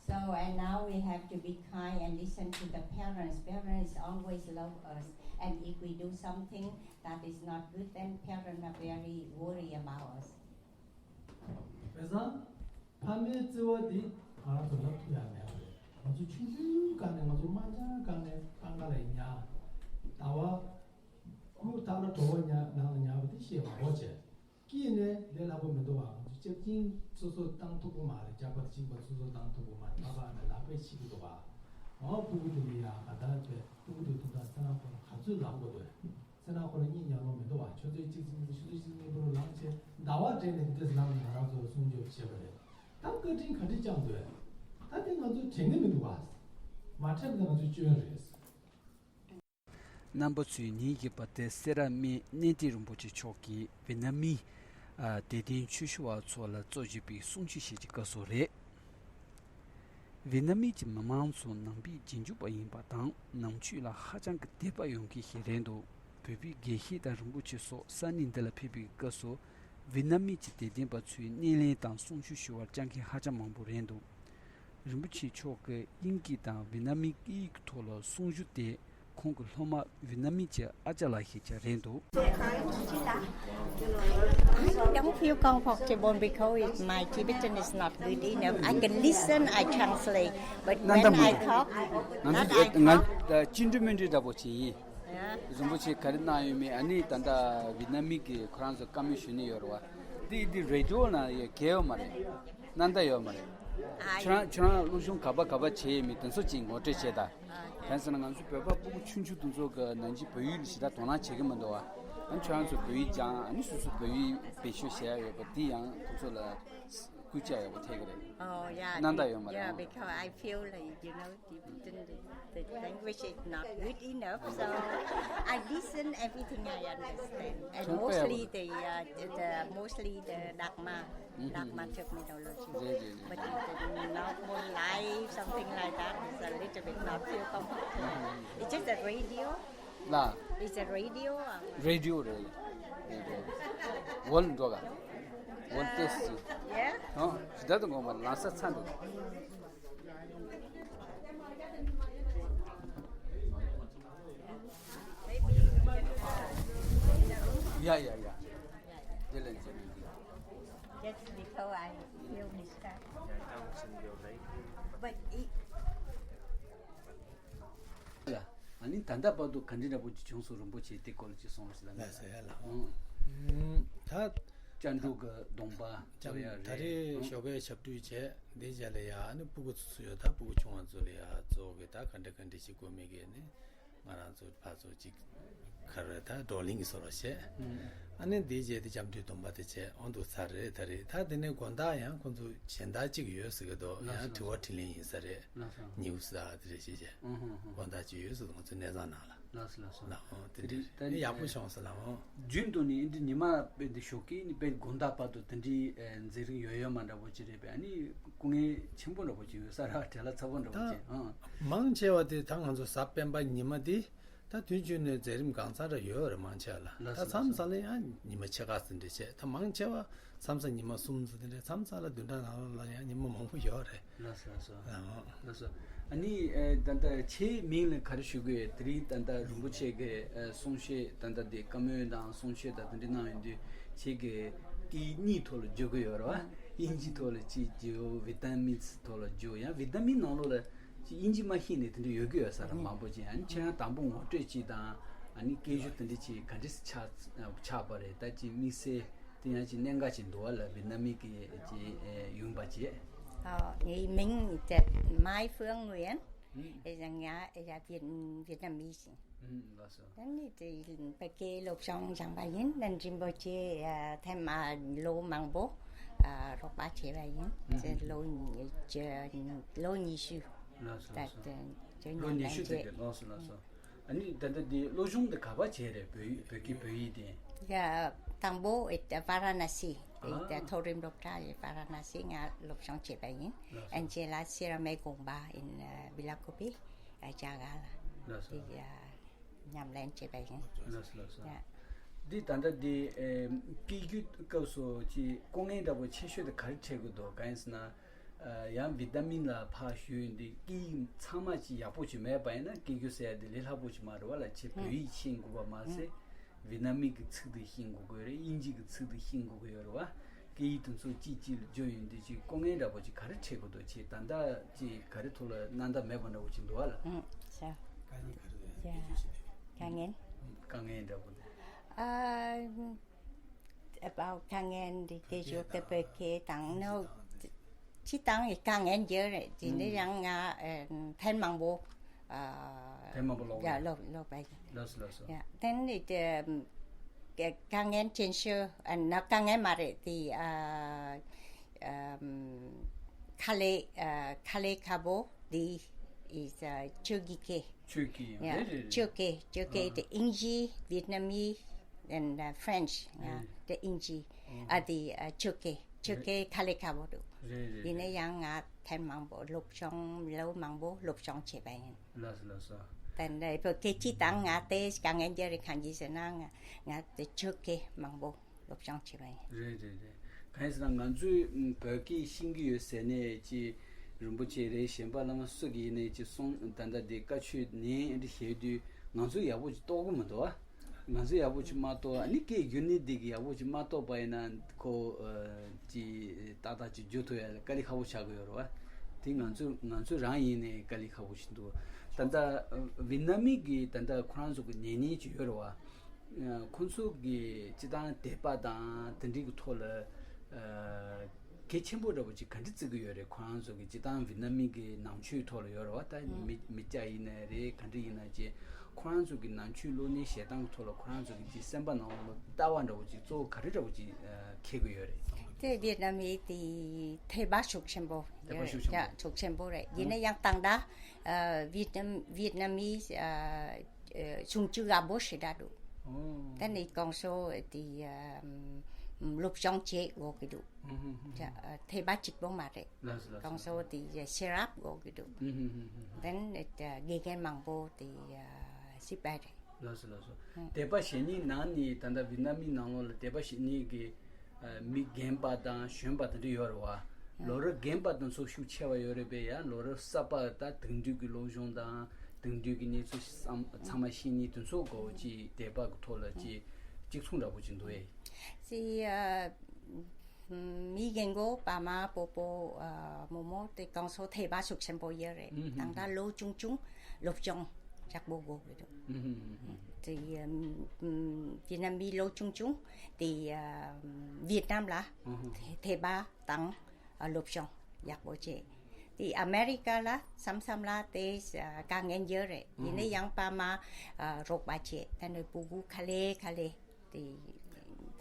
So and now we have to be kind and listen to the parents. Parents always love us, and if we do something that is not good, then parents are very worried about us. བྱས་ཙང་ཕ་མའི་བརྩེ་བ་འདི་ང་རང་ཚོ་ལབ་ཐུབ་ཡ་མེད་པ་རེད། ང་ཚོ་ཆུང་ཆུང་སྒང་ནས་ང་ཚོ་དམར་འབྱར་སྒང་ནས་ཀང་ཀ་ལ་ཉལ། ཟླ་བ་དགུ་ལྷག་ལ་དྲོ་པོ་ཉལ་ནང་ལ་ཉལ་བ་དེ་ཤེས་པ་འོ་བྱས། སྐྱིད་ནས་ལས་སླ་པོ་མི་འདུག་བ། ང་ཚོ་སྐྱབས་སྦྱིན་སོ་སོ་བཏང་ཐུབ་ཀྱི་མ་རེད། སྐྱག་པ་བྱིན་པ་སོ་སོ་བཏང་ཐུབ་ཀྱི་མ་རེད། ཨ་ཕ་ཨ་མས་ལག་པས་བྱེད་ཀྱི་འདུག་བ། ཨོ་སྤུ་གུ་དེ་ནི་ཡ་ང་ད་པས་སྤུ་གུ་དེ་ཐུག་ད་ཚེ་རིང་ཁོ་ལ་ག་ཚོད་ལབ་དགོས་འདུག་ཚེ་རིང་ཁོ་ལ་གཉིད་ཉལ་ལོང་མི་འདུག་བ། ཆུ་ཚོད་གཅིག་ཙམ་ཆུ་ཚོད་གཅིག་གཉིས་པོ་རུ་ལངས་བྱས་ཟླ་བ་སྦྲེལ་ནས་འདི་འདྲས་ལངས་ནས་ང་རང་ཚོ་ལ་སྲུང་སྐྱོབ་བྱེད་པ་རེད། ད་བཀའ་དྲིན་ག་འདྲས་བསྐྱངས་འདུག་ད་དེ་ང་ཚོ་དྲན་གྱི་མི་འདུག་བ། མ་དྲན་པ་ང་ཚོ་སྐྱོན་རེད། རྣམ་པ་ཚོས་ཉིན་གྱི་བར་དེར་སེ་ར་སྨད་གནས་བརྟན་རིན་པོ་ཆེ་མཆོག་གིས་ཝེ་ཏི་ནམ་མི་དད་ལྡན་ཆོས་ཞུ་བ་ཚོ་ལ་གཙོ་བྱས་པའི་གསུང་ཆོས་ཞིག་གི་སྐབས་སུ་རེད། ཝེ་ཏི་ནམ་མི་གྱི་མི་མང་ཚོ་ནང་པའི་རྗེས་འཇུག་པ་ཡིན་པ་དང་ནང་ཆོས་ལ་ཧ་ཅང་གི་དད་པ་ཡོད་མཁན་ཞིག་རེད་འདུག་བོད་པའི་དགེ་བཤེས་དང་རིན་པོ་ཆེ་སོགས་ས་གནས་འདི་ལ་ཕེབས་པའི་སྐབས་སུ་ཝེ་ཏི་ནམ་མི་གྱི་དད་ལྡན་པ་ཚོས་སྣེ་ལེན་དང་གསུང་ཆོས་ཞུ་བར་བཅར་མཁན་ཧ་ཅང་མང་པོ་རེད་འདུག་རིན་པོ་ཆེ་མཆོག་གིས་དབྱིན་སྐད་དང་ཝེ་ཏི་ནམ་མི་སྐད་ཡིག་ཐོག་ལ་གསུང་ཞུ་དེ་ཁོང་གི་སློབ་མ་ཝེ་ཏི་ནམ་མི་གྱི་ཨ་ཅག་ལགས་ཤིག་ཀྱང་རེད་འདུག I don't feel comfortable because my Tibetan is not good enough. I can listen, I translate, but when I talk, not I talk. ང་ཅི་འདྲ་མི་འདྲ་འདྲ་པོ་ཅིག་ཡིན། རིན་པོ་ཆེ་ག་རེ་གནང་ཡོད་མེད་ཨ་ནི་ད་ལྟ་ཝེ་ཏི་ནམ་མི་གིས་ཁོ་རང་ཚོ་བཀའ་མོལ་ཞུ་ནི་ཡོད་རེད་བ། འདི་འདི་རེ་ཌི་ཡོ་ནང་ཡོད་གལ་ཡོད་མ་རེད། ནན་ཏན་ཡོད་མ་རེད། ཁྱོད་རང་ཁྱོད་རང་སློབ་སྦྱོང་ག་པ་ག་པ་བྱས་ཡོད་མེད་དེ་ཚོ་ཅིག་ངོ་སྤྲོད་བྱེད་དང་། གང་ཟེར་ན་ང་ཚོ་བོད་པ་སྤུ་གུ་ཆུང་ཆུང་དེ་ཚོ་གི་ནང་ཆེན་བོད་ཡིག་ལ་ཞེ་དྲག་དོ་སྣང་བྱེད་ཀྱི་མི་འདུག་བ། ཁྱོད་རང་ཚོ་བོད་ཡིག་སྦྱང་། ཨ་ནི་སོ་སོ་བོད་ཡིག་བེད་སྤྱོད་བྱས་ཡོད་པ་འདི་ཡང་ཁོ་ཚོ་ལ་སྐུལ་ལྕག་ཡག་པོ་ཐེབས་ཀྱི་རེད། Oh, yeah, ནང་ད་ཡོད་མ་རེད། Yeah, because I feel like, you know, the, the language is not good enough, so I listen everything I understand, and mostly the, uh, the, the mostly the Dagma, Dagma terminology. But the normal life, something like that, is a little bit not feel comfortable. It's just a radio. ལ། It's a radio. རེ་ཌི་ཡོ་རེད། རེ་ཌི་ཡོ། ཝོལ་འགྲོ་ག་ཝོལ་ཏེ་སི། Yeah. ཨོ། ཇི་ལྟར་དུ་ངོ་མ་ལང་ས་ཚ་འདུག་ཡ་ཡ་ཡ། དེ་ལན་ཅི་མིན་འདུག Just before I feel this time. But it, ལ། ཨ་ནི་ད་ལྟ་བར་དུ་ག་འདྲ་འདྲ་པོ་ཅིག་བྱུང་སོང་། རིན་པོ་ཆེ་དེ་སྐོར་ལ་ཅིག་གསུངས་ཟེར་ལ། ལགས་སོ། ཡ་ལགས། ཨང་། ད་ལྕགས་འབྲུག་གི་གདོང་པ་ལྕམ་ད་རེས་ཞོགས་ཀའི་ཞབས་བྲོ་བྱས། འདི་རྗེས་ལ་ཡ་ཨ་ནི་སྤུ་གུ་ཚོ་ཚོ་ཡོད། ད་སྤུ་གུ་ཆུང་བ་ཚོ་ལ་ཡ་གཙོ་བོ་གི་ད་ག་འདྲ་ག་འདྲ་ཞིག་དགོས་མེད་ཀྱི་ནི་ང་རང་ཚོ་ཕར་ཚུར་ཅིག་ག་རེ་ད་བགྲོ་གླེང་གི་བཟོ་འདྲ་བྱས། ཨ་ནི་འདི་རྗེས་དེ་ལྕམ་འབྲུག་གདོང་པ་དེ་བྱས། འོ་འདུག་ཚར་རེད། ད་རེད། ད་དེ་ནས་དགོང་དག་ཡང་ཁོང་ཚོ་གཞན་དག་ཅིག་ཡོད་ཟེར་གི་འདུག་ཡང་དྲི་བ་དྲིས་ལན་ཡིན་ས་རེད། ཉིའུ་སི་ད་དེ་རེད་ཞེས་བྱས། དགོང་དག་ཅིག་ཡོད་ཟེར་འདུག་ང་ཚོའི་གནས་ཚང་ནང་ལ། ལགས་སོ། ལགས་སོ། ལགས་འོང་། དེ་འདྲ་ཡག་པོ་བྱུང་སོང་། ལགས་འོང་། རྒྱུན་དུ་ནི་འདི་ཉི་མ་དཔེ་འདི་ཞོགས་ཀས་ནི་དཔེ་དགོང་དག་བར་དུ་དེ་འདྲའི་མཛད་རིམ་ཡོད་ཡོད་མ་འདྲ་པོ་ཅིག་རེད་པས། ཨ་ནི་སྐུ་ངལ་ཆེན་པོ་འདྲ་པོ་ཅིག་ཡོད་ས་རེད། བྲེལ་བ་ཚ་པོ་འདྲ་པོ་ཅིག་ཨང་། མང་ཆེ་བ་དེ་ད་ང་ཚོ་གཟའ་སྤེན་པ་ཉི་མ་དེ་ད་དུས་རྒྱུན་ནས་མཛད་རིམ་གང་ཚང་རེ་ཡོད་རེད། མང་ཆེ་བ་ལ། ད་མཚམས་མཚམས་ལ་ཡང་ཉི་མ་ཕྱེད་ཀ་ཙམ་འདྲ་བྱས། ད་མང་ཆེ་བ་མཚམས་མཚམས་ཉི་མ་གསུམ་ཙམ་དེ་འདྲ། མཚམས་མཚམས་ལ་བདུན་ཕྲག་ནང་ལོགས་ལ་ཡང་ཉི་མ་མང་པོ་ཡོད་རེད། ལགས་སོ། ལགས་སོ། ལགས་སོ། ཨ་ནི་ཨེ་ད་ལྟ་ཁྱེད་མིང་ལ་ག་རེ་ཞུ་དགོས། དེ་རིང་ད་ལྟ་རིན་པོ་ཆེ་གི་ཨེ་གསུང་བཤད་ད་ལྟ་དེ་བཀའ་མོལ་དང་གསུང་བཤད་དང་དེ་འདྲ་གནང་ཡོང་དུས་ཁྱེད་ཀྱིས་སྐད་གཉིས་ཐོག་ལ་བརྗོད་ཀྱི་ཡོད་རེད་བ། དབྱིན་ཇིའི་ཐོག་ལ་གཅིག་བརྗོད། བི་ཏ་མིན་ཐོག་ལ་བརྗོད། ཡང་བི་ཏ་མིན་ནང་ལོགས་ལ་ཅིག་དབྱིན་ཇི་མ་ཤེས་ནས་དེ་འདྲ་ཡོད་ཀྱི་ཡོད་ས་རེད། མང་པོ་ཅིག་ཨ་ནི་ཁྱེད་རང་དང་པོ་ངོ་སྤྲོད་ཅིག་དང་། ཨ་ནི་སྐད་ཞུ་དེ་འདྲ་ཅིག་ག་འདྲ་ཆགས་ཆགས་པ་རེད། ད་ཅིག་དམིགས་བསལ་དེ་ཡང་ཅིག་གནད་འགག་ཅིག་འདུག་བ་ལ། བི་ཏ་མིན་གྱི་ཅིག་ཨེ་ཡོང་པ་བྱས། ཨོ། ངའི་མིང་དེ་Mai Phương Nguyễn། ཨེ་ཡང་ང་ཨེ་ཡ་བི་བི་ཏ་མིན་ཞིག་ཨུམ། ལགས་སོ། ད་ནི་དེ་བོད་སྐད་སློབ་སྦྱོང་སྦྱངས་པ་ཡིན། ད་རིན་པོ་ཆེ་ཨ་ཐེངས་མ་ལོ་མང་པོ་ཨ་རོགས་པ་བྱས་པ་ཡིན། ཨུམ། ད་ལོ་ཉི་ལོ་ཉི་ཤུ། ལགས་སོ། ད་ལགས་སོ། དེ་ཇོ་ལོ་ཉི་ཉི་ཤུ་ལོ་ཉི་ཤུ་དེ་གི། ལགས་སོ། ལགས་སོ། ཨ་ནི་ད་ལྟ་འདི་སློབ་སྦྱོང་དེ་ག་པར་བྱས་རེད། བོད་ཡིག་བོད་སྐད་བོད་ཡིག་དེ། ཡ། དང་པོ་ཨེ་ད་ཝ་ར་ཎ་སི། ཨེ་ད་ཨ། མཐོ་རིམ་སློབ་གྲྭ་ཡི་ཝ་ར་ཎ་སི་ང་སློབ་སྦྱོང་བྱས་པ་ཡིན། ལགས་སོ། ཨན་ཇེ་ལ་སི་ར་མེ་དགོན་པ་ཨིན་བི་ལ་ཀུ་པི་རྒྱ་གར་ལ། ལགས་སོ། དེ་ཡ་ཉམས་ལེན་བྱས་པ་ཡིན། ལགས་སོ། ལགས་སོ། ཡ། འདི་ད་ལྟ་འདི་ཨེ་སྐད་སྒྱུར་སྐབས་སུ་ཅིག་སྐུ་ངལ་འདྲ་པོ་ཆེ་ཤོས་དེ་ག་རེ་འཕྲད་ཀྱི་འདུག་གང་ཡིན་ཟེར་ན། ཡང་བི་ཏ་མིན་ལ་ཕར་ཞུས་ཡོང་དུས་སྐད་ཡིག་ཚང་མ་ཅིག་ཡག་པོ་ཅིག་མེད་པ་ཡིན་ན་སྐད་སྒྱུར་ཟེར་ཡ་དེ་ལས་སླ་པོ་ཅིག་མ་རེད་བ་ལ། ཁྱེད་བོད་ཡིག་ཤེས་དགོས་པ་མ་ཟད། ཨང་། བི་ཏ་མིན་གྱི་ཚིག་དེ་ཤེས་དགོས་ཀྱི་ཡོད་རེད། དབྱིན་ཇི་གི་ཚིག་དེ་ཤེས་དགོས་ཀྱི་ཡོད་རེད་བ། སྐད་ཡིག་དེ་ཚོ་གཅིག་གཅིག་ལ་བསྒྱུར་ཡོང་དུས་ཅིག་སྐུ་ངལ་འདྲ་པོ་ཅིག་ག་རེ་འཕྲད་ཀྱི་འདུག་ཁྱེད་ད་ལྟ་ཅིག་ག་རེ་ཐོག་ལ་སྣང་དག་མེད་པ་འདྲ་པོ་ཅིག་འདུག་བ་ལ། ཨང་། ས། དཀའ་ངལ་ག་རེ་འདུག་ཡ། དཀའ་ངལ། དཀའ་ངལ་འདྲ་པོ་འདུག་ཨ། དཀའ་ངལ་འདི་སྐད་ཞུ་གི་བོད་སྐད་དང་ནོ། སྤྱི་བཏང་གི་དཀའ་ངལ་འདི་རེད། དེ་འདི་ཡང་ང་ཨེ་ཐེངས་མང་པོ་ཨ་ཐེངས་མང་པོ་ལོག་ཡ་པ་ལོག་ལོག་པ་ཡིན། ལགས་སོ། ལགས་སོ། ཡ་དེ་ནི་དེ་དཀའ་ངལ་ཆེན་ཤོས་ཨ་ན་དཀའ་ངལ་མ་རེད་དེ་ཨ་ཨམ་ཁ་ལས་ཨ་ཁ་ལས་ཁ་པོ་འདི་is ཨ་ཆོས་ཀྱི་སྐད། ཆོས་ཀྱི། ཡ། རེད་རེད་རེད། ཆོས་སྐད། ཆོས་སྐད་དེ་ཨིན་ཇི། Vietnamese and ཨ་French ཡ། རེད། དེ་ཨིན་ཇི། ཨ་དེ་ཨ་ཆོས་སྐད། ཆོས་སྐད་ཁ་ལས་ཁ་པོ་འདུག་རེད་རེད། ཡིན་ན་རེད། ཡང་ང་ཐེངས་མང་པོ་སློབ་སྦྱོང་ལོ་མང་པོ་སློབ་སྦྱོང་བྱས་པ་ཡིན། ལགས་སོ། ལགས་སོ། དེ་འདྲ་བོད་སྐད་སྤྱི་བཏང་ང་དེ་དཀའ་ངལ་འདི་རེད། གང་ཡིན་ཟེར་ན་ང་ང་དེ་ཆོས་སྐད་མང་པོ་སློབ་སྦྱོང་བྱས་པ་ཡིན། རེད་རེད་རེད། གང་ཡིན་ཟེར་ན་ང་ཚོས་ཨམ་བོད་སྐད་ཤེས་ཀྱི་ཡོད་ཟེར་ནས་ཅིག་རིན་པོ་ཆེ་རེད། གཞན་པ་བླ་མ་སུ་གིས་ཡིན་ནའི་ཅིག་གསུང་ད་ལྟ་འདི་བཀའ་ཆོས་ནན་འདི་བཤད་དུས་ང་ཚོ་ཡག་པོ་ཅིག་རྟོགས་ཀྱི་མི་འདུག་ཨ། ང་ཚོ་ཡག་པོ་ཅིག་མ་རྟོགས། ཨ་ནི་སྐད་སྒྱུར་ནི་འདི་གི་ཡག་པོ་ཅིག་མ་རྟོགས་པ་ཡིན་ན་ཁོ་ཨ་ཅིག་ཏག་ཏག་ཅིག་བསྒྱུར་ཐུབ་ཡ་ལ་དཀའ་ལས་ཁག་པོ་ཆགས་ཀྱི་ཡོད་རེད་བ། དེ་ང་ཚོ་ང་ཚོ་རང་ཡིན་ནའི་དཀའ་ལས་ཁག་པོ་ཞིག་འདུག་ད་ལྟ་ཨ་ཝི་ཏ་མིན་གི་ད་ལྟ་ཁོ་རང་ཚོ་གི་ཉེ་གནས་ཅིག་ཡོད་རེད་བ། ཁོང་ཚོ་གི་སྤྱི་བཏང་དད་པ་དང་དེ་འདྲའི་གི་ཐོག་ལ་ཨ་གལ་ཆེན་པོ་འདྲ་པོ་ཅིག་ག་འདྲ་བརྩི་གི་ཡོད་རེད། ཁོ་རང་ཚོ་གི་སྤྱི་བཏང་ཝི་ཏ་མིན་གི་ནང་ཆོས་ཐོག་ལ་ཡོད་རེད་བ། ད་ཨུ། མི་མི་སྐྱ་ཡིན་ནའི་རེད། ག་འདྲ་ཡིན་ན་ཅིག་ ཁོ་རང་ཚོ་གི་ནང་ཆོས་གློག་བརྙན་བཞེངས་སྟངས་ཀྱི་ཐོག་ལ་ཁོ་རང་ཚོ་གི་ཅིག་སེམས་པ་ནང་ལ་ལྟ་བ་འདྲ་བོ་ཅིག་གཙོ་བོ་ག་རེ་འདྲ་བོ་ཅིག་ཨ་འཁྱེར་གྱི་ཡོད་རེད། དེ་ཝི་ཡེད་ནམ་མི་དེ་དད་པ་ཤུགས་ཆེན་པོ་དད་པ་ཡོད་ཤུགས་ཆེན་རེད། པོ། ཡ་ཤུགས་ཆེན་པོ་རེད། ཡིན་ན་ཡང་ད་ལྟ་ཨ་ཝི་ཡེད་ནམ་ཝི་ཡེད་ནམ་མི་ཨ་ཨ་གཞུང་ཆུ་ཡག་པོ་ཞེ་དྲག་འདུག་ཨོ། ད་ནི་གོང་ས་དེ་ཨ་སློབ་སྦྱོང་བྱེད་དགོས་ཀྱི་འདུག་ཨུ་ཧུ་ཧུ། ཡ་ཨ་དད་པ་གཅིག་པོ་མ་རེད། ལགས་སོ་ལགས་སོ། གོང་ས་དེ་ཡ་ཤེས་རབ་དགོས་ཀྱི་འདུག་ཨུ་ཧུ་ཧུ་ཧུ། དེ་ནི་དགེ་རྒན་མང་པོ་དེ་ཡ་སྲིད་པ་རེད། ལགས་སོ་ལགས་སོ། ཨ་དད་པ་བྱེད་མཁན་ནང་ནས་ད་ལྟ་ཝི་ཡེད་ནམ་མི་ནང་ལོགས་ལ་དད་པ་བྱེད་མཁན་གྱི་ཨ་མི་རྒན་པ་དང་གཞོན་པ་དེ་འདྲ་ཡོད་རེད་བ། ཨ་ལོ་རབས་རྒན་པ་དེ་ཚོ་ཤུགས་ཆེ་བ་ཡོད་རེད་པས། ཡང་ལོ་རབས་གསར་པ་ད་དེང་དུས་ཀྱི་སློབ་སྦྱོང་དང་དེང་དུས་ཀྱི་གནས་ཚུལ་ཚང་ཚང་མ་ཤེས་མཁན་དེ་ཚོ་གོ་ཅིག་དད་པ་གི་ཐོག་ལ་ཅིག་གཅིག་མཚུངས་འདྲ་པོ་ཅིག་འདུག་ཨེ། སི་ཨ་མི་རྒན་གོག་པ་མ་སྤོ་སྤོ་ཨ་མོ་མོ་དེ་གོང་ས་དད་པ་ཤུགས་ཆེན་པོ་ཡོད་རེད། ཨུ་ཧུ། ད་ལྟ་ལོ་ཆུང་ཆུང་སློབ་སྦྱོང་ཡག་པོ་དགོས་ཀྱི་འདུག་ཨུ་ཧུ་ཧུ་ཧུ། དེ་ཡ་ཨམ་དེ་ན་མི་ལོ་ཆུང་ཆུང་དེ་ཡ་ཝི་ཡེད་ནམ་ལ་ཨུ་ཧུ། དད་པ་དང་ཨ་སློབ་སྦྱོང་ཡག་པོ་བྱས། དེ་ཨ་མེ་རི་ཀ་ལ་མཚམས་མཚམས་ལ་དེ་ཨ་དཀའ་ངལ་ཡོད་རེད། ཡིན་ན་ཡང་པ་མ་ཨ་རོགས་པ་བྱས། ད་ནི་ཕྲུ་གུ་ག་ལེ་ག་ལེ་དེ་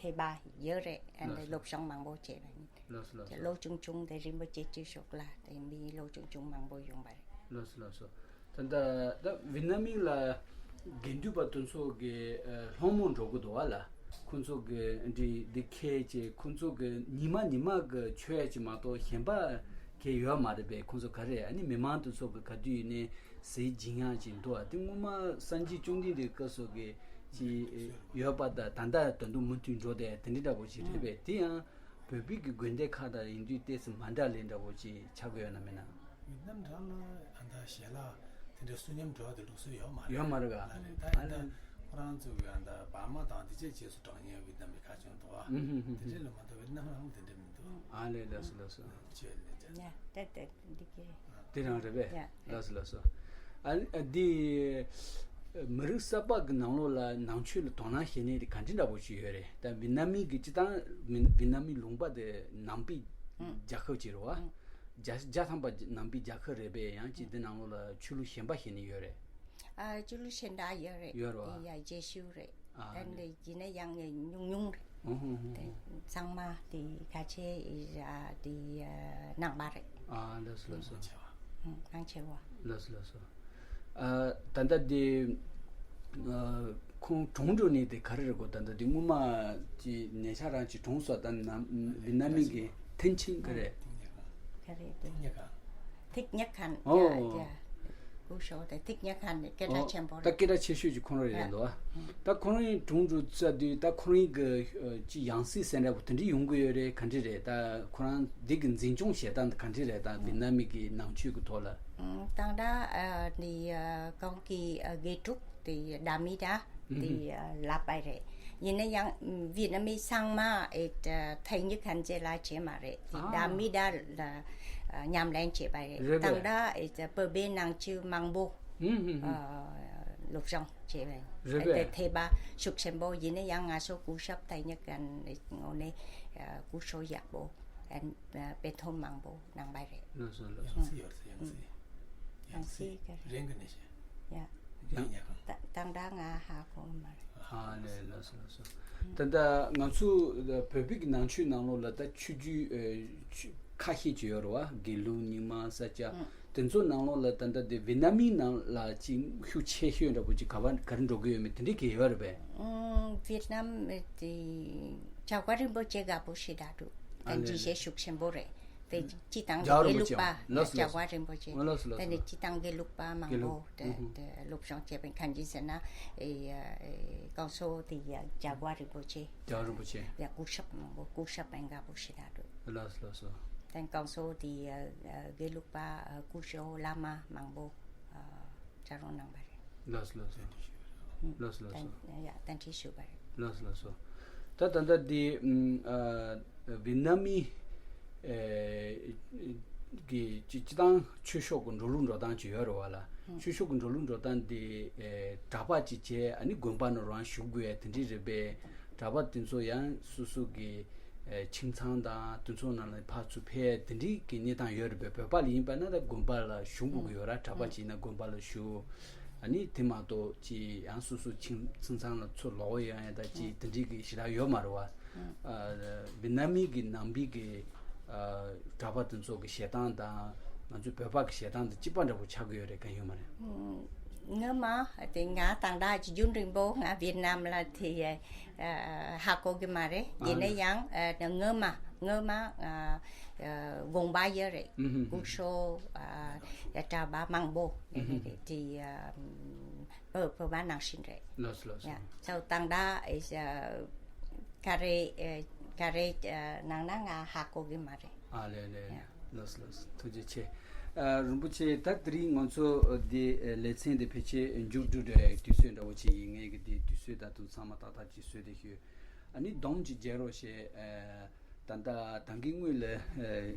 དད་པ་ཡོད་རེད། ཨ་ནི་ལགས་སོ། སློབ་སྦྱོང་མང་པོ་བྱས་པ་ཡིན། ལགས་སོ་ལགས་སོ། ལོ་ཆུང་ཆུང་དེ་རིན་པོ་ཆེ་ཆོས་ཕྱོགས་ལ་དེ་མི་ལོ་ཆུང་ཆུང་མང་པོ་ཡོང་པ་རེད། ལགས་སོ་ལགས་སོ། ད་ལྟ་ད་ཝི་ཡེད་ནམ་མི་ལ་དགེ་འདུན་པ་དེ་ཚོ་གི་ཨ་སློང་མོ་འགྲོ་གི་འདུག་བ་ལ། ཁོ་ཚོ་གི་འདི་འདི་ཁྱེད་ཀྱི་ཁོ་ཚོ་གི་ཉི་མ་ཉི་མ་གི་མཆོད་ཡ་ཅིག་མ་གཏོགས་གཞན་པ་གི་ཡོད་མ་རེད་པས། ཁོ་ཚོ་ག་རེ་ཨ་ནི་མི་མང་དེ་ཚོ་གི་ག་དུས་ཡིན་ནའི་ཟས་སྦྱིན་ཡ་ཅིག་འདུག་བ། དེ་སྔོན་མ་སངས་རྒྱས་བཅོམ་ལྡན་འདས་སྐབས་སུ་གི་ཅིག་ཡོད་པ་དང་ད་ལྟ་ད་དུང་མུ་མཐུད་འགྲོ་བསྡད་དེ་འདྲ་འདྲ་པོ་ཅིག་རེད་པས། དེ་ཡང་བོད་པའི་གི་དགོན་སྡེ་ཁག་དང་ཡིན་དུས་ཏོག་ཙམ་མ་འདྲ་ལས་འདྲ་པོ་ཅིག་ཆགས་ཀྱི་ཡོད་ན་མིན་ན། ཝི་ཡེད་ནམ་རང་ལ་ཨ་ད་ཞལ་ལག་དེ་འདྲ་བསོད་སྙོམས་འགྲོ་བ་དེ་ལུགས་སྲོལ་ཡོད་མ་རེད། ཡོད་མ་རེད་ག་ཨ་ལས་ད་ཨ་ཨ་ད་ལས། ཁོ་རང་ཚོ་གི་ཨ་ད་བར་མ་དང་དེ་ཅས་རྗེས་སུ་འབྲང་མཁན་ཝི་ཡེད་ནམ་མི་ཁ་བྱང་འདུག་ཨ། ཨུ་ཧུ་ཧུ་དེ་ཧུ། འདྲ་ལ་མ་གཏོགས་ཝི་ཡེད་ནམ་རང་དེ་འདྲ་མི་འདུག་ཨ་ལས། ལགས་སོ་ལགས་སོ། ཆོས་ལས་ད། ཡ་ད་ད་འདི་གས། དེ་རང་རེད་པས། ཡ། ལགས་སོ་ལགས་སོ། ཨ་ཨ་འདི་མི་རིགས་གསར་པ་གི་ནང་ལོགས་ལ་ནང་ཆོས་ལ་དོ་སྣང་བྱེད་ནི་དེ་ག་འདྲ་འདྲ་པོ་ཞིག་ཡོད་རེད། ད་ཝི་ཡེད་ནམ་མི་གི་སྤྱི་བཏང་ཝི་ཝི་ཡེད་ནམ་མི་ལུང་པ་དེ་ནང་པའི་ཨང་རྒྱལ་ཁབ་ཅིག་རེད་བ། ཨང་། རྒྱ་རྒྱ་ཐམ་པ་ནང་པའི་རྒྱལ་ཁབ་རེད་པས། ཡང་ཅིག་དེ་ནང་ལོགས་ལ་ཆོས་ལུགས་གཞན་པ་བྱེད་ནི་ཡོད་རེད། ཨ་ཆོས་ལུགས་གཞན་དག་ཡོད་རེད། ཡོད་རེད་བ། དེ་ཡ་རྗེས་ཤུལ་རེད། ཨ་ད་ནི་ཡིན་ན་ཡང་ཉུང་ཉུང་རེད། ཨོ་ཧོ་ཧོ་དེ་ཧོ། ཚང་མ་དེ་ཁ་ཆེ་ཨ་དེ་ཨ་ནང་པ་རེད། ཨ་ལགས་སོ་ལགས་སོ། ཨང་། མང་ཆེ་བ། ལགས་སོ་ལགས་སོ། ཨ་ད་ལྟ་དེ་ཨ་ཁོང་གྲོངས་འགྲོ་ནས་དེ་ག་རེ་རེད་གོ། ད་ལྟ་དེ་སྔོན་མ་ཅི་ཉེ་ཆར་རང་ཅིག་གྲོངས་སོང་། ད་ནམ་ཝི་ཡེད་ནམ་མི་གི་ཐེན་ཆིང་ག་རེད། ག་རེ་དེ། ཐིག་ཉེ་ཁན། ཨོ། ཡ་ཡ། སྐུ་ཞབས་དེ་ཐིག་ཉེ་ཁན་ནི་སྐད་གྲགས་ཆེན་པོ་ད་རེད། སྐད་གྲགས་ཆེ་ཤོས་ཀྱི་ཁོང་རང་རེད་འདུག་ཨ། ད་ཁོང་རང་གྲོངས་འགྲོ་ཚར་དུས་ད་ཁོང་རང་གི་ཅི་ཡང་སྲིད་ཟེར་འདྲ་པོ་དེ་འདྲ་ཡོང་གི་ཡོད་རེད། ག་འདྲ་རེད། ད་ཁོ་རང་འདི་གི་འཛིན་སྐྱོང་བྱེད་སྟངས་ག་འདྲ་རེད། ད་ཝི་ཡེད་ནམ་མི་གི་ནང་ཆོས་ཀྱི་ཐོག་ལ། ད་ད་ནི་གང་གི་དགེ་ཕྲུག་དེ་ད་མི་ད། དེ་ལབ་པ་རེད། ཡིན་ན་ཡང་ཝི་ཡེད་ནམ་མི་ཚང་མ་ཨེ་ཐེ་ཉི་ཁན་ཅེ་ལ་བྱེད་མ་རེད། དེ་ད་མི་ད་ལ་ཉམས་ལེན་བྱེད་པ་རེད། རེད་པས། ད་ད་ཨེ་བོད་པའི་ནང་ཆོས་མང་པོ་སློབ་སྦྱོང་བྱེད་པ་རེད་པས། དེ་དད་པ་ཤུགས་ཆེན་པོ། ཡིན་ན་ཡང་ང་ཚོ་སྐུ་ཞབས་ཐེ་ཉི་ཁན་ངོས་ནས་སྐུ་ཞབས་ཡག་པོ་ཨེ་དཔེ་མཐོང་མང་པོ་གནང་པ་རེད། ལགས་སོ་ལགས་སོ། ཡང་སྲིད་ཡོད་རེད། ཡང་སྲིད། ཡང་སྲིད་རེད་ག་ནས་ཤེས། ཡ། ཡང་ཉག་གང་། ད་ད་ང་ཧ་གོ་མ་རེད། ཨ་ལས། ལགས་སོ་ལགས་སོ། ད་ལྟ་ང་ཚོ་བོད་པའི་གི་ནང་ཆོས་ནང་ལོགས་ལ་ད་ཆོས་བརྒྱུད་ཨ་ཆོས་ཁ་ཤས་ཅིག་ཡོད་རེད་བ། དགེ་ལུགས། རྙིང་མ། ས་སྐྱ། དེ་ཚོ་ནང་ལོགས་ལ་ད་ལྟ་དེ་ཝི་ཡེད་ནམ་མི་ནང་ལ་ཅིག་ཤུགས་ཆེ་ཤོས་འདྲ་པོ་ཅིག་ག་བ་ག་རེ་འགྲོ་གི་ཡོད་མེད་དེ་འདྲའི་གི་ཡོད་རེད་པས། ཨང་། ཝི་ཡེད་ནམ་དེ་བྱ་དགའ་རིན་པོ་ཆེ་དགའ་པོ་ཞེ་དྲག་འདུག་ཨ་ད་ལས་འཇིགས་བྱེད་ཤུགས་ཆེན་པོ་རེད། དེ་སྤྱི་དང་རྒྱལ་བ་རིན་པོ་ལུགས་པ། ཆེའམ། ལགས་སོ། རྒྱལ་བ་རིན་པོ་ཆེ། ལགས་སོ་ལགས་སོ། དེ་ནས་སྤྱི་དང་དགེ་ལུགས་པ་མང་པོ་དེ་དེ་སློབ་སྦྱོང་བྱས་པའི་གང་ཅི་ཟེར་ན་ཨེ་ཨེ་གོང་ས་དེ་ཡ་རྒྱལ་བ་རིན་པོ་ཆེ། རྒྱལ་བ་རིན་པོ་ཆེ། ཡ་སྐུ་ཞབས་མང་པོ། སྐུ་ཞབས་པའི་དགའ་པོ་ཞེ་དྲག་འདུག་ལགས་སོ་ལགས་སོ། དེ་གོང་ས་དེ་ཡ་དགེ་ལུགས་པ་སྐུ་ཞབས་བླ་མ་མང་པོ་གྲལ་རོང་གནང་བ་རེད། ལགས་སོ་ལགས་སོ། ལགས་སོ་ལགས་སོ། ཡ་བསྟན་སྲིད་ཞུ་བ་རེད། ལགས་སོ་ལགས་སོ། ད་ད་ལྟ་འདི་ཨ་ཝི་ཡེད་ནམ་མི་ཨེ་གི་སྤྱི་སྤྱི་བཏང་ཆོས་ཕྱོགས་ཀྱི་འགྲོ་ལུགས་འགྲོ་སྟངས་ཅིག་ཡོད་རེད་བ་ལ། ཆོས་ཕྱོགས་ཀྱི་འགྲོ་ལུགས་འགྲོ་སྟངས་འདི་ཨེ་གྲྭ་པ་ཅིག་བྱས། ཨ་ནི་དགོན་པ་ནང་རང་བཞུགས་དགོས་ཡ་དེ་འདྲ་རེད་པས། གྲྭ་པ་དེ་ཚོ་ཡང་སོ་སོ་གི་ཨེ་ཁྱིམ་ཚང་དང་དེ་ཚོ་ནང་ལ་ཕར་ཚུར་ཕེབས་དེ་འདྲའི་གི་གནས་སྟངས་ཡོད་རེད་པས། བོད་པ་ལ་ཡིན་པ་ན་ད་དགོན་པ་ལ་བཞུགས་དགོས་ཀྱི་ཡོད་ར། གྲྭ་པ་ཅིག་ཡིན་ན་དགོན་པ་ལ་བཞུགས། ཨ་ནི་དེ་མ་གཏོགས་ཅིག་ཡང་སོ་སོ་ཁྱིམ་ཁྱིམ་ཚང་ལ་ཚུར་ལོག་ཡོང་ཡ་ད་ཅིག་དེ་འདྲའི་གི་ཞེ་དྲག་ཡོད་མ་རེད་བ། ཨ་ཝི་ཏི་ནམ་མི་གི་ནང་པའི་གི་ཨ་གྲྭ་པ་དེ་ཚོ་གི་བྱེད་སྟངས་དང་ང་ཚོའི་བོད་པ་གི་བྱེད་སྟངས་དེ་གཅིག་པ་འདྲ་པོ་ཆགས་ཀྱི་ཡོད་རེད་གང་ཡོད་མ་རེད། ངོ་མ་དེ་ང་དང་ད་ཅིག་རྒྱུན་རིང་པོ་ང་ཝི་ཏི་ནམ་ལ་དེ་ཧ་གོ་གི་མ་རེད། ཡིན་ན་ཡང་ངོ་མ་ངོ་མ་དགོངས་པ་ཡོད་རེད། སྐུ་ཞབས་གྲྭ་པ་མང་པོ་རེད་དེ། བོད་བོད་པ་ནང་བཞིན་རེད། ལགས་སོ་ལགས་སོ། ཡ་ཚོ་དང་ད་ཨེ་ཤ་ག་རེ་ཨེ་ག་རེ་ཨེ་ནང་ན་ང་ཧ་གོ་གི་མ་རེད། ཨ་ལེ་ལེ་ཡ། ལགས་སོ་ལགས་སོ། ཐུགས་རྗེ་ཆེ། ཨ་རིན་པོ་ཆེ། ད་དེ་རིང་ང་ཚོ་འདི་ལེ་ཚན་འདི་ཕལ་ཆེར་མཇུག་སྒྲིལ་འདྲ་དུས་ཚོད་འདྲ་བོ་ཅིག་ཡིན། ངས་གི་འདི་དུས་ཚོད་ད་དུང་ཚང་མ་ཏག་ཏག་ཅིག་བཟོས་ཏེ་ཞུ། ཨ་ནི་སྡོམ་ཅིག་རྒྱག་རོགས་བྱེད། ཨ་ད་ལྟ་ད་གིན་སྔོན་ལ་ཨ་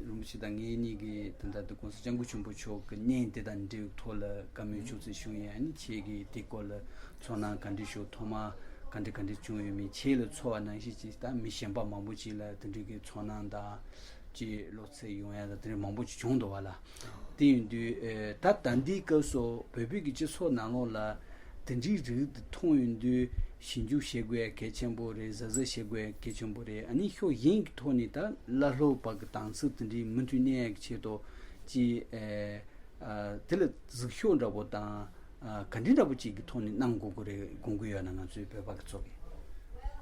རིན་པོ་ཆེ་དང་ངེད་གཉིས་ཀྱིས་ད་ལྟ་དུ་༸གོང་ས་༸སྐྱབས་མགོན་ཆེན་པོ་མཆོག་གི་བརྙན་དེ་དང་འབྲེལ་བའི་ཐོག་ལ་བཀའ་མོལ་ཅུང་ཙམ་ཞུས་ཡིན། ཨ་ནི་ཁྱེད་ཀྱིས་དེ་སྐོར་ལ་ཚོར་སྣང་ག་འདྲ་བྱུང་། ཐོག་མར་ག་འདྲ་ག་འདྲ་བྱུང་ཡོད་མེད། ཁྱེད་ལ་ཚོར་བ་ནང་བཞིན་ཅིག་ད་མི་གཞན་པ་མང་པོ་ཅིག་ལ་དེ་འདྲའི་གི་ཚོར་སྣང་དང་ཅིག་བློ་འཚབ་ཡོང་ཡ་དང་དེ་འདྲ་མང་པོ་ཅིག་བྱུང་འདུག་བ་ལ། དེ་ཡིན་དུས་ཨེ་ད་ད་ལྟའི་སྐབས་སུ་བོད་པའི་གི་སྤྱི་ཚོགས་ནང་ལོགས་ལ་དེ་འདྲའི་རིགས་དེ་མཐོང་ཡོང་དུས་ཞིབ་འཇུག་བྱེད་དགོས་ཡ་གལ་ཆེན་པོ་རེད། གཟབ་གཟབ་བྱེད་དགོས་ཡ་གལ་ཆེན་པོ་རེད། ཨ་ནི་ཕྱོགས་གཞན་གྱི་ཐོག་ནས་ད་བླ་སློབ་པ་གི་དམ་ཚིག་དེ་འདྲའི་མུ་མཐུད་གནས་ཡ་གི་ཆེད་དུ་ཅིག་ཨེ་ཨ་དེ་ལ་གཟིགས་ཕྱོགས་འདྲ་པོ་དང་ཨ་ག་འདྲ་འདྲ་པོ་ཅིག་གི་ཐོག་ནས་གནང་དགོས་ཀྱི་རེད་དགོངས་ཀྱི་ཡོད་ན། ང་ཚོའི་བོད་པ་གི་ཚོ་གི་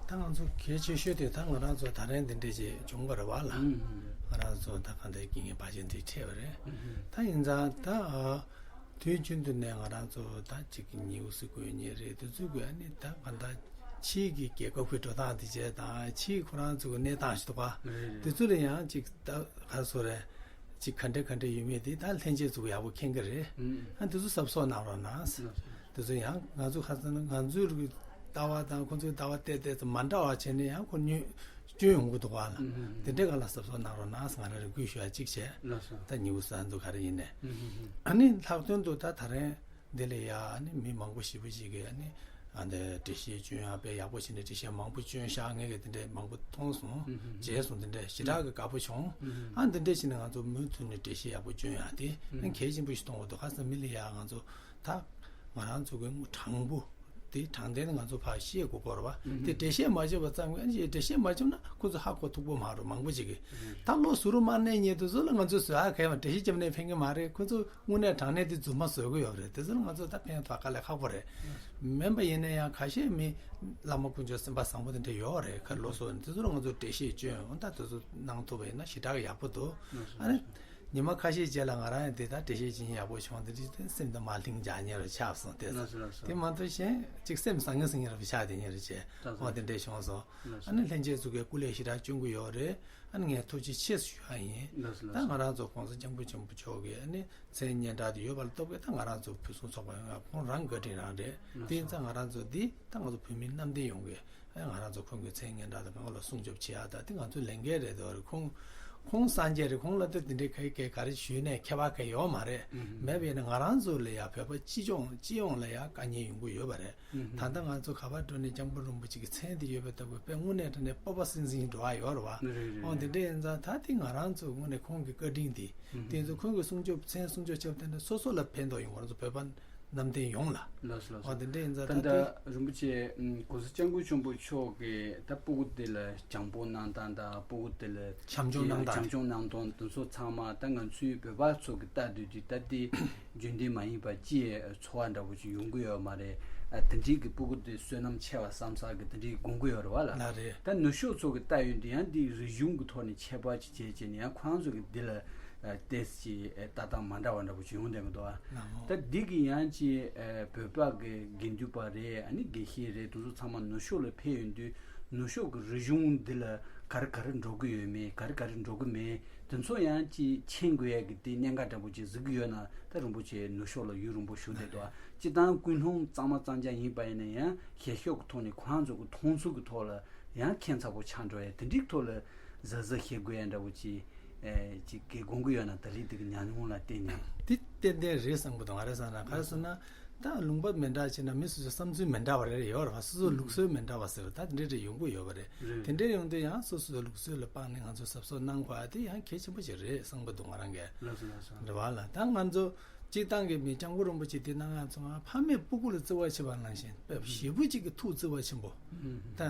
ད་ང་ཚོ་གལ་ཆེ་ཤོས་དེ་ད་ང་རང་ཚོ་ད་རིང་འདི་འདྲས་ཅིག་བྱུང་བ་རེད་བ་ལ། ཨུམ། ང་རང་ཚོ་ད་གང་ལྟར་རྐྱེན་ངན་བར་ཆད་འདི་འཕྲད་པ་རེད། ཨུམ། ད་ཡིན་ཙང་ད་དུས་རྒྱུན་དུ་ནས་ང་རང་ཚོ་ད་ཅིག་གི་ཉེའུ་གཟུགས་དགོས་ཉེ་རེད། དུ་ཚུད་དགོས་ཨ་ནི་ད་གང་ལྟར་ཕྱིའི་གི་རྒྱལ་ཁབ་ཀྱི་འགྲོ་སྟངས་དེ་བྱས་དང་ཕྱིའི་ཁོ་རང་ཚོ་གི་གནས་སྟངས་ཤིག་འདུག་ག་རེད་རེད། དེ་ཚོ་ལ་ཡང་ཅིག་ད་ག་རེ་ཟེར་རེད། ཅིག་ག་འདྲ་ག་འདྲ་ཡོད་མེད་དེ་ད་ལྷན་རྒྱས་ཚོ་གི་ཡག་པོ་མཁྱེན་གི་རེད། ཨུམ། ཨ་དེ་ཚོ་གཟབ་གཟབ་གནང་རོགས་གནང་། ལགས་སོ། དེ་ཚོ་ཡང་ང་ཚོ་ཁ་སང་ང་ཚོའི་རིགས་ལྟ་བ་དང་ཁོ་ཚོའི་ལྟ་བ་བལྟས་བལྟས་ཚོ་མ་འདྲ་བ་བྱས་ནས་ཡང་ཁོ་ཉོས་སྐྱོན་ཡོང་གི་འདུག་བ་ལ། ཨུམ། དེ་འདྲའི་སྒང་ལ་གཟབ་གཟབ་གནང་རོགས་གནང་ང་རང་རེ་སྐུལ་ཞུ་ཡ་གཅིག་བྱས། ལགས་སོ། ད་ཉེའུ་གཟུགས་ཚོ་ག་རེ་ཡིན་ནས། ཨུམ། ཨ་ནི་ལྷག་དོན་དུ་ད་ད་རིང་འདི་ལ་ཡ་ཨ་ནི་མི་མང་པོ་ཞེ་པོ་ཞིག་གིས་ཨ་ནི་ཨ་འདི་འགྲེལ་བཤད་སྐྱོན་ཡ་དཔེ་ཡག་པོ་བྱས་ནས་འགྲེལ་བཤད་མང་པོ་སྐྱོན་ཤག་ངས་གི་དེ་འདྲའི་མང་པོ་མཐོང་སོང་། ཨུམ། མཇལ་སོང་། དེ་འདྲའི་ཞེ་དྲག་གི་དགའ་པོ་བྱུང་། ཨུམ། ཨ་འདི་འདྲའི་ཞིག་ནས་ང་ཚོ་མུ་མཐུད་ནས་འགྲེལ་བཤད་ཡག་པོ་སྐྱོན་ཡ་དེ་ཨ་ནི་གལ་ཆེན་པོ་ཞིག་མཐོང་གི་འདུག་ཁ་སང་མི་ལ་ཡ་ང་ཚོ་ད་ང་རང་ཚོ་གི་དྲང་པོ་དེ་དྲང་བདེན་ང་ཚོ་ཕར་བཤད་དགོས་སྐོར་བ་དེ་འགྲེལ་བཤད་མ་བྱས་པ་ཙམ་གྱིས་འགྲེལ་བཤད་མ་བྱས་ན་ཁོ་ཚོ་ཧ་གོ་ཐུབ་པོ་མ་རེད། མང་པོ་ཅིག་གིས་ད་བློ་གཟུ་རུ་མ་གནས་ཉེ་དུས་ཚོད་ལ་ང་ཚོས་བཟོ་ཡ་གལ་བ་འགྲེལ་བཤད་བྱས་ནས་ཕན་གི་མ་རེད། ཁོ་ཚོ་དངོས་གནས་དྲང་གནས་དེ་རྫུན་མ་བཟོ་གི་ཡོད་རེད། དེ་ཚོ་ལ་ང་ཚོ་ད་ཕན་ཐོགས་དཀའ་ལས་ཁག་པོ་རེད། མིན་པ་ཡིན་ན་ཡང་ཁ་ཤས་མི་བླ་མ་དཀོན་མཆོག་སེམས་པ་བཟང་པོ་དེ་འདྲ་ཡོད་རེད། ཁ་ལོ་སོ་དེ་ཚོ་ལ་ང་ཚོ་འགྲེལ་བཤད་བསྐྱོན་འོང་ད་དེ་ཚོ་གནང་ཐུབ་པ་ཡིན་ན་ཞེ་དྲག་ཡག་པོ་འདུག་ཨ་ནི་ཉི་མ་ཁ་ཤས་རྗེས་ལ་ང་རང་ཡང་དེ་ལྟར་འགྲེལ་བཤད་བྱེད་ཡག་པོ་བྱུང་དེ་འདྲ་དེ་སེམས་དུ་མ་ལྷིང་འཇགས་ཉེ་རུ་ཆགས་སོང་། དེ་ལགས་སོ་ལགས་སོ། དེ་མ་གཏོགས་གཞན་གཅིག་སེམས་བཟང་ངན་སེང་ཉེ་རུ་ཆགས་དེ་ཉེ་རུ་བྱས་ལགས་སོ། འོ་དེ་འདྲས་བྱུང་སོང་། ལགས་སོ། ཨ་ནི་ལྷན་རྒྱས་ཚོ་གིས་སྐུ་ལས་ཞེ་དྲག་སྐྱོན་གྱི་ཡོད་རེད། ཨ་ནི་ངས་ཐུགས་རྗེ་ཆེ་ཞུ་ཡ་ཡིན། ལགས་སོ་ད་ལགས་སོ། ང་རང་ཚོ་༸གོང་ས་༸སྐྱབས་མགོན་ཆེན་པོ་མཆོག་གིས་ཨ་ནི་མཚན་སྙན་གྲགས་དེ་ཡོད་པ་ལ་སྟབས་ཀྱིས་ད་ང་རང་ཚོ་ཕུན་སུམ་ཚོགས་པ་ཡོང་ཡ་ཁོང་རང་བཀའ་དྲིན་རང་རེད། ལགས་སོ། དེ་ཡིན་ཙང་ང་རང་ཚོ་འདི་ད་ང་ཚོ་བོད་མི་གནམ་བསྟན་ཡོངས་ཀྱི་ཨ་ང་རང་ཚོ་ཁོང་གི་མཚན་སྙན་གྲགས་དང་གང་ལ་སྲུང་སྐྱོབ་བྱེད་ཡ་ད་དེ་ང་ཚོའི་ལས་འགན་རེད་དོ་རེད། ཁོང་ཁོང་སངས་རྒྱས་རེད། ཁོང་ལ་ད་དེ་འདྲའི་ག་ག་ག་རེ་ཞུས་ནས་ཁྱད་པར་ག་ཡོད་མ་རེད། ཨུ་ཧུ། མེད་པ་ཡིན་ན་ང་རང་ཚོ་ལ་ཡ་བོད་པ་སྤྱི་ཡོངས་སྤྱི་ཡོངས་ལ་ཡ་དཀའ་ངལ་ཡོང་གི་ཡོད་པ་རེད། ཨུ་ཧུ། ད་ལྟ་ང་ཚོ་ག་པར་འགྲོ་ནས་སྐྱབས་མགོན་རིན་པོ་ཆེ་གི་མཚན་དེ་ཡོད་པའི་ལྟ་བུ་དཔེ་དངོས་གནས་དྲང་གནས་སྤོབས་པ་སིང་སིང་འགྲོ་བ་ཡོད་རེད་བ། རེད་རེད་རེད། འོ་དེ་འདྲ་ཡིན་ཙང་ད་དེ་ང་རང་ཚོ་དངོས་གནས་ཁོང་གི་བཀའ་དྲིན་དེ། ཨུ་ཧུ། དེ་ཚོ་ཁོང་གི་སྲུང་སྐྱོབ་མཚན་སྲུང་སྐྱོབ་བྱས་པ་དེ་འདྲ་སོ་སོ་ལ་ཕན་ཐོགས་ཡོང་གི་རེད། ང་ཚོ་བོད་པ་གནམ་བསྟན་ཡོངས་ལ། ལགས་སོ་ལགས་སོ། འོ་དེ་འདྲ་ཡིན་ཙང་ད་ད་ལྟ་ད་རིན་པོ་ཆེ་༸གོང་ས་༸སྐྱབས་མགོན་ཆེན་པོ་མཆོག་གིས་ད་སྤུ་གུ་དེ་ལ་སྦྱང་པོ་གནང་སྟངས་དང་སྤུ་གུ་དེ་ལ་བྱམས་སྐྱོང་གནང་སྟངས། བྱམས་སྐྱོང་གནང་སྟངས་དེ་ཚོ་ཚང་མ་ད་ང་ཚོའི་བོད་པ་ཚོ་གི་ལྟ་དུས་ཀྱི་ད་དེ་རྒྱུན་ལྡན་མ་ཡིན་པ་ཅིའི་ཚོར་བ་འདྲ་པོ་ཅིག་ཡོང་གི་ཡོད་མ་རེད། ཨ་དེ་འདྲའི་གི་སྤུ་གུ་དེ་བསོད་ནམས་ཆེ་བ་བསམ་ས་གི་དེ་འདྲའི་དགོངས་ཀྱི་ཡོད་རེད་བ་ལ། ལགས་རེད། ད་ནུབ་ཕྱོགས་ཚོ་གི་ལྟ་ཡོང་དུས་ཡང་དེ་རིག་གཞུང་གི་ཐོག་ནས་ཁྱད་པར་ཅིག་བྱས་བྱས་ནས་ཡང་ཁོ་རང་ཚོ་གི་འདི་ལ་ཨ་ཏོག་ཙམ་ཅིག་ཨ་ལྟ་སྟངས་མ་འདྲ་བ་འདྲ་པོ་ཅིག་ཡོང་བསྡད་མི་འདུག་ཨ། ལགས་འོང་། ད་འདི་གི་ཡང་ཅིག་ཨ་བོད་པ་གི་དགེ་འདུན་པ་རེད། ཨ་ནི་དགེ་བཤེས་རེད། དེ་ཚོ་ཚང་མ་ནུབ་ཕྱོགས་ལ་ཕེབས་ཡོང་དུས་ནུབ་ཕྱོགས་ཀྱི་རིག་གཞུང་འདི་ལ་ག་རེ་ག་རེ་འགྲོ་གི་ཡོད་མེད། ག་རེ་ག་རེ་འགྲོ་གི་མེད། དེ་ཚོ་ཡང་ཅིག་མཁྱེན་དགོས་ཡ་གི་དེ་གནད་འགག་འདྲ་པོ་ཅིག་གཟིགས་ཀྱི་ཡོད་ན། ད་རིན་པོ་ཆེ་ནུབ་ཕྱོགས་ལ་ཡུན་རིང་པོ་བཞུགས་བསྡད་འདུག་ཨ། སྤྱིར་བཏང་ཀུན་སློང་གཙང་མ་གཙང་རྐྱང་ཡིན་པ་ཡིན་ན་ཡང་ཞལ་ཤོག་གི་ཐོག་ནས་ཁོ་རང་ཚོ་གི་མཐོང་ཚུལ་གི་ཐོག་ལ་ཡང་ཁྱད་མཚར་པོ་ཆགས་འགྲོ་ཡ་དེ་འདྲའི་ཐོག་ལ་གཟབ་གཟབ་བྱེད་དགོས་ཡ་འདྲ་པོ་ཅིག་ཨེ་ཅིག་གི་དགོངས་ཀྱི་ཡོད་ན། ད་ལི་དེ་གི་ཉམས་མྱོང་ལ་བརྟེན་ནས། དེ་ཏན་ཏན་རེད་བསམ་གི་འདུག་ང་རེ་བསམ་ན་ག་རེ་ཟེར་ན་ད་ལུང་པ་མི་འདྲ་བྱས་ན་མི་སོ་སོའི་བསམ་ཚུལ་མི་འདྲ་བ་རེ་རེ་ཡོད་རེད་བ། སོ་སོའི་ལུགས་སྲོལ་མི་འདྲ་བ་ཟེར་བ་ད་དེ་འདྲ་རེ་ཡོང་གི་ཡོད་པ་རེད། རེད། དེ་འདྲ་ཡོང་དུས་ཡང་སོ་སོའི་ལུགས་སྲོལ་ལ་དཔག་ནས་ང་ཚོ་གཟབ་གཟབ་གནང་དགོས་ཡ་དེ་ཡང་གལ་ཆེན་པོ་ཞིག་རེད་བསམ་གི་འདུག་ང་རང་གིས། ལགས་སོ་ལགས་སོ། རེད་བ་ལ། ད་ང་ཚོ་ སྤྱིར་བཏང་གི་མི་སྐྱབས་མགོན་རིན་པོ་ཆེ་དེ་སྣང་ང་ཚོ་ང་ཕ་མས་སྤུ་གུ་ལ་བརྩེ་བ་བྱེད་པ་ནང་བཞིན་ཞེ་པོ་ཅིག་གི་ཐུགས་བརྩེ་བ་ཆེན་པོ། ད་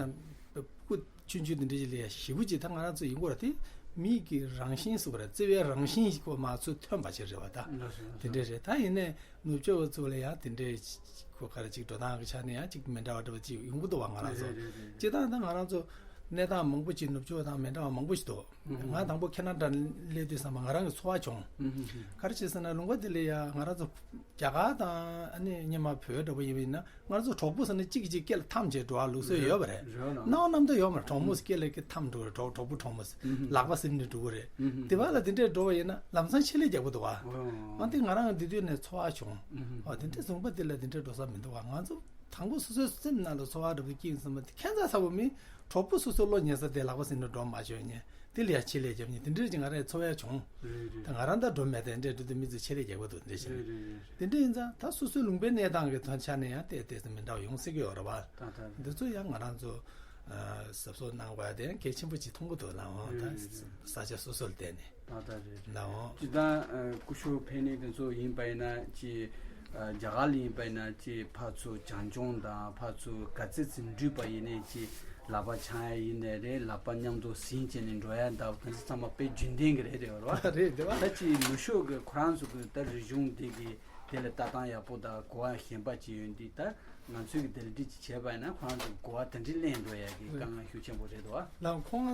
སྤུ་གུ་ཆུང་ཆུང་དེ་འདྲ་ཞིག་ལ་ཡ་ཞེ་པོ་ཅིག་ད་ང་རང་ཚོ་ཡིན་སྐོར་དེ་མིག་གི་རང་བཞིན་སུ་རེད། བརྩེ་བའི་རང་བཞིན་ཞིག་གོ་མ་ཚོད་ཐོན་པ་ཞིག་རེད་བ་ད། དེ་འདྲ་རེད། ད་ཡིན་ནའི་ནུབ་ཕྱོགས་པ་ཚོ་ལ་ཡ་དེ་འདྲའི་ཁོ་ག་རེ་ཅིག་འགྲོ་སྟངས་ཀྱི་ཆ་ནས་ཡང་ཅིག་མི་འདྲ་བ་འདྲ་བ་ཅིག་ཡོང་གི་འདུག་བ། ང་རང་ཚོ་རེད་རེད་རེད། སྤྱིར་བཏང་ད་ང་རང་ཚོ་གནས་སྟངས་མང་པོ་ཅིག་ནུབ་ཕྱོགས་དང་མི་འདྲ་བ་མང་པོ་ཞིག་འདུག། ང་དང་པོ་ཁེ་ན་ཌ་སླེབས་དུས་ཙམ་པ་ང་རང་གི་ཚོར་བ་བྱུང་། ག་རེ་བྱས་ཟེར་ན་ལུང་པ་དེ་ལ་ཡ་ང་རང་ཚོ་རྒྱ་གར་དང་ཨ་ནི་སྔོན་མ་བོད་འདྲ་པོ་ཡིན་པ་ཡིན་ན་ང་རང་ཚོ་གྲོགས་པོ་ཟེར་ན་གཅིག་གིས་གཅིག་སྐེ་ལ་འཐམ་བྱས་འགྲོ་བ་ལུགས་སྲོལ་ཡོད་པ་རེད། རེད་ལ། སྣང་བ་རྣམ་དག་ཡོད་མ་རེད། གྲོགས་མོ་སྐེ་ལ་སྐེ་འཐམ་འགྲོ་གྲོགས་གྲོགས་པོ་གྲོགས་མོ་ལག་པ་ཟིན་ནས་འགྲོ་གི་རེད། དེ་བ་ལ་དེ་འདྲས་འགྲོ་བ་ཡིན་ན་ལམ་སང་ཆེད་ལས་རྒྱག་གི་འདུག་བ། ཨ་དེ་ང་རང་འདི་དུས་ནས་ཚོར་བ་བྱུང་། ཨ་དེ་འདྲས་ལུང་པ་དེ་ལ་དེ་འདྲས་འགྲོ་ས་མི་འདུག་བ། ང་ཚོ་དང་པོ་སོ་སོའི་སེམས་ནང་ལ་ཚོར་བ་འདྲ་པོ་སྐྱེས་ཙམ་པ་དེ་ཁྱད་མཚར་ཚ་པོ་མིན། གྲོགས་པོ་སོ་སོའི་བློ་ཉེ་ས་དེ་ལག་པ་ཟིན་ནས་འགྲོ་མ་བྱོས་ཉེ། དེ་ལ་ཡ་ཆེད་ལས་རྒྱབ་ཉེ་དེ་འདྲས་ཀྱི་ང་རའི་ཚོར་བ་བྱུང་། རེད་རེད། ད་ང་རང་ད་འགྲོ་མེད་དེ་འདྲས་འགྲོ་དུས་མི་ཚོས་ཆེད་ལས་རྒྱག་གི་འདུག་འདྲས་ཞིག་རེད་རེད་རེད། དེ་འདྲས་ཡིན་ཙང་ད་སོ་སོའི་ལུང་པའི་གནས་སྟངས་ཀྱི་ཐོག་ཆ་ནས་ཡང་ཏོག་ཙམ་མི་འདྲ་བ་ཡོང་སྲིད་ཀྱི་ཡོད་རེད་བ། ད་ད་འདི་ཚོ་ཡང་ང་རང་ཚོ་གཟབ་གཟབ་གནང་དགོས་ཡ་དེ་ཡང་གལ་ཆེན་པོ་ཅིག་མཐོང་གི་འདུག་ལ་འོང་། ད་རེད་རེད། ས་ཆ་སོ་སོ་ལ་བལྟས་ནས། ད་ད་རེད་རེད། ལ་འོང་། ཅི་ད་སྐུ་ཞབས་ཕེབས་ནི་དེ་ཚོ་ཡིན་པ་ཡིན་ན་ཅི་རྒྱ་གར་ལ་ཡིན་པ་ཡིན་ན་ཅི་ཕར་ཚུར་བྱམས་སྐྱོང་དང་ཕར་ཚུར་ག་ཚོད་ཙམ་འགྲུལ་པ་ཡིན་ནའི་ཅི་ལག་པ་འཆང་ཡ་ཡིན་ནའི་རེད། ལག་པ་མཉམ་དུ་ཟིན་བྱས་ནས་འགྲོ་ཡ་འདྲ་བོ་དེ་ཚོ་ཚང་མ་དཔེ་རྒྱུན་ལྡན་གྱི་རེད་རེད་བ། རེད་རེད་བ། ད་ཅི་ནུབ་ཕྱོགས་ཀྱི་ཁོ་རང་ཚོ་གི་ད་རིག་གཞུང་འདི་གི་དེ་ལ་ལྟ་སྟངས་ཡག་པོ་དང་གོ་བ་གཞན་པ་ཅིག་ཡོད་འདི་ད་ང་ཚོའི་གི་དེ་ལ་འདྲི་ཅིག་བྱས་པ་ཡིན་ན་ཁོ་རང་ཚོ་གོ་བ་དེ་འདྲ་ལེན་འགྲོ་ཡ་གི་དཀའ་ངལ་ཤུགས་ཆེན་པོ་རེད་འདུག་བ། ལ་ཁོང་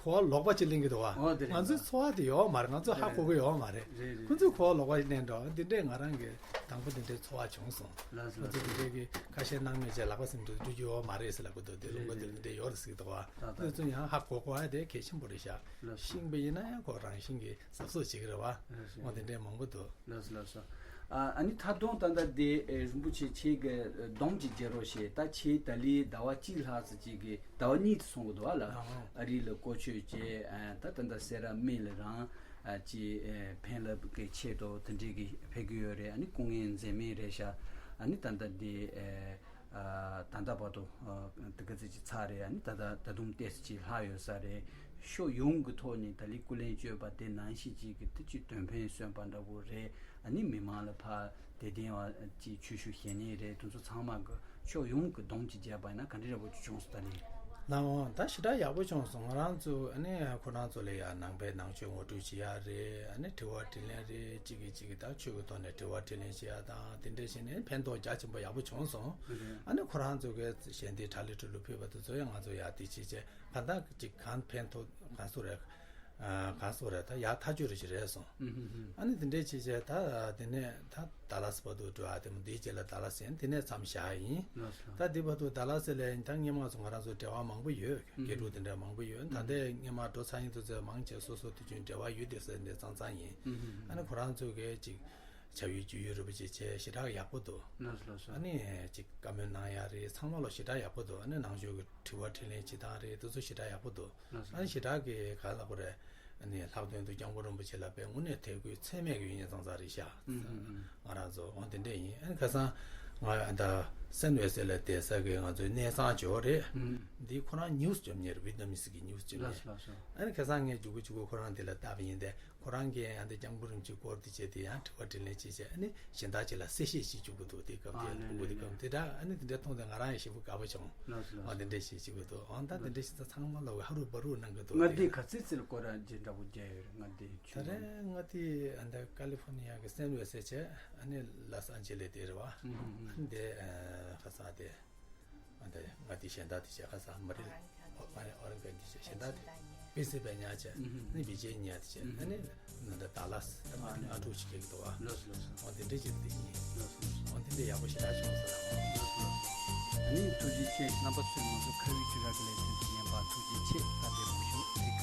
གོ་བ་ལོག་པ་ཅིག་ལེན་གི་འདུག་བ། ཨོ་དེ་རེད། ང་ཚོའི་ཚོར་བ་དེ་ཡོད་མ་རེད། ང་ཚོ་ཧ་གོ་གི་ཡོད་མ་རེད། རེད་རེད། ཁོང་ཚོས་གོ་བ་ལོག་པ་ཅིག་ལེན་འགྲོ་འདི་འདྲས་ང་རང་གི་དང་པོ་འདི་འདྲའི་ཚོར་བ་བྱུང་སོང་། ལགས་སོ། ང་ཚོ་འདི་འདྲའི་གི་ཁ་ཤས་སྣང་མེད་བྱས་ལག་པ་ཟིན་འགྲོ་རྒྱུ་ཡོད་མ་རེད་ཟེར་ལབ་གི་འདུག་དེ་ལུང་པ་འདི་འདྲའི་ཡོད་རེད་ཟེར་གི་འདུག་བ། ད་ད་འདི་ཚོ་ཡང་ཧ་གོ་གོ་ཨ་དེ་གལ་ཆེན་པོ་རེད་ཤག་ལགས་སོ། ཤེས་པ་ཡིན་ན་ཡང་ཁོ་རང་བཞིན་གྱི་གཟབ་གཟབ་བྱེད་ཀྱི་རེད་བ། ལགས་སོ། འོ་དེ་འདྲའི་མང་པོ་འདུག་ལགས་སོ་ལགས་སོ། ཨ་ཨ་ནི་ཐད་གཏོང་ད་ལྟ་དེ་ཨེ་རིན་པོ་ཆེ་ཁྱེད་ཀྱི་སྡོམ་ཅིག་བརྒྱབ་རོགས་ཞེས། ད་ཁྱེད་ད་ལི་ཟླ་བ་གཅིག་ལྷག་ཙམ་ཅིག་གི་ཟླ་བ་གཉིས་ཙམ་སོང་གི་འདུག་ཨ་ལ། ཨ་ཨ། ཨ་རི་ལ་སྐོར་སྐྱོད་བྱས། ཨ་ད་ད་ལྟ་སེ་ར་སྨད་ལ་རང་ཨ་ཅི་ཨེ་ཕན་རླབས་ཀྱི་ཆེད་དུ་དེ་འདྲའི་གི་ཕེབས་ཀྱི་ཡོད་རེད། ཨ་ནི་སྐུ་ངལ་འཛེམས་མེད་རེད་ཤག་ཨ་ནི་ད་ལྟ་དེ་ཨེ་ཨ་ད་ལྟ་བར་དུ་ཨ་དེ་ག་ཚོད་ཅིག་ཚར་རེད། ཨ་ནི་ད་ལྟ་ད་དུང་ཏོག་ཙམ་ཅིག་ལྷག་ཡོད་ས་རེད། ཕྱོགས་ཡོངས་ཀྱི་ཐོག་ནས་ད་ལི་སྐུ་ལས་བསྐྱོན་པ་དེ་ནང་བཞིན་ཅིག་གི་དེ་ཅིག་དོན་ཕན་སོན་པ་འདྲ་བོ་རེད། ཨ་ནི་མི་མང་ལ་ཕར་དད་ལྡན་བ་ཅིག་ཆོས་ཞུ་ཞུ་མཁན་རེད། དེ་ཚོ་ཚང་མ་གི་ཕྱོགས་ཡོངས་ཀྱི་སྡོམ་ཅིག་བརྒྱབ་པ་ཡིན་ན་ག་འདྲ་འདྲ་བོ་ཅིག་བྱུང་སོང་ད་ནི། ལགས་འོང་། ད་ཞེ་དྲག་ཡག་པོ་བྱུང་སོང་། ང་རང་ཚོ་ཨ་ནི་ཁོ་རང་ཚོ་ལ་ཡང་ནང་པའི་ནང་ཆོས་ངོ་སྤྲོད་བྱེད་ཡག་རེད། ཨ་ནི་དྲི་བ་དྲིས་ལན་རེད། གཅིག་གིས་གཅིག་གི་ད་ཆོས་ཀྱི་ཐོག་ནས་དྲི་བ་དྲིས་ལན་བྱེད་ཡག་དང་དེ་འདྲ་བྱས་ནས་ཕན་ཐོགས་རྒྱ་ཆེན་པོ་ཡག་པོ་བྱུང་སོང་། རེད། ཨ་ནི་ཁོ་རང་ཚོ་གི་ཞལ་འདེབས་དྲ་ལི་ཁྲི་ལུ་ཕུལ་བ་དེ་ཚོ་ཡང་ང་ཚོ་ཡག་དེ་བྱས་བྱས་གང་ལྟར་ཅིག་གང་ཕན་ཐོགས་གང་སོ་རེད། ཨ་གང་སོ་རེད། ད་ཡག་ཐག་ཆོད་རེ་ཞིག་རེད་སོང་། ཨ་ནི་དེ་འདྲའི་བྱས་བྱས་ད་དེ་ནས་ད་ད་ལ་སི་བར་དུ་འགྲོ་ཡག་དེ་མོ་འདིའི་རྗེས་ལ་ད་ལ་སི་ཡིན། དེ་ནས་མཚམས་བཞག་ཡིན། ལགས་སོ། ད་འདི་བར་དུ་ད་ལ་སི་ལ་ཡིན་ད་སྔོན་མ་ཚོ་ང་རང་ཚོ་འབྲེལ་བ་མང་པོ་ཡོད། དགེ་ཕྲུག་དེ་འདྲ་མང་པོ་ཡོད། ད་ལྟའི་སྔོན་མ་འགྲོ་ཚར་མཁན་དེ་ཚོ་མང་ཆེ་སོ་སོ་དུས་རྒྱུན་འབྲེལ་བ་ཡོད་དེ་ཟེར་ནས་ཙང་ཙང་ཡིན། ཨ་ནི་ཁོ་རང་ཚོ་གིས་ཅིག་བྱ་བའི་ཇུས་ཡོད་རེད་པ་ཅེས་བྱས་ཞེ་དྲག་ཡག་པོ་འདུག་ལགས་སོ་ལགས་སོ། ཨ་ནི་ཅིག་བཀའ་མོལ་གནང་ཡག་རེད། ཚང་མ་ལོ་ཞེ་དྲག་ཡག་པོ་འདུག་ཨ་ནི་ནང་ཆོས་ཀྱི་དྲི་བ་དྲིས་ལན་བྱེད་སྟངས་རེད། དེ་ཚོ་ཞེ་དྲག་ཡག་པོ་འདུག་ལགས་སོ། ཨ་ནི་ཞེ་དྲག་གི་ག་ལབ་དགོས་རེད། ཨ་ནི་ལྷག་དོན་དུ་སྐྱབས་མགོན་རིན་པོ་ཆེ་ལ་དཔེ་དངོས་གནས་དད་གུས་ཚད་མེད་ཀྱི་ཡོད་མཁན་ཙང་ཙང་རེད་ཤག་ང་རང་ཚོ་འོ་དེ་འདྲས་ཡིན། ཨ་ནི་ཁ་སང་ང་ད་སན་ཝེ་སེ་ལ་བསྡད་ས་གི་ང་ཚོའི་གནས་ཚང་ཇོ་བོ་རེད། འདི་ཁོ་རང་ཉིའུ་སི་བརྒྱབ་མཁན་རེད། ཝི་ཏི་ནམ་སི་གི་ཉིའུ་སི་བརྒྱབ་མཁན། ལགས་སོ་ལགས་སོ། ཨ་ནི་ཁ་སང་ངས་མཇུག་གུ་མཇུག་གུ་ཁོ་རང་དེ་ལ་བལྟས་པ་ཡིན་ཏེ། ཁོ་རང་གིས་ཡང་དེ་སྐྱབས་མགོན་རིན་པོ་ཆེའི་སྐོར་དེ་བྱས་ཏེ་ཡང་དྲི་བ་དྲིས་ལན་བྱས་བྱས། ཨ་ནི་གཞན་དག་ཅིག་ལ་གསལ་བཤད་བྱེད་བཅུག་གི་འདུག་དེ་སྐབས་དེ་ཨ་ལེ་ལེ་ལེ། ལུགས་དེ་སྐབས་དེ་འདྲ། ཨ་ནི་དེ་འདྲ་མཐོང་དུས་ང་རང་ཡང་ཞེ་པོ་དགའ་པོ་བྱུང་། ལགས་སོ་ལགས་སོ། ཨ་འདི་འདྲ་ཞིག་བྱེད་དགོས་འདུག་ཨ་ད་འདི་འདྲ་ཞིག་ད་ཚང་མ་ལོག་གི་ཧ་རུ་བ་རུ་གནང་གི་འདུག་མངའ་སྡེ་ག་ཚོད་ཙམ་ལ་སྐོར་ར་བྱེད་འདྲ་པོ་བརྒྱབ་ཡོད་རེད། མངའ་སྡེ་ད་ཆུང་རེད། མངའ་སྡེ་ཨ་འདི་ཀ་ལི་ཧྥོར་ནི་ཡ་གི་སན་ཝེ་སེ་བྱས། ཨ་ནི་ལོས་ཨན་ཇེ་ལེ་དེ་རེད་བ། ཨ་ནི་དེ་ཁ་སང་དེ། ཨ་འདི་མངའ་སྡེ་གཞན་དག་དེ་བྱས། ཁ་སང་མ་རི་ཨོ་རེ་གོན་དེ་བྱས། གཞན་དག་དེ་པེན་སིལ་ཝེ་ནི་ཡ་བྱས། ཨ་ནི་བི་ཇི་ནི་ཡ་དེ་བྱས། ཨ་ནི་ད་ལྟ་ད་ལ་སི་ད་མ་རི་ལྔ་དྲུག་ཅིག་སྐྱེལ་གི་འདུག་བ། ལགས་སོ་ལགས་སོ། འོ་དེ་འདྲས་ཅིག་དེ་ཡིན། ལགས་སོ་ལགས་སོ། འོ་དེ་འདྲས་ཡག་པོ་ཞེ་དྲག་བྱུང་སོང་། ལགས་སོ་ལགས་སོ། ཨ་ནི་ཐུགས་རྗེ་ཆེ། རྣམ་པ་ཚོས་ང་ཚོ་ཁ་བའི་ཁྱི་ར་གི་ལེ་ཚན་དུ་ཉན་པ་ཐུགས་རྗེ་ཆེ། ད་དེ་མང་ཤོས་རིག་